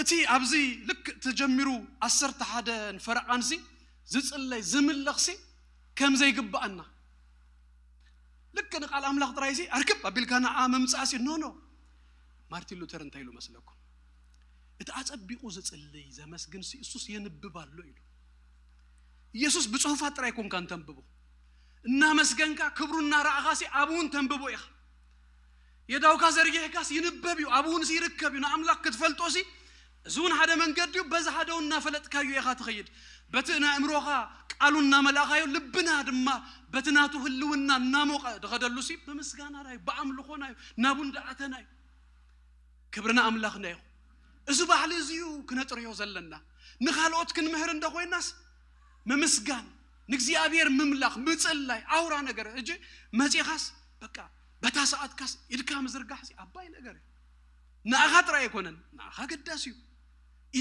እቲ ኣብዚ ልክ ተጀሚሩ ዓሰርተ ሓደ ፈረቓንሲ ዝጽለይ ዝምለኽሲ ከም ዘይግብኣና ልክ ንቃል ኣምላኽ ጥራይሲ ኣርክብ ኣቢልካ ንዓ ምምጻእሲ ኖ ኖ። ማርቲን ሉተር እንታይ ኢሉ መስለኩም? እቲ ኣጸቢቑ ዝጽልይ ዘመስግንሲ እሱስ የንብብ ኣሎ ኢሉ። ኢየሱስ ብጽሑፋት ጥራይ ኮንካ እንተንብቦ እናመስገንካ ክብሩ እናረኣኻሲ ኣብኡ እውን ተንብቦ ኢኻ። የዳውካ ዘርጊሕካስ ይንበብ እዩ፣ ኣብኡ ንሲ ይርከብ እዩ። ንኣምላኽ ክትፈልጦሲ እዚ እውን ሓደ መንገዲ እዩ። በዚ ሓደ እውን እናፈለጥካዮ ኢኻ ትኸይድ። በቲ ናይ ኣእምሮኻ ቃሉ እናመላእኻዮ ልብና ድማ በቲ ናቱ ህልውና እናሞቐ ድኸደሉሲ ብምስጋናና እዩ፣ ብኣምልኾና እዩ፣ ናቡ እንዳኣተና እዩ። ክብርና ኣምላኽና እዩ። እዚ ባህሊ እዚ እዩ ክነጥርዮ ዘለና። ንኻልኦት ክንምህር እንደ ኮይናስ ምምስጋን ንእግዚኣብሔር ምምላኽ ምጽላይ ኣውራ ነገር እጂ መጺኻስ በቃ በታ ሰዓትካስ ኢድካ ምዝርጋሕሲ ኣባይ ነገር እዩ። ንኣኻ ጥራይ ኣይኮነን፣ ንኣኻ ገዳሲ እዩ።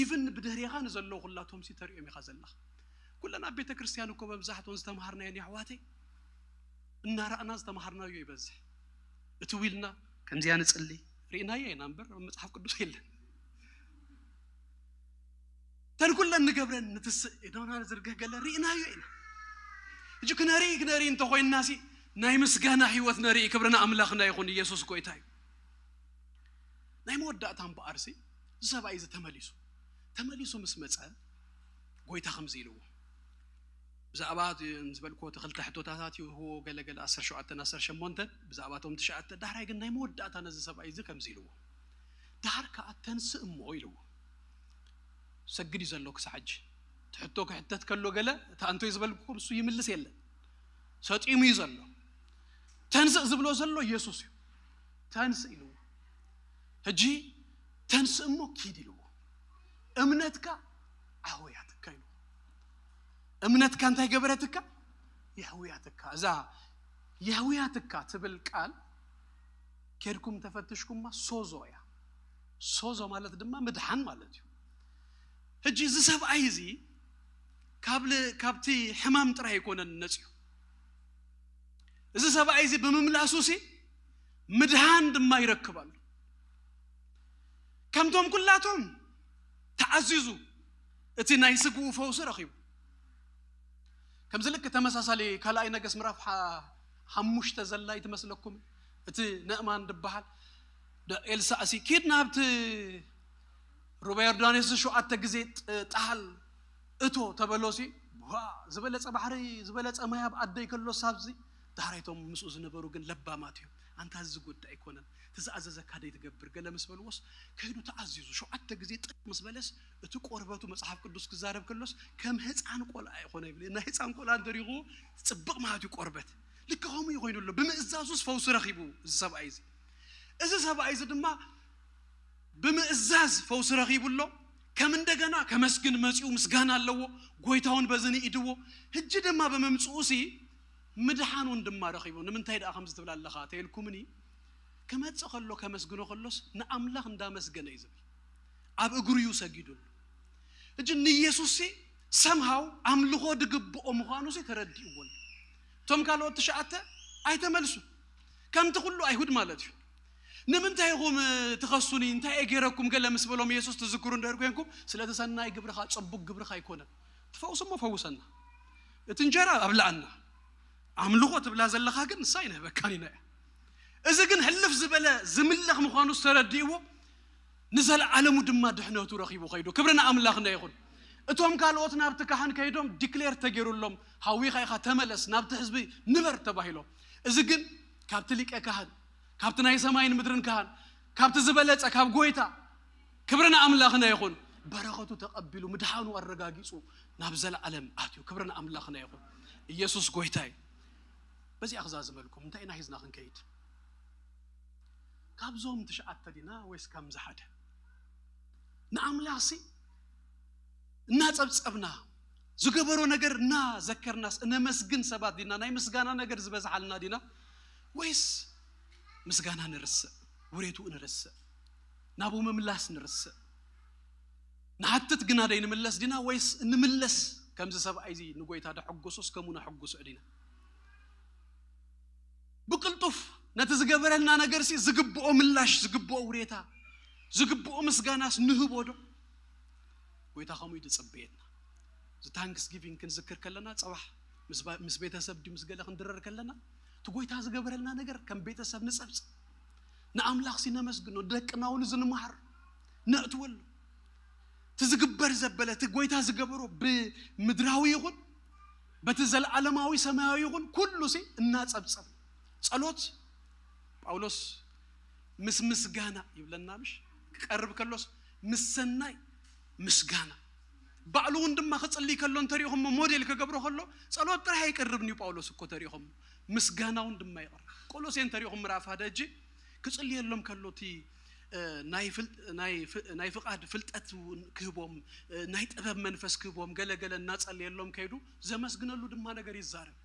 ኢቭን ብድህሬኻ ንዘለዉ ኩላቶም ሲ ተሪኦም ኢኻ ዘለኻ። ኩለን ኣብ ቤተ ክርስቲያን እኮ መብዛሕትኦን ዝተምሃርናየን የሕዋተይ እናረኣና ዝተምሃርናዮ ይበዝሕ። እቲ ዊልና ከምዚያ ንጽሊ ርኢናዮ ኢና እምበር ኣብ መጽሓፍ ቅዱስ የለን። ተን ኩለን ንገብረን ንትስእ ኢዶና ንዝርግህ ገለ ርኢናዮ ኢና። እጂ ክነርኢ ክነርኢ እንተኮይንና ሲ ናይ ምስጋና ህይወት ነርኢ። ክብርና ኣምላኽና ይኹን። ኢየሱስ ጎይታ እዩ። ናይ መወዳእታ እምበኣር ሲ እዚ ሰብኣይ እዚ ተመሊሱ ተመሊሱ ምስ መጸ ጎይታ ከምዚ ኢልዎ ብዛዕባ ዝበልክዎ እቲ ክልተ ሕቶታታት ይህዎ ገለገለ ዓሰርተ ሸውዓተ ዓሰርተ ሸሞንተ ብዛዕባ እቶም ትሽዓተ ዳሕራይ ግን ናይ መወዳእታ ነዚ ሰብኣይ እዚ ከምዚ ኢልዎ ዳሕር ከዓ ተንስእ እሞ ኢልዎ ሰግድ እዩ ዘሎ ክሳዕ ሕጂ እቲ ሕቶ ክሕተት ከሎ ገለ እቲ ኣንቶይ ዝበልክዎ ንሱ ይምልስ የለን ሰጢሙ እዩ ዘሎ ተንስእ ዝብሎ ዘሎ ኢየሱስ እዩ ተንስእ ኢልዎ ሕጂ ተንስእ እሞ ኪድ ኢልዎ እምነትካ ኣህውያትካ ኢልዎ እምነትካ እንታይ ገበረትካ የህውያትካ እዛ የህውያትካ ትብል ቃል ኬድኩም ተፈትሽኩማ ሶዞ እያ ሶዞ ማለት ድማ ምድሓን ማለት እዩ ሕጂ እዚ ሰብኣይ እዚ ካብቲ ሕማም ጥራይ ኣይኮነን ነፅዩ እዚ ሰብኣይ እዚ ብምምላሱ ሲ ምድሃን ድማ ይረክባሉ ከምቶም ኩላቶም ተዓዚዙ እቲ ናይ ስግኡ ፈውሲ ረኺቡ ከምዚ ልክ ተመሳሳሊ ካልኣይ ነገስ ምዕራፍ ሓሙሽተ ዘላይ ትመስለኩም እቲ ነእማን ድበሃል ኤልሳእሲ ኪድ ናብቲ ሩባ ዮርዳኖስ ሸውዓተ ግዜ ጣሃል እቶ ተበሎሲ ዋ ዝበለጸ ባሕሪ ዝበለጸ ማይ ኣብ ኣደይ ከሎ ሳብዚ ዳሕራይቶም ምስኡ ዝነበሩ ግን ለባማት እዮም ኣንታ እዚ ዝጎድእ ኣይኮነን፣ እቲ ዝኣዘዘካ ደይ ትገብር ገለ ምስ በልዎስ፣ ከይዱ ተኣዚዙ ሸውዓተ ግዜ ጥቅ ምስ በለስ፣ እቲ ቆርበቱ መጽሓፍ ቅዱስ ክዛረብ ከሎስ ከም ህፃን ቆልዓ ይኾነ ይብል። ናይ ህፃን ቆልዓ እንተሪኹ ጽብቕ ማለት እዩ ቆርበት። ልክ ከምኡ ይኾይኑ ኣሎ። ብምእዛዙስ ፈውሲ ረኺቡ እዚ ሰብኣይ እዚ። እዚ ሰብኣይ እዚ ድማ ብምእዛዝ ፈውሲ ረኺቡ ኣሎ። ከም እንደገና ከመስግን መጺኡ ምስጋና ኣለዎ። ጎይታውን በዚ ንኢድዎ። ህጂ ድማ ብምምጽኡ ሲ ምድሓን እውን ድማ ረኺቡ። ንምንታይ ደኣ ከምዚ ትብል ኣለኻ ተይልኩምኒ፣ ክመጽእ ከሎ ከመስግኖ ከሎስ ንኣምላኽ እንዳመስገነ እዩ ዝብል። ኣብ እግሩ እዩ ሰጊዱሉ። እጂ ንኢየሱስ ሲ ሰምሃው ኣምልኾ ድግብኦ ምዃኑ ሲ ተረዲእዎ ኣሎ። እቶም ካልኦት ትሽዓተ ኣይተመልሱ። ከምቲ ኩሉ ኣይሁድ ማለት እዩ። ንምንታይ ኢኹም ትኸሱኒ? እንታይ እየ ገይረኩም? ገለ ምስ በሎም ኢየሱስ ትዝክሩ እንድሕር ኮይንኩም፣ ስለቲ ሰናይ ግብርኻ ጽቡቅ ግብርኻ ኣይኮነን። ትፈውስ እሞ ፈውሰና። እቲ እንጀራ ኣብልዓና። ኣምልኾ ትብላ ዘለኻ ግን ንሳ ኣይንህበካን ኢና እያ። እዚ ግን ሕልፍ ዝበለ ዝምለኽ ምዃኑ ዝተረዲእዎ ንዘለዓለሙ ድማ ድሕነቱ ረኺቡ ከይዱ። ክብሪ ንኣምላኽና ይኹን። እቶም ካልኦት ናብቲ ካህን ከይዶም ዲክሌር ተገይሩሎም፣ ሃዊኻ ኢኻ ተመለስ፣ ናብቲ ህዝቢ ንበር ተባሂሎም። እዚ ግን ካብቲ ሊቀ ካህን፣ ካብቲ ናይ ሰማይን ምድርን ካህን፣ ካብቲ ዝበለጸ ካብ ጎይታ፣ ክብሪ ንኣምላኽና ይኹን፣ በረኸቱ ተቐቢሉ ምድሓኑ ኣረጋጊጹ ናብ ዘለዓለም ኣትዩ። ክብሪ ንኣምላኽና ይኹን። ኢየሱስ ጎይታ እዩ። በዚኣ ክዛዝመልኩም እንታይ ኢና ሒዝና ክንከይድ? ካብዞም ትሽዓተ ዲና ወይስ ከምዚ ሓደ? ንኣምላኽሲ እናጸብጸብና ዝገበሮ ነገር እናዘከርናስ እነመስግን ሰባት ዲና? ናይ ምስጋና ነገር ዝበዝሓልና ዲና ወይስ ምስጋና ንርስዕ፣ ውሬትኡ ንርስዕ፣ ናብኡ ምምላስ ንርስዕ? ንሓትት ግና ደይንምለስ ዲና ወይስ እንምለስ ከምዚ ሰብኣይ እዚ ንጎይታ ደሐጉሶስ ከምኡ ነሐጉሶ ዲና? ብቅልጡፍ ነቲ ዝገበረልና ነገርሲ ዝግብኦ ምላሽ፣ ዝግብኦ ውሬታ፣ ዝግብኦ ምስጋናስ ንህቦ ዶ? ጎይታ ከምኡ እዩ ዝጽበየና። እዚ ታንክስ ጊቪንግ ክንዝክር ከለና፣ ጸባሕ ምስ ባ-፣ ምስ ቤተሰብ ድዩ ምስ ገለ ክንድረር ከለና፣ እቲ ጎይታ ዝገበረልና ነገር ከም ቤተሰብ ንጸብጽብ። ንኣምላኽሲ ነመስግኖ፣ ደቅና እውን እዚ ንምሃር ነእትወሉ። እቲ ዝግበር ዘበለ፣ እቲ ጎይታ ዝገበሮ ብምድራዊ ይኹን በቲ ዘለዓለማዊ ሰማያዊ ይኹን ኩሉሲ እናጸብጸብ። ጸሎት ጳውሎስ ምስ ምስጋና ይብለና ምሽ? ክቀርብ ከሎስ ምስ ሰናይ ምስጋና። ባዕሉ እውን ድማ ክጽልይ ከሎ እንተሪኢኹሞ፣ ሞዴል ክገብሮ ከሎ ጸሎት ጥራሕ ኣይቀርብን እዩ ጳውሎስ እኮ ተሪኢኹሞ። ምስጋና እውን ድማ ይቐርብ። ቆሎሴ እንተሪኢኹም ምዕራፍ ሓደ እጂ ክጽልየሎም ከሎ እቲ፣ እ፣ ናይ ፍል-፣ ናይ ፍ-፣ ናይ ፍቓድ ፍልጠት እውን ክህቦም፣ እ፣ ናይ ጥበብ መንፈስ ክህቦም ገለ ገለ እናጸለየሎም ከይዱ ዘመስግነሉ ድማ ነገር ይዛረብ።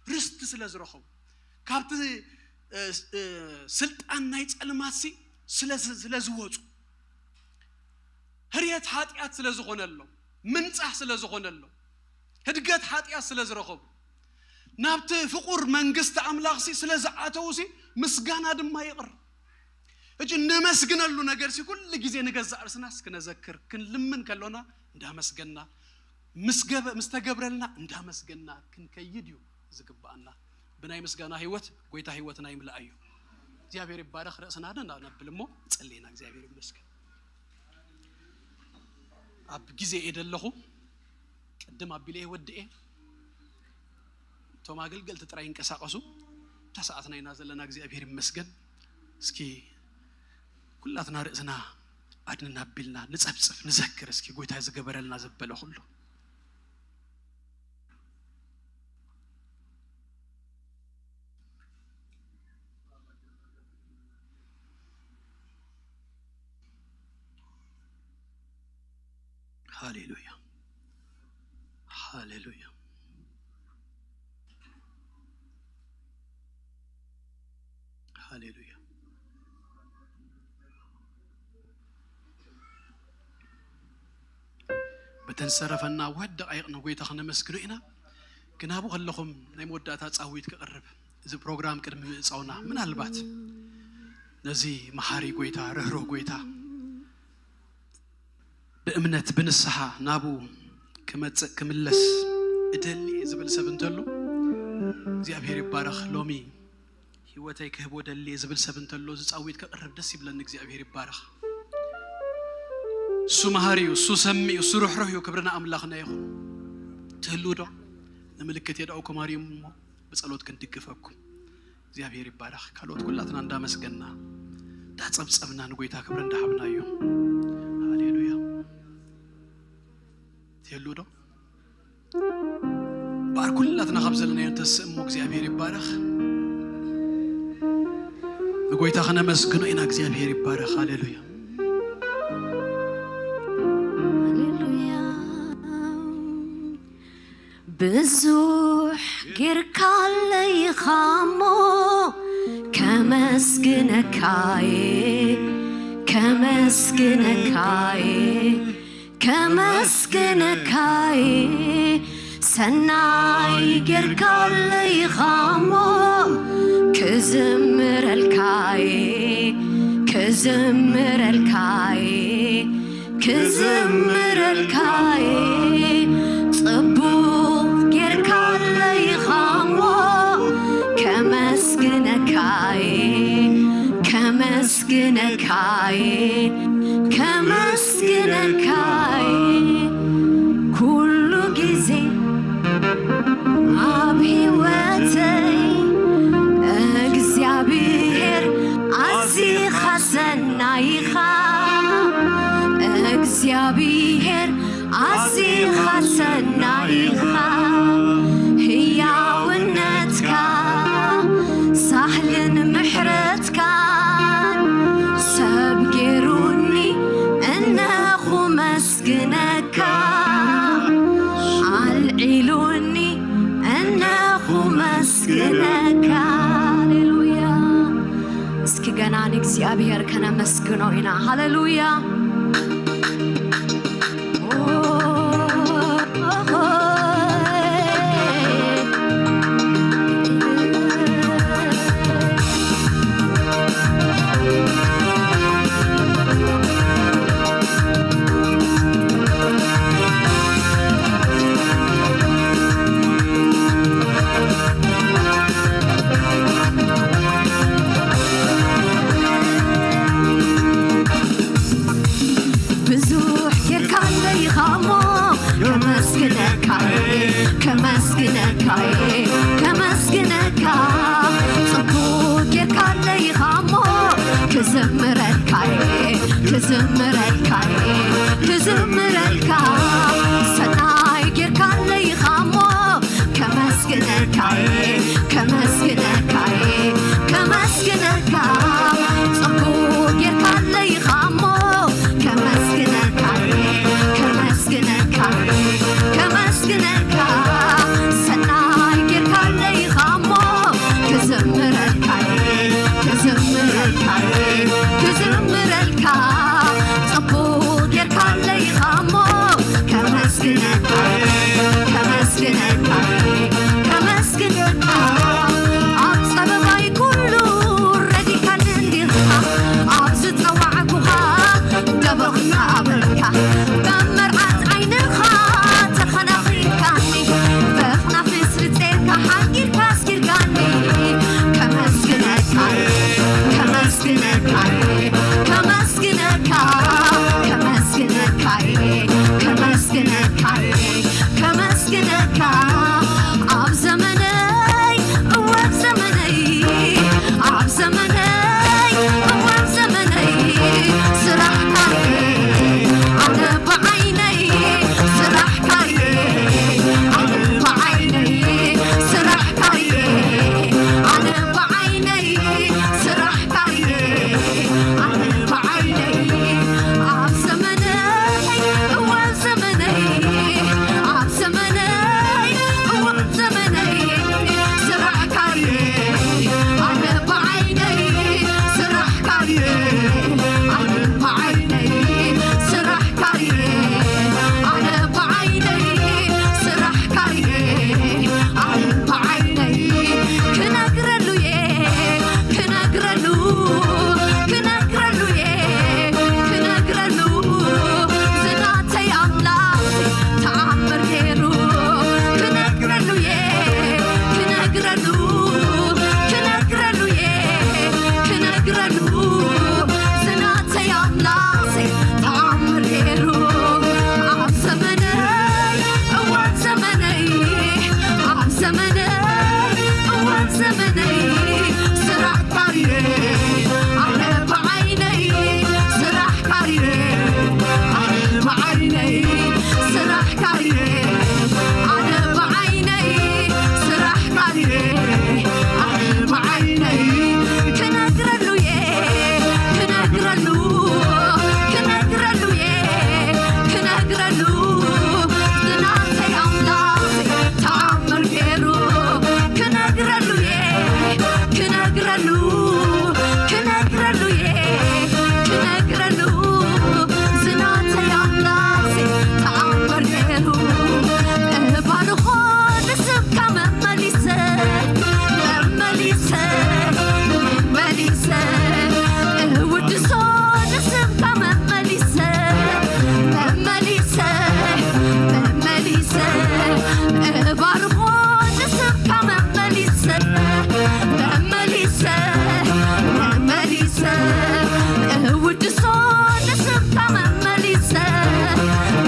ርስቲ ስለ ዝረኸቡ ካብቲ፣ እ፣ እ፣ ስልጣን ናይ ጸልማትሲ ስለ ዝ-፣ ስለ ዝወጹ፣ ህርየት ሓጢኣት ስለ ዝኾነሎም፣ ምንጻህ ስለ ዝኾነሎም፣ ህድገት ሓጢኣት ስለ ዝረኸቡ፣ ናብቲ ፍቑር መንግስቲ ኣምላኽሲ ስለ ዝኣተዉሲ ምስጋና ድማ ይቕር። እጂ እነመስግነሉ ነገርሲ ኩሉ ግዜ ንገዛእ ርእስናስ ክነዘክር፣ ክንልምን ከሎና እንዳመስገና፣ ምስ ገበ-፣ ምስ ተገብረልና እንዳመስገና ክንከይድ እዩ ዝግብኣና። ብናይ ምስጋና ህይወት ጎይታ ህይወትና ይምላእ እዩ። እግዚኣብሔር ይባረኽ። ርእስና ደና ነብል እሞ ጸልይና። እግዚኣብሔር ይመስገን። ኣብ ግዜ እየ ደለኹ፣ ቅድም ኣቢለ እየ ወድኤ። እቶም ኣገልገልቲ ጥራይ ይንቀሳቐሱ። እታ ሰዓትና ኢና ዘለና። እግዚኣብሔር ይመስገን። እስኪ ኩላትና ርእስና ኣድንን ኣቢልና ንጸብጽብ፣ ንዘክር እስኪ ጎይታ ዝገበረልና ዘበለ ኩሉ። ሃሌሉያ፣ ሃሌሉያ፣ ሃሌሉያ። በተን ዝተረፈና ውሑድ ደቓይቕ ንጎይታ ክነመስግኖ ኢና። ግን ኣብኡ ከለኹም ናይ መወዳእታ ጻዊት ክቕርብ፣ እዚ ፕሮግራም ቅድሚ ምእጻውና፣ ምናልባት ነዚ መሓሪ ጎይታ፣ ርህሩህ ጎይታ ብእምነት ብንስሓ ናብኡ ክመጽእ ክምለስ እደሊ እየ ዝብል ሰብ እንተሎ፣ እግዚኣብሔር ይባረኽ። ሎሚ ህይወተይ ክህቦ ደልየ ዝብል ሰብ እንተሎ፣ እዚ ጻዊት ከቕርብ ደስ ይብለኒ። እግዚኣብሔር ይባረኽ። እሱ መሃሪ እዩ፣ እሱ ሰሚ እዩ፣ እሱ ርሕሩሕ እዩ። ክብሪ ንኣምላኽና ይኹን። ትህልው ዶ? ንምልክት የድኣውኩም ኣርዮም እሞ ብጸሎት ክንድግፈኩም። እግዚኣብሔር ይባረኽ። ካልኦት ኩላትና እንዳመስገንና እንዳጸብጸብና ንጎይታ ክብሪ እንዳሃብናዮ። ሃሌሉያ። ትህሉ ዶ? እምበኣር ኩላትና ካብ ዘለናዮ እንተስእሞ እግዚኣብሔር ይባረኽ። ንጎይታ ክነመስግኖ ኢና። እግዚኣብሔር ይባረኽ። ሃሌሉያ። ሃሌሉያ። ብዙሕ ጌርካለይ ኢኻ እሞ ከመስግነካየ፣ ከመስግነካየ፣ ከመስግነካየ። ሰናይ ጌርካለይ ኢኻ እሞ ክዝምረልካየ፣ ክዝምረልካየ፣ ክዝምረልካየ። ጽቡቕ ጌርካለይ ኢኻ እሞ ከመስግነካየ፣ ከመስግነካየ፣ ከመስግነካየ። ኩሉ ግዜ ኣብ ህይወተይ እግዚኣብሔር ኣዚኻ ሰናይ ኢኻ። እግዚኣብሔር ኣዚኻ ሰናይ ኢኻ። ህያውነትካ ሳህልን ምሕረትካን ሰብ ገይሩኒ እነኹ መስግነካ፣ ኣልዒሉኒ እነኹ መስግነካ። ሃሌሉያ። እስኪ ገና ንእግዚኣብሔር ከነመስግኖ ኢና። ሃሌሉያ። ብዙሕ ጌርካለይ ኢኻ እሞ ከመስግነካ፣ ከመስግነካ፣ ከመስግነካ። ጽቡቕ ጌርካለይ ኢኻ እሞ ክዝምረልካ፣ ክዝምረልካ፣ ክዝምረልካ። ሰናይ ጌርካለይ ኢኻ እሞ ከመስግነካ፣ ከመስግነካ፣ ከመስግነካ። ጽቡቕ ጌርካለይ ኢኻ እሞ ከመስግነካ፣ ከመስግነካ፣ ከመስግነካ። ሰናይ ጌርካለይ ኢኻ እሞ ክዝምረልካ፣ ክዝምረልካ፣ ክዝምረልካ። ጽቡቕ ጌርካለይ ኢኻ እሞ ከመስግነካ፣ ከመስግነካ፣ ከመስግነካ። ኣብ ክነግረሉ እየ፣ ክነግረሉ፣ ዝናተይ ኣምላኽ ተኣምር ገይሩ። ክነግረሉ እየ፣ ክነግረሉ፣ ክነግረሉ እየ፣ ክነግረሉ፣ ዝናተይ ኣምላኽ ተኣምር ገይሩ። እባርኾ ንስምካ መመሊሰ፣ መመሊሰ፣ መመሊሰ፣ እውድሶ ንስምካ መመሊሰ፣ መመሊሰ፣ መመሊሰ፣ እባርኾ ንስምካ መመሊሰ፣ መመሊሰ፣ መመሊሰ፣ እውድሶ ንስምካ መመሊሰ፣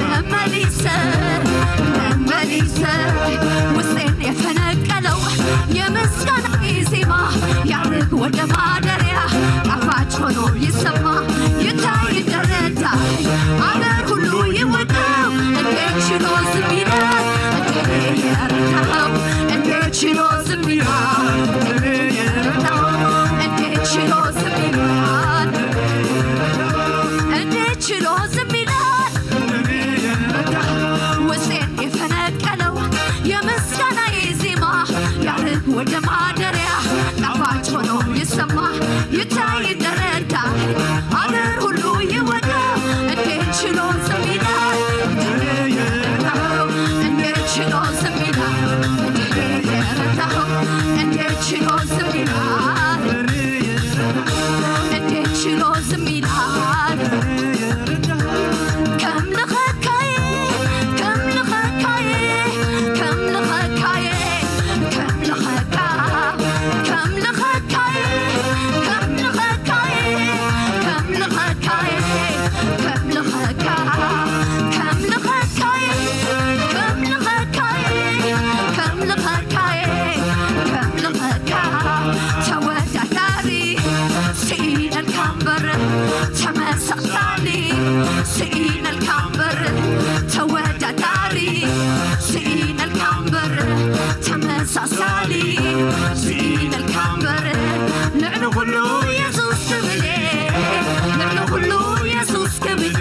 መመሊሰ፣ መመሊሰ፣ ውስጤን የፈነቀለው የምስጋና ዜማ ያርግ ወደ ማደሪያ ጣፋጭ ሆኖ ይሰማ ይታይ ይደረዳ አገር ሁሉ ይወቀው እንዴት ችሎ ዝም ይላል እንዴ የረዳኸው እንዴት ችሎ ዝም ይላል እንዴ የረዳኸው እንዴት ችሎ ዝም ይላል እንዴት ችሎ ዝም ይላል ውስጤን የፈነቀለው የምስጋናዬ ዜማ ያርግ ወደ ማደሪያ ጣፋጭ ሆኖ ይሰማ ይታይ ይደረዳ አገር ሁሉ ይወቀው እንዴት ችሎ ዝም ይላል እንዴት ችሎ ዝም ይላል እንዴት ችሎ ዝም ይላል እንዴት ችሎ ዝም ይላል ከም ልኸካዬ ከም ልኸካዬ ከም ልኸካዬ ከም ልኸካ ከም ልኸካዬ ከም ልኸካዬ ከም ልኸካዬ ከም ልኸካ ከም ልኸካዬ ከም ልኸካዬ ከም ልኸካዬ ከም ልኸካ ተወዳዳሪ ስኢነልካ እምበር ተመሳሳሊ ስኢነልካ እምበር ተወዳዳሪ ስኢነልካ እምበር ተመሳሳሊ ስኢነልካ እምበር ልዕሊ ኩሉ የሱስ ክብል ልዕሊ ኩሉ የሱስ ክብል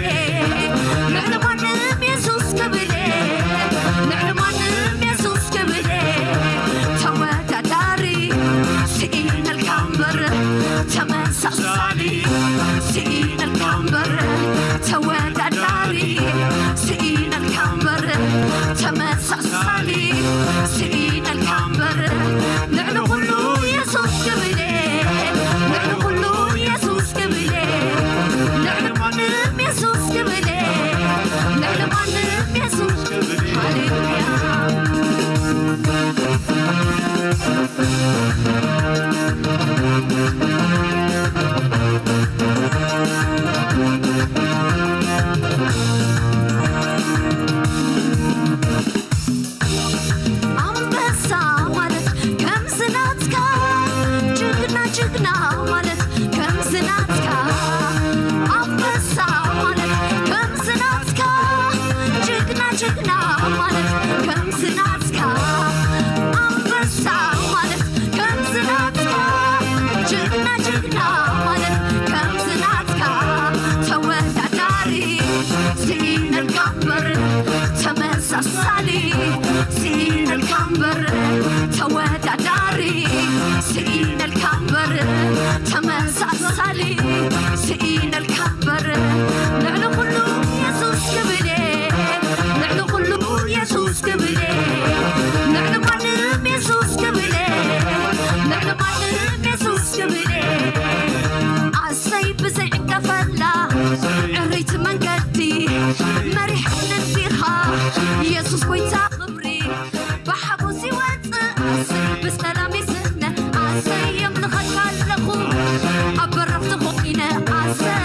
ልዕሊ ማንም የሱስ ክብል ልዕሊ ማንም የሱስ ክብል ተወዳዳሪ ስኢነልካ እምበር ተመሳሳሊ ስኢነልካ እምበር ተወዳዳሪ ስኢነልካ እምበር ተመሳሳሊ ስኢነልካ እምበር ልዕሊ ኩሉ የሱስ ክብል ልዕሊ ኩሉ የሱስ ክብል ልዕሊ ማንም የሱስ ክብል ልዕሊ ማንም የሱስ ክብል ሃሌሉያ ኣንበሳ ማለት ከምዚ ናትካ ጅግና ጅግና ማለት ከምዚ ናትካ ኣንበሳ ማለት ከምዚ ናትካ ጅግና ጅግና ማለት ከምዚ ናትካ ኣንበሳ ማለት ከምዚ ናትካ ጅግና ጅግና ማለት ከምዚ ናትካ ተወዳዳሪ ስኢነልካ እምበር ተመሳሳሊ ስኢነልካ እምበር ተወዳዳሪ ስኢነልካ እምበር ተመሳሳሊ ስኢነልካ እምበር ልዕሊ ኩሉ የሱስ ክብል ልዕሊ ኩሉ የሱስ ክብል ልዕሊ ማንም የሱስ ክብል ልዕሊ ማንም የሱስ ክብል ኣሰይ ብዘይ ዕንቀፈላ ዕርይቲ መንገዲ መሪሕኒ እንዲኻ የሱስ ጎይታ ክብሪ ብሓጎስ ይወፅእ ኣሰይ ብሰላም ይስነ ኣሰይ የምልኸካ ኣለኹ ኣብ በረኽቲ ኮይነ ኣሰይ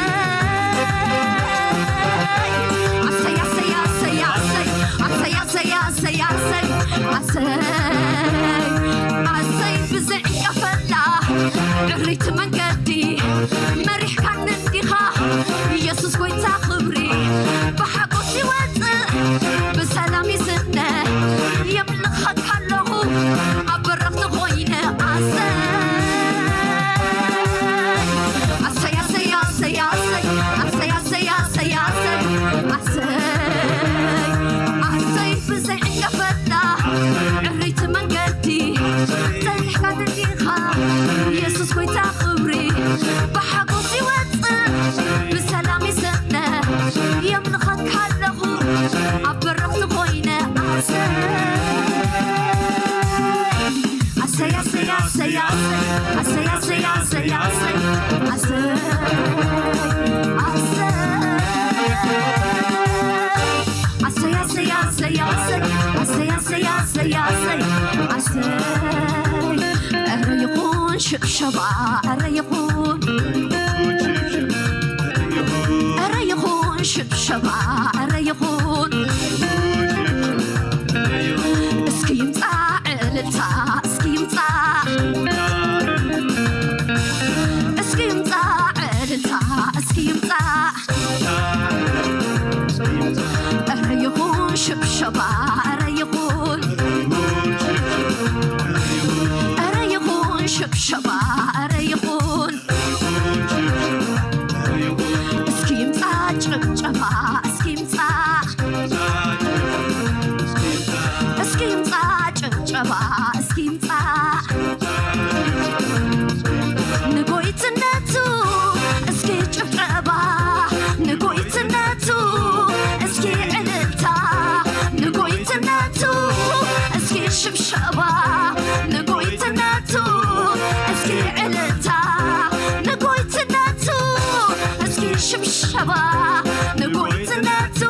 ኣሰይ ኣሰይ ኣሰይ ኣሰይ ኣሰይ ኣሰይ ኣሰይ ኣሰይ ኣሰይ ኣሰይ ኣሰይ ብዘይ ዕንቀፈላ ዕርይቲ መንገዲ መሪሕካኒ እንዲኻ የሱስ ጎይታ ክብሪ ብሓጎስ ይወፅእ ብሰላም ይስነ የምልኸካ ኣለኹ ኣብ በረኽቲ ኮይነ ኣሰይ ኣሰይ ኣሰይ ኣሰይ ኣሰይ ሽብሸባ እረ ይኹን፣ እረ ይኹን፣ ሽብሸባ እረ ይኹን። እስኪ ይምጻእ እልልታ፣ እስኪ ይምጻእ፣ እስኪ ይምጻእ እልልታ፣ እስኪ ይምጻእ። እረ ይኹን ሽብሸባ፣ እረ ይኹን፣ እረ ይኹን ሽብሸባ፣ እረ ይኹን። እስኪ ይምጻእ ጭብጨባ፣ እስኪ ይምጻእ፣ እስኪ ይምጻእ ጭብጨባ፣ እስኪ ይምጻእ ንጎይትነቱ። እስኪ ጭብጨባ ንጎይትነቱ፣ እስኪ እልልታ ንጎይትነቱ፣ እስኪ ሽብሸባ ንጎይትነቱ፣ እስኪ እልልታ ንጎይትነቱ፣ እስኪ ሽብሸባ ንጎይትነቱ፣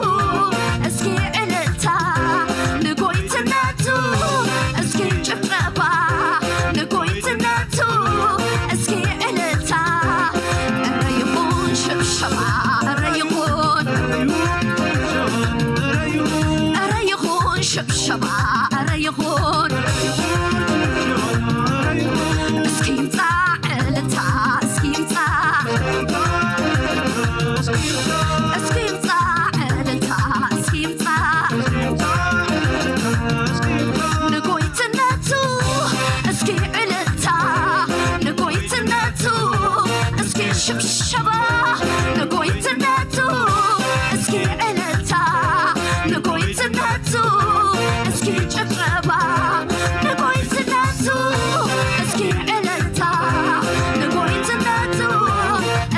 እስኪ እልልታ ንጎይትነቱ፣ እስኪ ጭብጨባ ንጎይትነቱ፣ እስኪ እልልታ። እረ ይኹን ሽብሸባ፣ እረ ይኹን፣ እረ ይኹን ሽብሸባ፣ እረ ይኹን። እስኪ ይምጻእ እልልታ፣ እስኪ ይምጻእ፣ እስኪ ይምጻእ እልልታ፣ እስኪ ይምጻእ ንጎይትነቱ፣ እስኪ እልልታ ንጎይትነቱ፣ እስኪ ሽብሸባ ንጎይትነቱ፣ እስኪ እልልታ ንጎይትነቱ፣ እስኪ ጭብጨባ ንጎይትነቱ፣ እስኪ እልልታ ንጎይትነቱ፣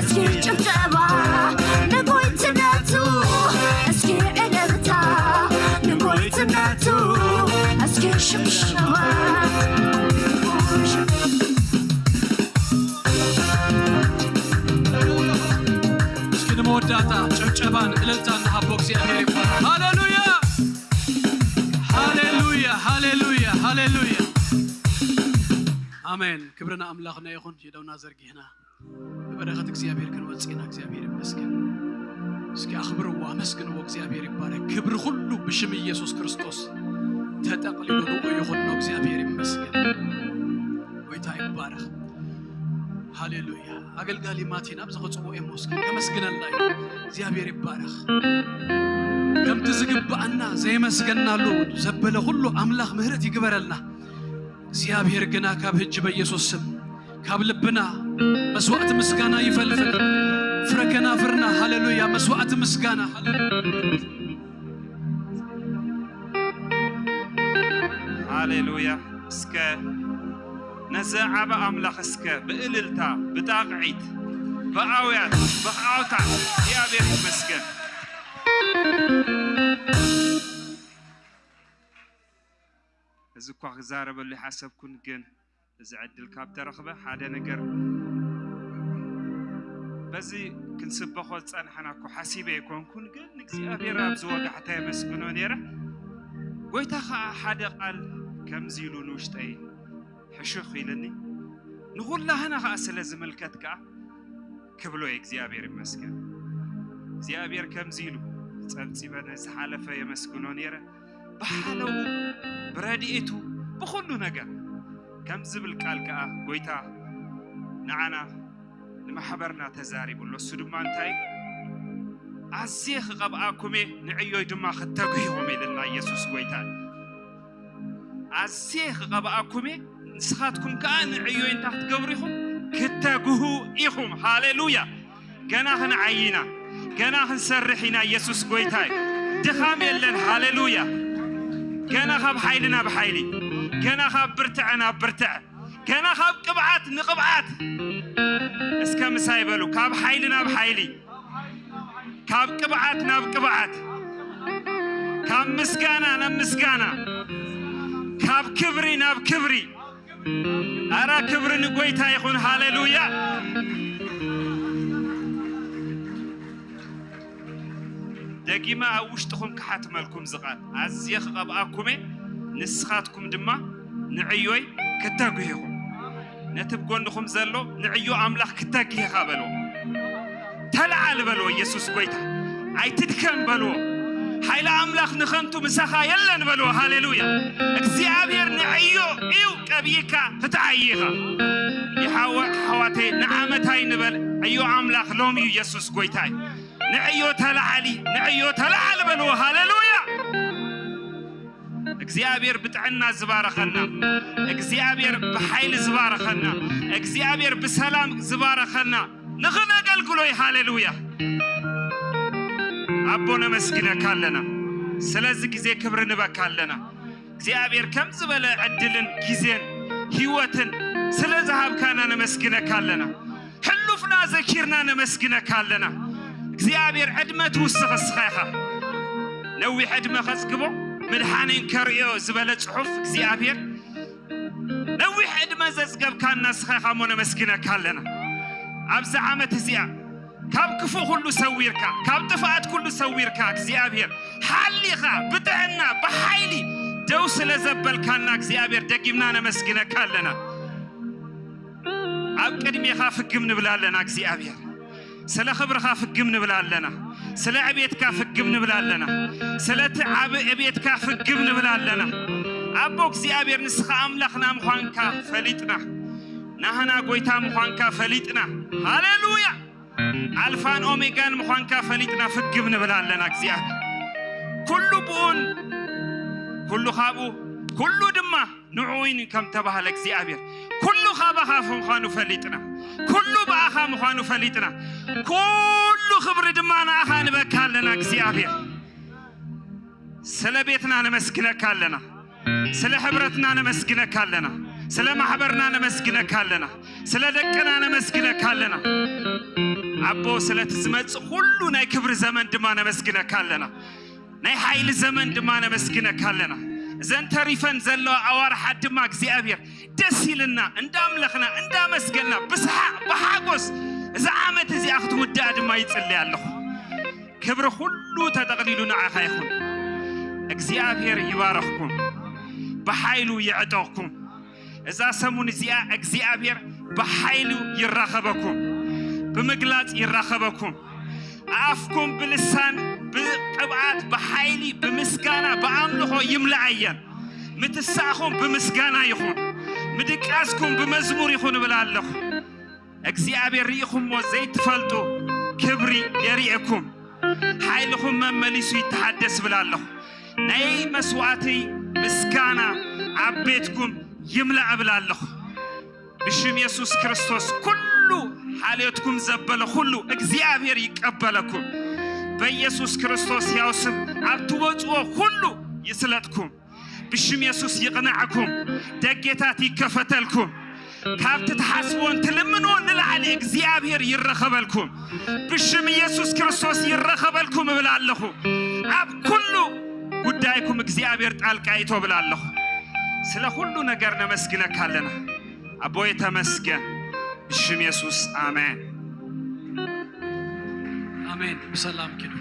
እስኪ ጭብጨባ ንጎይትነቱ፣ እስኪ እልልታ ንጎይትነቱ፣ እስኪ ሽብሸባ። እስኪ ንመወዳእታ ጭብጨባን እልልታን ንሃቦ እግዚኣብሔር ይባረክ። ሃሌሉያ፣ ሃሌሉያ፣ ሃሌሉያ፣ ሃሌሉያ። ኣሜን። ክብሪ ንኣምላኽና ይኹን። የደውና ዘርጊሕና ብበረኸት እግዚኣብሔር ክንወጽእ ኢና። እግዚኣብሔር ይመስገን። እስኪ ኣኽብርዎ፣ ኣመስግንዎ። እግዚኣብሔር ይባረክ። ክብሪ ኩሉ ብሽም ኢየሱስ ክርስቶስ ተጠቕሊሉ ንኡ ይኹን ነው። እግዚኣብሔር ይመስገን። ጎይታ ይባረክ። ሃሌሉያ። ኣገልጋሊ ማቲ ናብዚ ክጽውዕ እሞ እስኪ ከመስግነልና እዩ። እግዚኣብሔር ይባረክ። ከምቲ ዝግብኣና ዘየመስገናሉ ዘበለ ኩሉ ኣምላኽ ምህረት ይግበረልና። እግዚኣብሔር ግና ካብ ህጂ በኢየሱስ ስም ካብ ልብና መስዋዕቲ ምስጋና ይፈልፍል። ፍረ ከናፍርና ሃሌሉያ መስዋዕቲ ምስጋና ሃሌሉያ። ሃሌሉያ። እስከ ነዚ ዓቢ ኣምላኽ እስከ ብእልልታ፣ ብጣቕዒት፣ ብኣውያት፣ ብዓውታ እግዚኣብሔር ይመስገን። እዚ እኳ ክዛረበሉ ይሓሰብኩን ግን እዚ ዕድል ካብ ተረኽበ ሓደ ነገር በዚ ክንስበኾ ዝጸናሕና እኮ ሓሲበ ኣይኮንኩን፣ ግን ንእግዚኣብሔር ኣብዚ ወጋሕታ የመስግኖ ነይረ። ጎይታ ኸዓ ሓደ ቃል ከምዚ ኢሉ ንውሽጠይ ሕሹኽ ኢልኒ፣ ንኹላህና ኸዓ ስለ ዝምልከት ከኣ ክብሎ እየ እግዚኣብሔር ይመስገን። እግዚኣብሔር ከምዚ ኢሉ ጸብጺበ ነዝሓለፈ የመስግኖ ነይረ። ብሓለዉ ብረድኤቱ ብኹሉ ነገር ከም ዝብል ቃል ከኣ ጎይታ ንዓና ንማሕበርና ተዛሪቡ ኣሎ። እሱ ድማ እንታይ ኣዝየ ክቐብኣኩም እየ ንዕዮይ ድማ ክተግሁ ኢኹም ኢልና ኢየሱስ ጎይታ ኣዝየ ክቐብኣኩም እየ ንስኻትኩም ከኣ ንዕዮይ እንታይ ክትገብሩ ኢኹም ክተግሁ ኢኹም። ሃሌሉያ። ገና ክንዓይና ገና ክንሰርሕ ኢና። ኢየሱስ ጎይታ እዩ። ድኻም የለን። ሃሌሉያ። ገና ካብ ሓይሊ ናብ ሓይሊ፣ ገና ካብ ብርትዐ ናብ ብርትዐ፣ ገና ካብ ቅብዓት ንቅብዓት። እስከ ምሳይ በሉ፣ ካብ ሓይሊ ናብ ሓይሊ፣ ካብ ቅብዓት ናብ ቅብዓት፣ ካብ ምስጋና ናብ ምስጋና፣ ካብ ክብሪ ናብ ክብሪ። ኣራ ክብሪ ንጎይታ ይኹን። ሃሌሉያ። ደጊመ ኣብ ውሽጥኹም ክሓትመልኩም ዝቓል ኣዝየ ክቐብኣኩሜ ንስኻትኩም ድማ ንዕዮይ ክተጉሂኹም። ነቲ ብጎንኹም ዘሎ ንዕዮ ኣምላኽ ክተግህ ኢኻ በልዎ። ተለዓል በልዎ፣ ኢየሱስ ጎይታ። ኣይትድከም በልዎ። ሓይሊ ኣምላኽ ንኸንቱ ምሳኻ የለን በልዎ። ሃሌሉያ። እግዚኣብሔር ንዕዮ እዩ ቀቢእካ ክትዓዪ ኢኻ። ይሓወ ኣሕዋተይ ንዓመት ኣይንበል። ዕዮ ኣምላኽ ሎሚ እዩ፣ ኢየሱስ ጎይታ እዩ። ንዕዮ ተለዓሊ፣ ንዕዮ ተለዓል በልዎ። ሃሌሉያ። እግዚኣብሔር ብጥዕና ዝባረኸና፣ እግዚኣብሔር ብሓይሊ ዝባረኸና፣ እግዚኣብሔር ብሰላም ዝባረኸና ንኽነገልግሎ እዩ። ሃሌሉያ። ኣቦ ነመስግነካ ኣለና። ስለዚ ግዜ ክብሪ ንበካ ኣለና። እግዚኣብሔር ከም ዝበለ ዕድልን ግዜን ህይወትን ስለ ዝሃብካና ነመስግነካ ኣለና። ሕሉፍና ዘኪርና ነመስግነካ ኣለና። እግዚኣብሔር ዕድመ ትውስኽ እስኻ ኢኻ። ነዊሕ ዕድመ ከጽግቦ ምድሓኔን ከርእዮ ዝበለ ጽሑፍ እግዚኣብሔር ነዊሕ ዕድመ ዘጽገብካና እስኻ ኢኻ እሞ ነመስግነካ ኣለና። ኣብዚ ዓመት እዚኣ ካብ ክፉእ ኩሉ ሰዊርካ፣ ካብ ጥፍኣት ኩሉ ሰዊርካ እግዚኣብሔር ሓሊኻ ብጥዕና ብሓይሊ ደው ስለ ዘበልካና እግዚኣብሔር ደጊምና ነመስግነካ ኣለና። ኣብ ቅድሜኻ ፍግም ንብል ኣለና እግዚኣብሔር። ስለ ክብርኻ ፍግም ንብል ኣለና። ስለ ዕቤትካ ፍግም ንብል ኣለና። ስለቲ ዓቢ ዕቤትካ ፍግም ንብል ኣለና። ኣቦ እግዚኣብሔር ንስኻ ኣምላኽና ምዃንካ ፈሊጥና። ናህና ጎይታ ምዃንካ ፈሊጥና። ሃሌሉያ። ኣልፋን ኦሜጋን ምዃንካ ፈሊጥና ፍግም ንብል ኣለና እግዚኣብሔር። ኩሉ ብኡን ኩሉ ካብኡ ኩሉ ድማ ንዕኡን ከም ተባህለ እግዚኣብሔር ኩሉ ካባኻ ምዃኑ ፈሊጥና። ኩሉ ብኣኻ ምዃኑ ፈሊጥና። ኩሉ ክብሪ ድማ ንኣኻ ንበካ ኣለና እግዚኣብሔር። ስለ ቤትና ነመስግነካ ኣለና። ስለ ሕብረትና ነመስግነካ ኣለና። ስለ ማሕበርና ነመስግነካ ኣለና። ስለ ደቅና ነመስግነካ ኣለና። ኣቦ ስለቲ ዝመጽእ ኩሉ ናይ ክብሪ ዘመን ድማ ነመስግነካ ኣለና። ናይ ሓይሊ ዘመን ድማ ነመስግነካ ኣለና። እዘን ተሪፈን ዘለዋ ኣዋርሓት ድማ እግዚኣብሔር ደስ ኢልና እንዳምለኽና እንዳመስገና ብስሓቕ ብሓጎስ እዛ ዓመት እዚኣ ክትውዳእ ድማ ይጽልይ ኣለኹ። ክብሪ ኩሉ ተጠቕሊሉ ንዓኻ ይኹን። እግዚኣብሔር ይባረኽኩም፣ ብሓይሉ ይዕጠቕኩም። እዛ ሰሙን እዚኣ እግዚኣብሔር ብሓይሉ ይራኸበኩም፣ ብምግላጽ ይራኸበኩም። ኣፍኩም ብልሳን ብቅብኣት ብሓይሊ ብምስጋና ብኣምልኾ ይምልኣየን። ምትሳእኹም ብምስጋና ይኹን፣ ምድቃስኩም ብመዝሙር ይኹን እብል ኣለኹ። እግዚኣብሔር ርኢኹምዎ ዘይትፈልጡ ክብሪ የርእየኩም። ሓይልኹም መመሊሱ ይተሓደስ እብል ኣለኹ። ናይ መስዋእተይ ምስጋና ኣብ ቤትኩም ይምላእ እብል ኣለኹ። ብሽም የሱስ ክርስቶስ ኩሉ ሓልዮትኩም ዘበለ ኩሉ እግዚኣብሔር ይቀበለኩም። በኢየሱስ ክርስቶስ ሕያው ስም ኣብ ትወጽዎ ኩሉ ይስለጥኩም። ብሽም የሱስ ይቕናዕኩም። ደጌታት ይከፈተልኩም። ካብቲ ትሓስብዎን ትልምንዎን ንላዕሊ እግዚኣብሔር ይረኸበልኩም። ብሽም ኢየሱስ ክርስቶስ ይረኸበልኩም እብል ኣለኹ። ኣብ ኩሉ ጉዳይኩም እግዚኣብሔር ጣልቃ ይእቶ እብል ኣለኹ። ስለ ኩሉ ነገር ነመስግነካ ኣለና። ኣቦይ ተመስገን። ብሽም የሱስ ኣሜን። ኣሜን። ብሰላም ኪዱ።